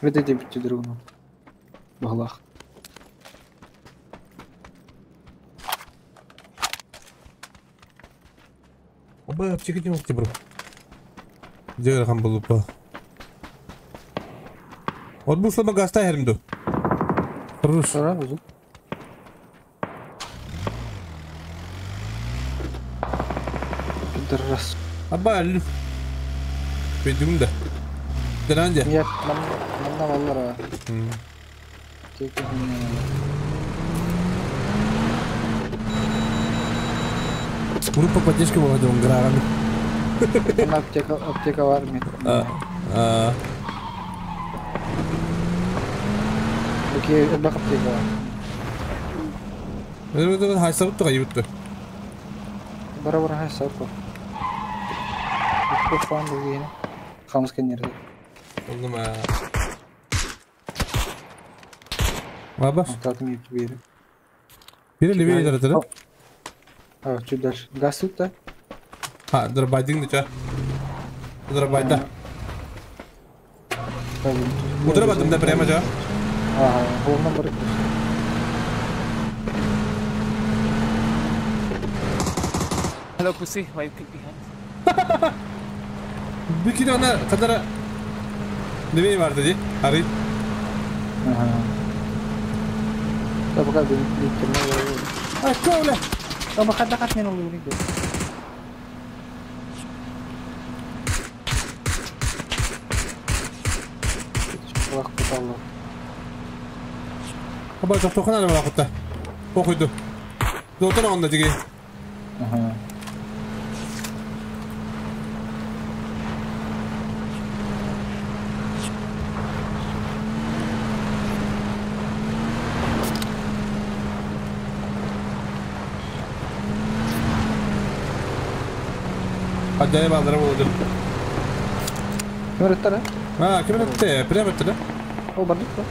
Вот эти бити другу. Балах. Оба, аптека не мог бро. Где там был упал? Вот был слабо гаста хермду. Хорош. Сразу. Пидорас. Аба, лю. Пойдем да. Дранде. Нет, нам нам валлара. Группа поддержки была Грарами. Аптека, аптека в армии. Окей, бак аптека. Это хайсаб то кайбытты. Барабар хайсаб. Бу фан бугин. Хамскен нерде. Олдум а. Баба. Татым бери. Бери левее дара. А, чуть дальше. Газ тут, да? А, дробайдинг да. Дробайда. Утрабадым да прямо жа. Ага, головном бар. Hello pussy, why you kick behind? Bir ona kadar ne var dedi? Arayın. Ага. Да пока bir А, коля. Ama kadar kaç men oluyor ki? Bak tutalım. Baba çok tokan araba kutta. Okuydu. Doktor onda digi. Aha. Acayip aldıra buldu. Kim öğretti lan? Ha, kim öğretti? Prem öğretti lan. O bardık mı?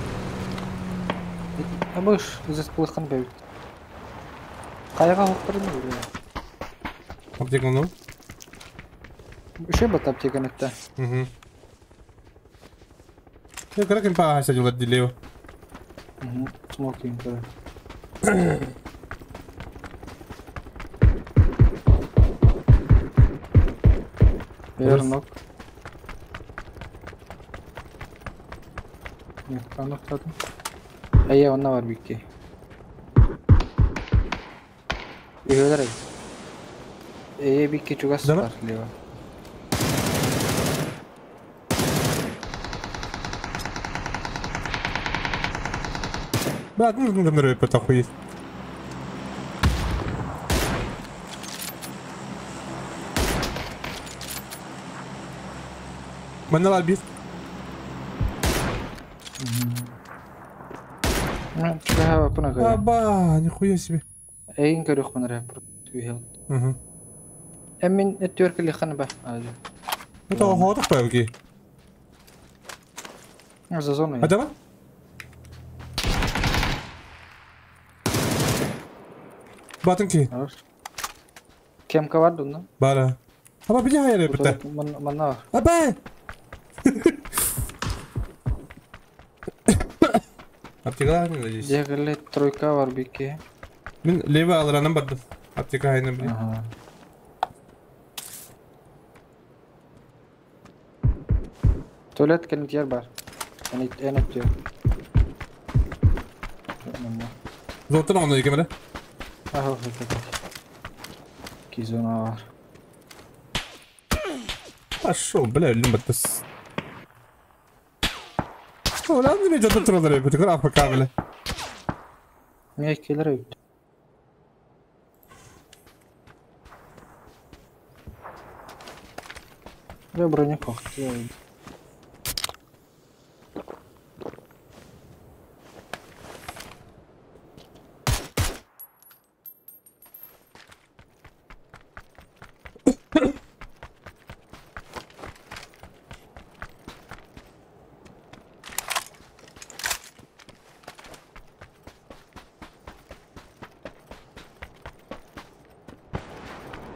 Ama üz kılıktan bebek. Kayağa hoktırın mı? Аптека onu. Şey bat аптека nette. Hı. Ne kadar kim para harcadılar diliyor. Смокинг, да. Вернок. Нет, Эйе, онно бар бикки. Үйөлөр. Эйе бикки чугас бар лево. Брат, ну там это охуеть. Манала бит. Аба, нихуя себе. Эйин көрөх манара Угу. Эмин өттүөр хан ба. Это охоток павки. За зоной. А давай. Батынки. Кемка бар дунна? Бара. Аба били хайры битте. Манна. Аба. Аптека не надеюсь. Дегеле тройка бар бики. Мен левый алранан бардым. Аптека хайны блин. Туалет келин бар. Эн өттү. Золотон ону екемеле. Аха, Кизона бар. Пошел, бля, өлүм баттас. Ола не жата туралар бит, көр АФК бля. Мен келер өттү. Я броня пахты.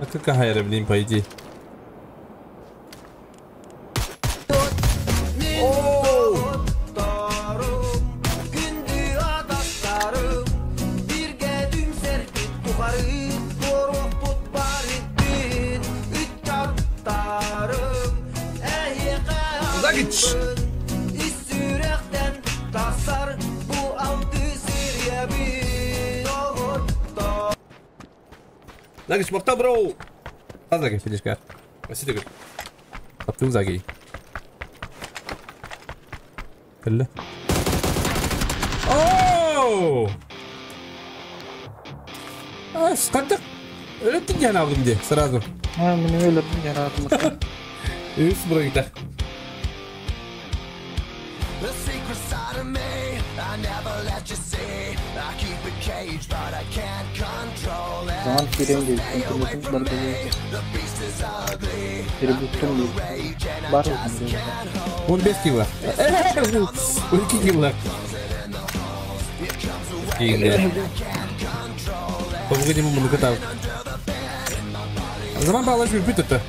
Это какая, блин, по идее. Загич! Загич, махта, бро! Заги, финишка. Спасибо, Игорь. Таптым Заги. Кэллэ. Ооо! А, скандак! Өлөттүн жан алдым де, сразу. А, мен өлөттүн жан алдым. Үс бұрыйда. Zaman kirem değil, internetim var değil. Перебуттум değil. Бар 15 кило. 12 кило. Кило. Помогите ему накатал. Zaman bağlaş bir büt öte.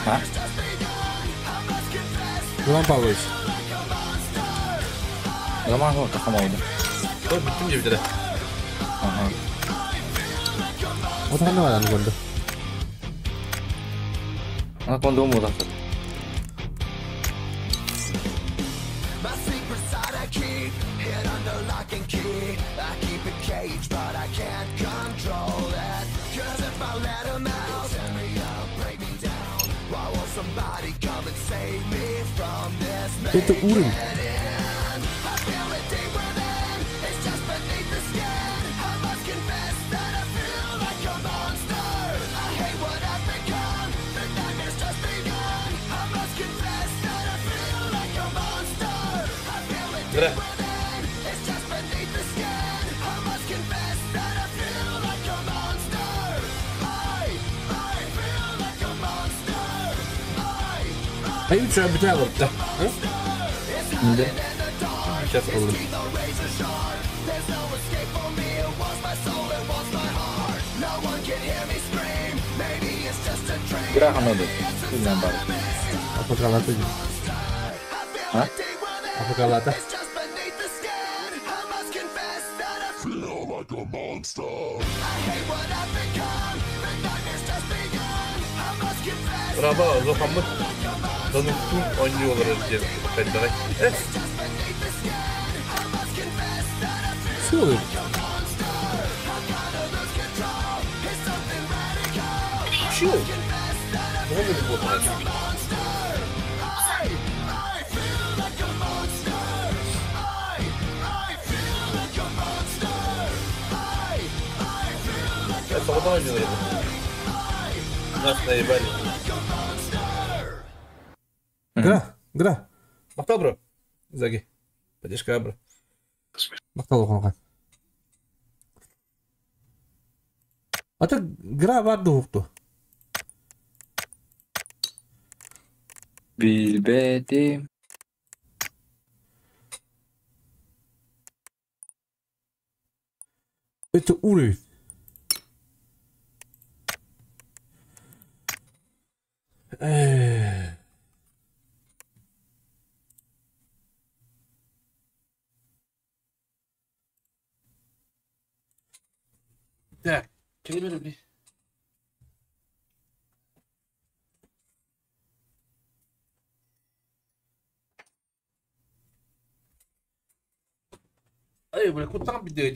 А? Роман Павлович. Роман Павлович. Ой, бүттүм деп битер. Ага. Вот аны бар аны көрдү. Аны кондо му да. Это уровень. Бра. Айы үч бүтэ алыпты. Инде. Сейчас алып. Грахан oldu. Bilmem bari. Apokalata. Ha? Apokalata. Bravo, Zohamut. Danuktu oynuyorlar diye. Fendere. Evet. Su olur. Şu. Ne oldu bu kadar? Это вот oynuyorlar. Нас наебали. Гра, гра. Мактал, бро. Заги. Поддержка, бро. Мактал оған. Ата гра бар дуқту. Билбетим. Это уровень. Так, kelime Ay, бля, куда بدي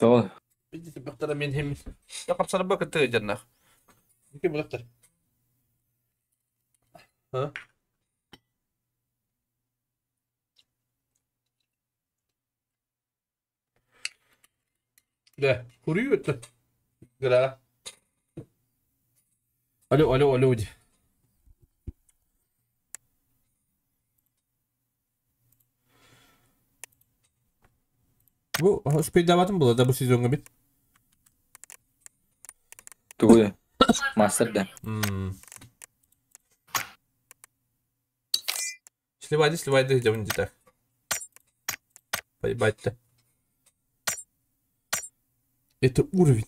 Doğru. بدي تبقى من هم لقد صار بك تجدنا كيف بغتر ها لا كوريوت لا الو الو الو دي Bu speed bu da bu sezonga bit. Doğru. Master da. Сливайды, сливайды, где он так. Поебать-то. Это уровень.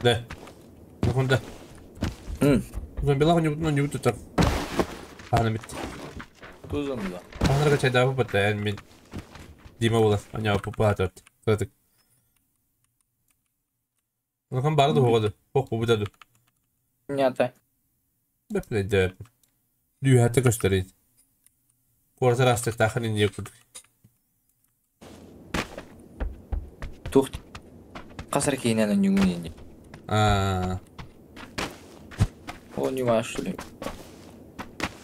Да. Да. Зомбилар не вот это. Ана бит. Тузанла. Ана качай да бу мен Дима була. Аня попатат. Кытык. Лахан барды ходы. Хок бу бутаду. Нята. Бэпле Дүйәті көстөрейін. Куартар астык тахын инде күрдүк. Тух. Касар кейинен нүгүн инде. Аа. О, не что ли?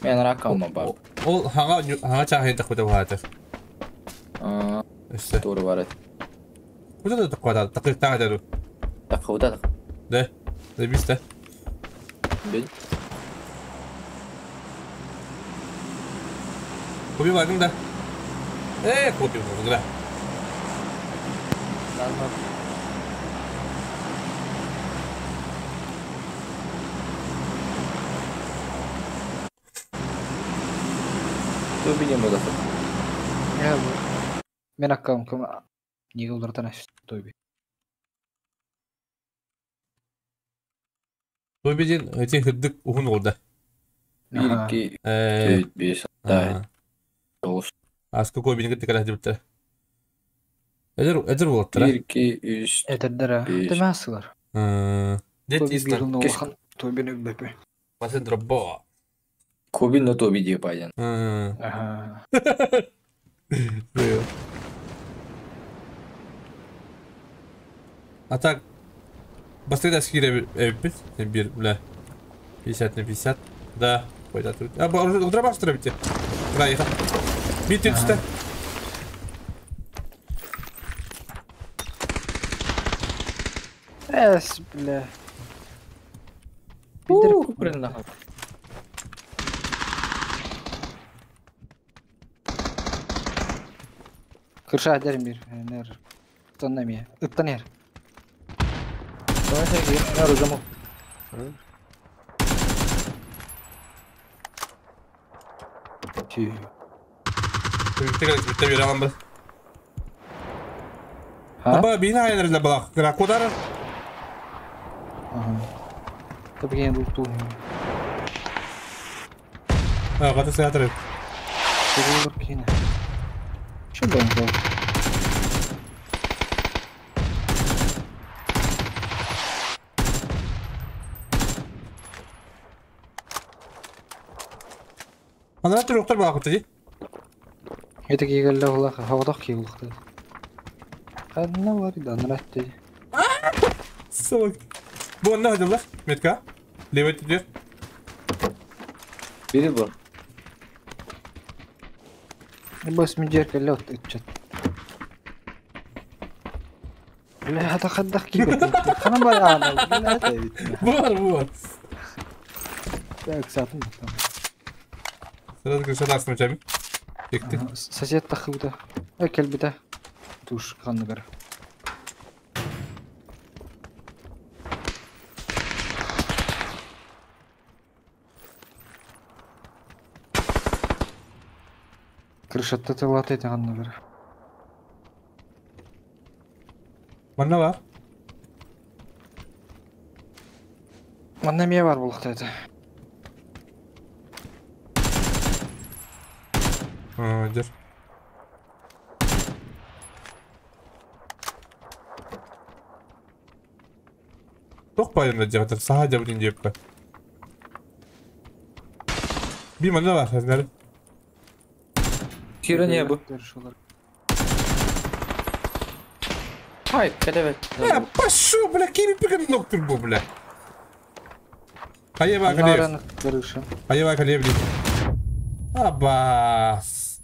Мен ракалма бар. Ол хага хага чахын такуда баатыр. Аа. Тур бар. Куда такуда такы тагы Такуда. Да. Забиста. Бил. Коби бардым да. Коби болду да. Тоби не было. Я мен аккаунтум неге улардан Тоби. Тобиден эти хырдык ухун олда. 1 2 3 5 6 9. Аскы кобини кытты кара диптер. Эдер эдер болоттар. 1 2 3 Эдердер. Демасылар. Дет истан. Тобини бепе. Басын дробо. Кобин но Тоби деп айдан. Аха. А так Бастыгы скире эбит, бир, бля. 50 на 50. Да, пойдет. А, утра бастыра бите. Да, ехал. Бит түсті. Эс, бля. Бидер нахуй. Кырша дерим бир. Нер. Тонна ми. Ыттан ер. Давай сәге. Нер узамы. Тü. Битте бир алам бир. Аба бина айнер балак. Кыра кудар. Ага. Табген луту. А, гата саатыр. Шугулар кина. Şu ben Ана туруктар балак бит. Это кигелле була хавадак кигулыкты. Кадна бар иде, анратты. Сук. Бу онна хадылар, метка. Левый түдер. Бири бу. Бос меджер келле от итчет. Бля, хата хаддак кигул. Хана бар ана. Бар, бар. Так, сатым. Сразу крышадарсың чами. Бекти. Сосед тахыбыта. Келбите. Туш канныгар. Крышатта тылат эти канныгар. Манна бар. Манна мие бар булыкта это. Дер. Тох пайымда жагатыр, саха жабытын жеп. Би манна бар, хазнары. Сире не бу. Хай, кәдәбет. Э, пошел, бля, кими пиган ноктур бу, бля. Хаева калев. Хаева калев. Абас.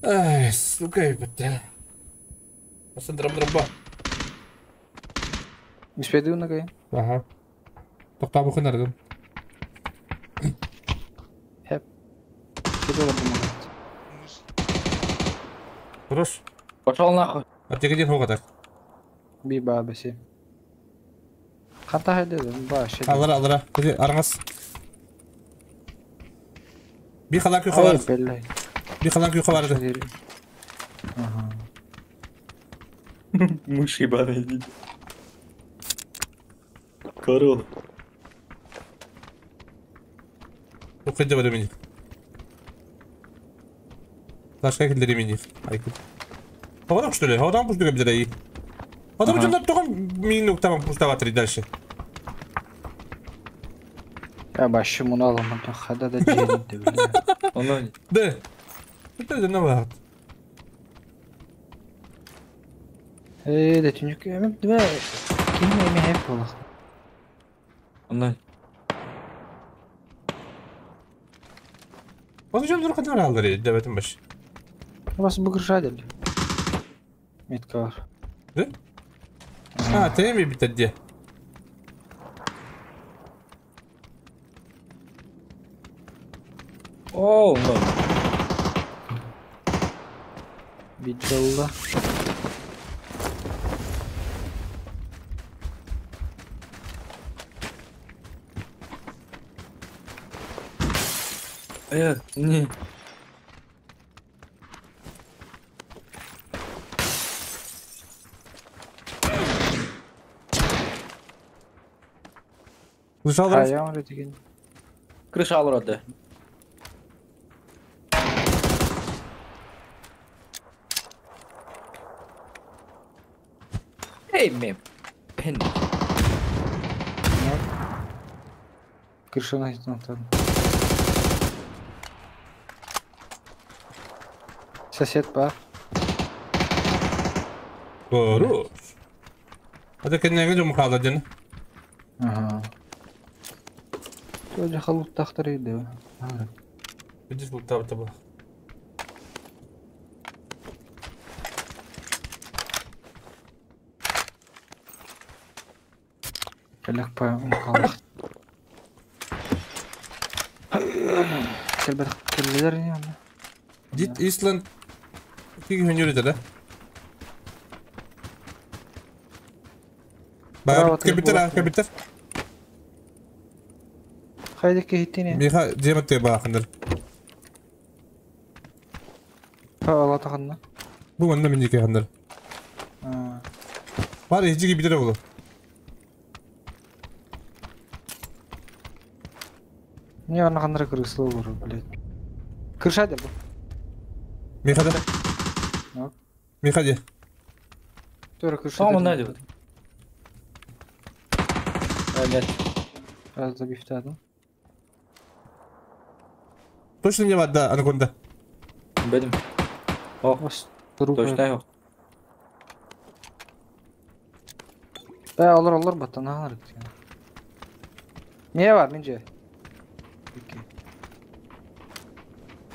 Ай, сука, ебать. Асан драм драмба. Успеду на гай. Ага. Токтабы хынардым. Хеп. Киде бар Хорош. Пошел нахуй. А ты где хогатар? Би бабасы. Хата хайды, ба, шеди. Алара, алара. Куди аргас. Би халак хабар. Би халак хабар. Ага. Мышь ебаная, иди. Корона. Уходи в меня. Сашка килдери мини. Айкут. Хавадан что ли? Хавадан пусть бегает. Адам жондар тогон мин уктаман пуставатыр дальше. Я башы муну аламын, хада да жеринде бля. Оны. Да. Это не бар. Эй, да түнүк эми дебе ким эми хеп болах. Оны. Оны жондар кадар алдыр, дебетим баш. Бас бу кырша дел. Метка бар. Да? А, ты ми битәдде. О, no. Виджалла. Не. Крыша алыр. Крыша алыр. Эй, мен. Пен. Крыша на Сосед бар. Хорош. Это кеннеге жум қалды дені. Ага. Тоже халут тахтар иди. Видишь, бұл табы табы. Келек па қалақ. Келбет келлер не анда. Дит Исланд киги хөнүрү да? Ба кебитер, кебитер. Хайда кехиттине. Миха жематте баахындар. Па ала таханна. Бу манна минжике хандар. Бар эжиги битер болу. Не ана хандар кыргызлы болор, блядь. Кырша деп. Миха да. Миха де. Тура кырша. Там он найдет. Блядь. Раз забифтадым. Точно не вода, анаконда. Бедим. О, точно yok. Да, алыр алыр баттан алыр. Не бар менже?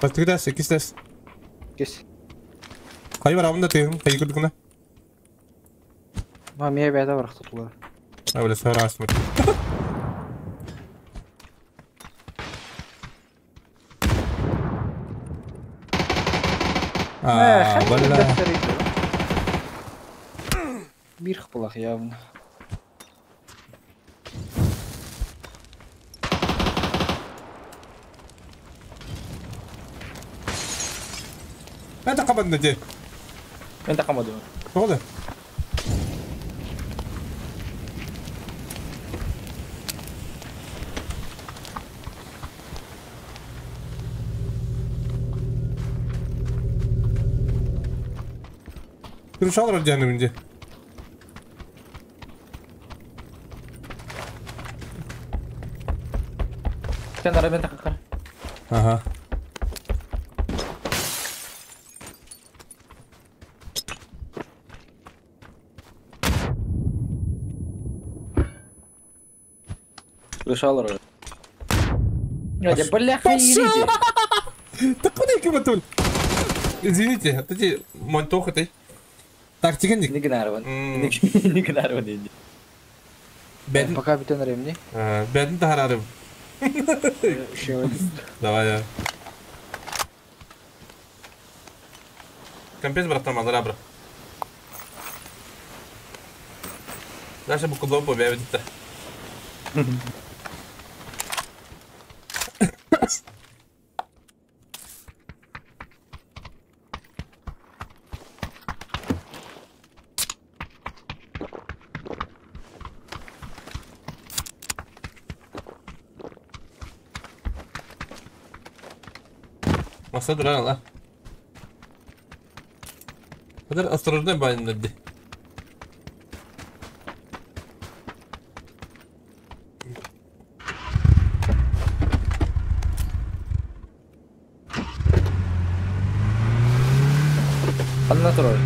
Бастыгдас, экистас. Кес. Кай бар абында тегин, кай күрдүк Ма мие бәдә бар тутулар. А, бля, сара асмы. А, бля. Бир хпалах явно. Это команда где? Это команда. Куда? Крышал радианы где? Ага. Крышал роль. Бляха, извините. Да куда я кибатуль? Извините, вот эти монтохы ты. Так, тигенник. Не гнарван. Не гнарван, иди. Пока битен ремни. Беден тахарарым. Давай, я. Компец, братан, мазарабра. Дальше букулом побегает-то. Masa duran la. Kadar осторожно банды. Анна турар.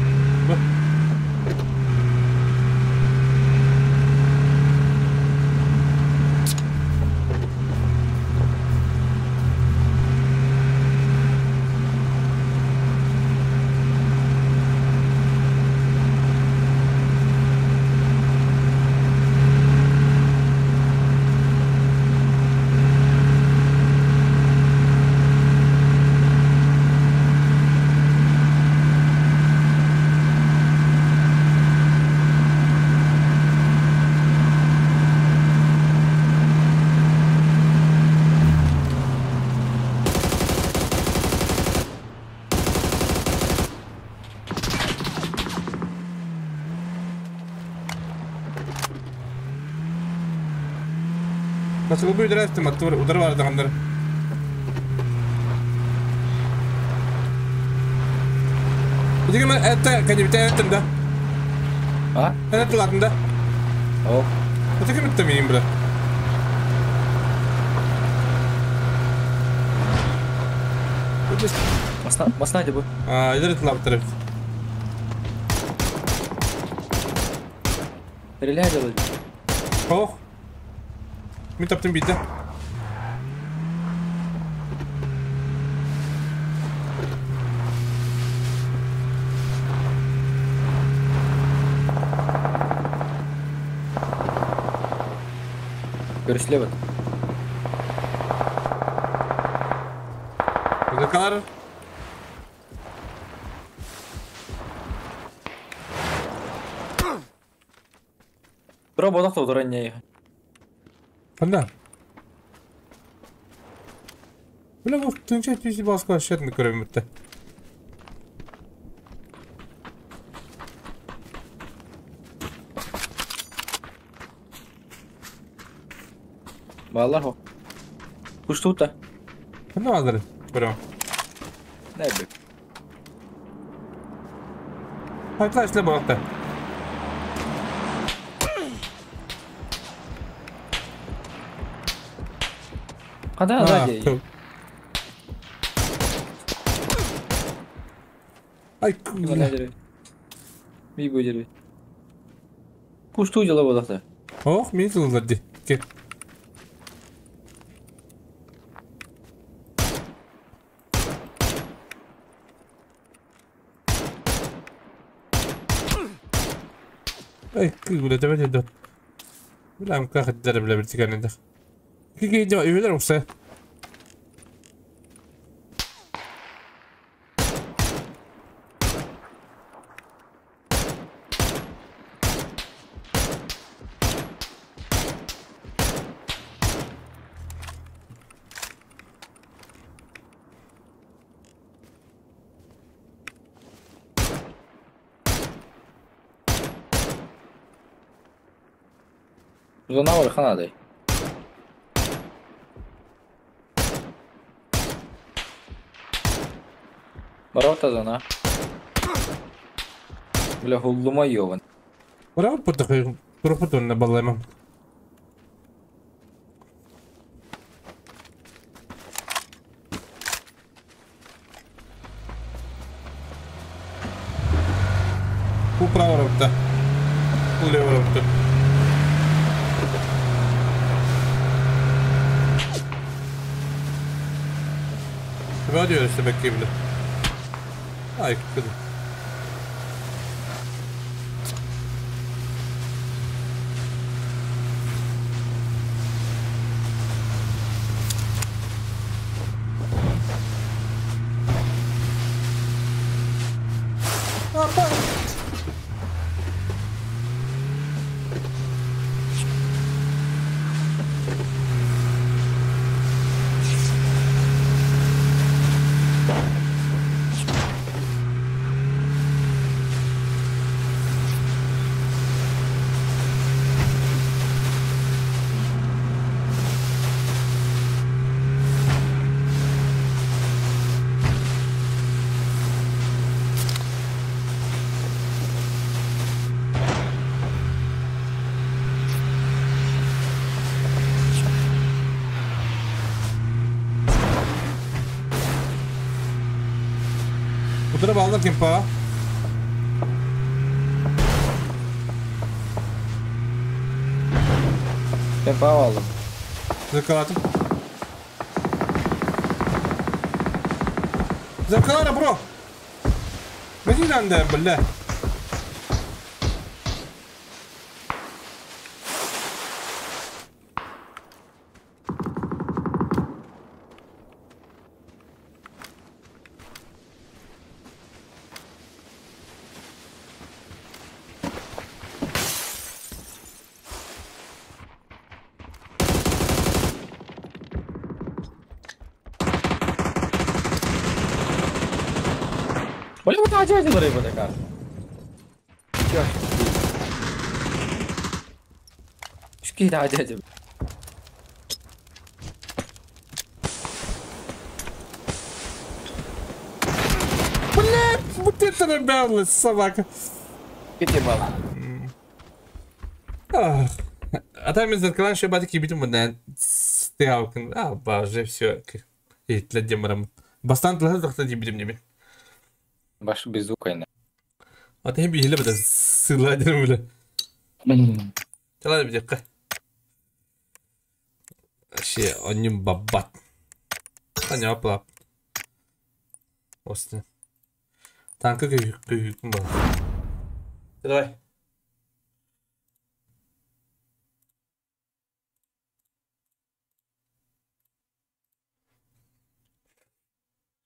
Nasıl bu ödüler attı udarı vardı onları. Bugün ben ette kendimi ettim de. Ha? Evet lan da. Oh. Öteki mi ettim bre? Masna hadi bu. Aa, ileri tlap taraf. Реле делать. Ох. Мин таптым биирдэ. Көрүслэбит. Закар. Тура бодох толтуран не. Ханна? Бля, бу тынча түйсі басқа шерні көрем бітті. Баллар хо. Куштута. Ханна алыр? Көрем. Не бе. Айтла ішле бағытта. Када сзади? Ай, куда? Би бу Кушту дела бодохта. Ох, мен зылдырды. Кет. Ай, куда тебе дед? Бля, мках дер бля биртиканында. Кики жо үйелер укса. Зона бар ханадай. Ворота зона. Бля, хуллума ёбан. Браво потохой, пропотон на баллема. По право работа. По лево работа. Радио себе кивля. Ай, куди. Утра балдар кемпа. Кемпа алдым. Закалатым. Закалара, бро. Бәдин бля. Бля, вот ажа ларай бля Шки да ажа. Бля, вот это ребята, собака. Кете бал. А там из открываешь батики битум на стялкин. А, боже, все. И для демарам. Бастан для этого не будем не. Баш без звука. А ты били бы сыла бля. Чалай бүтүөххэ. Вообще, онньум баббат. Аня плап. Остин. Танка көйүккүн бар. Давай.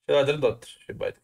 Şöyle доттыр. Шибайдык.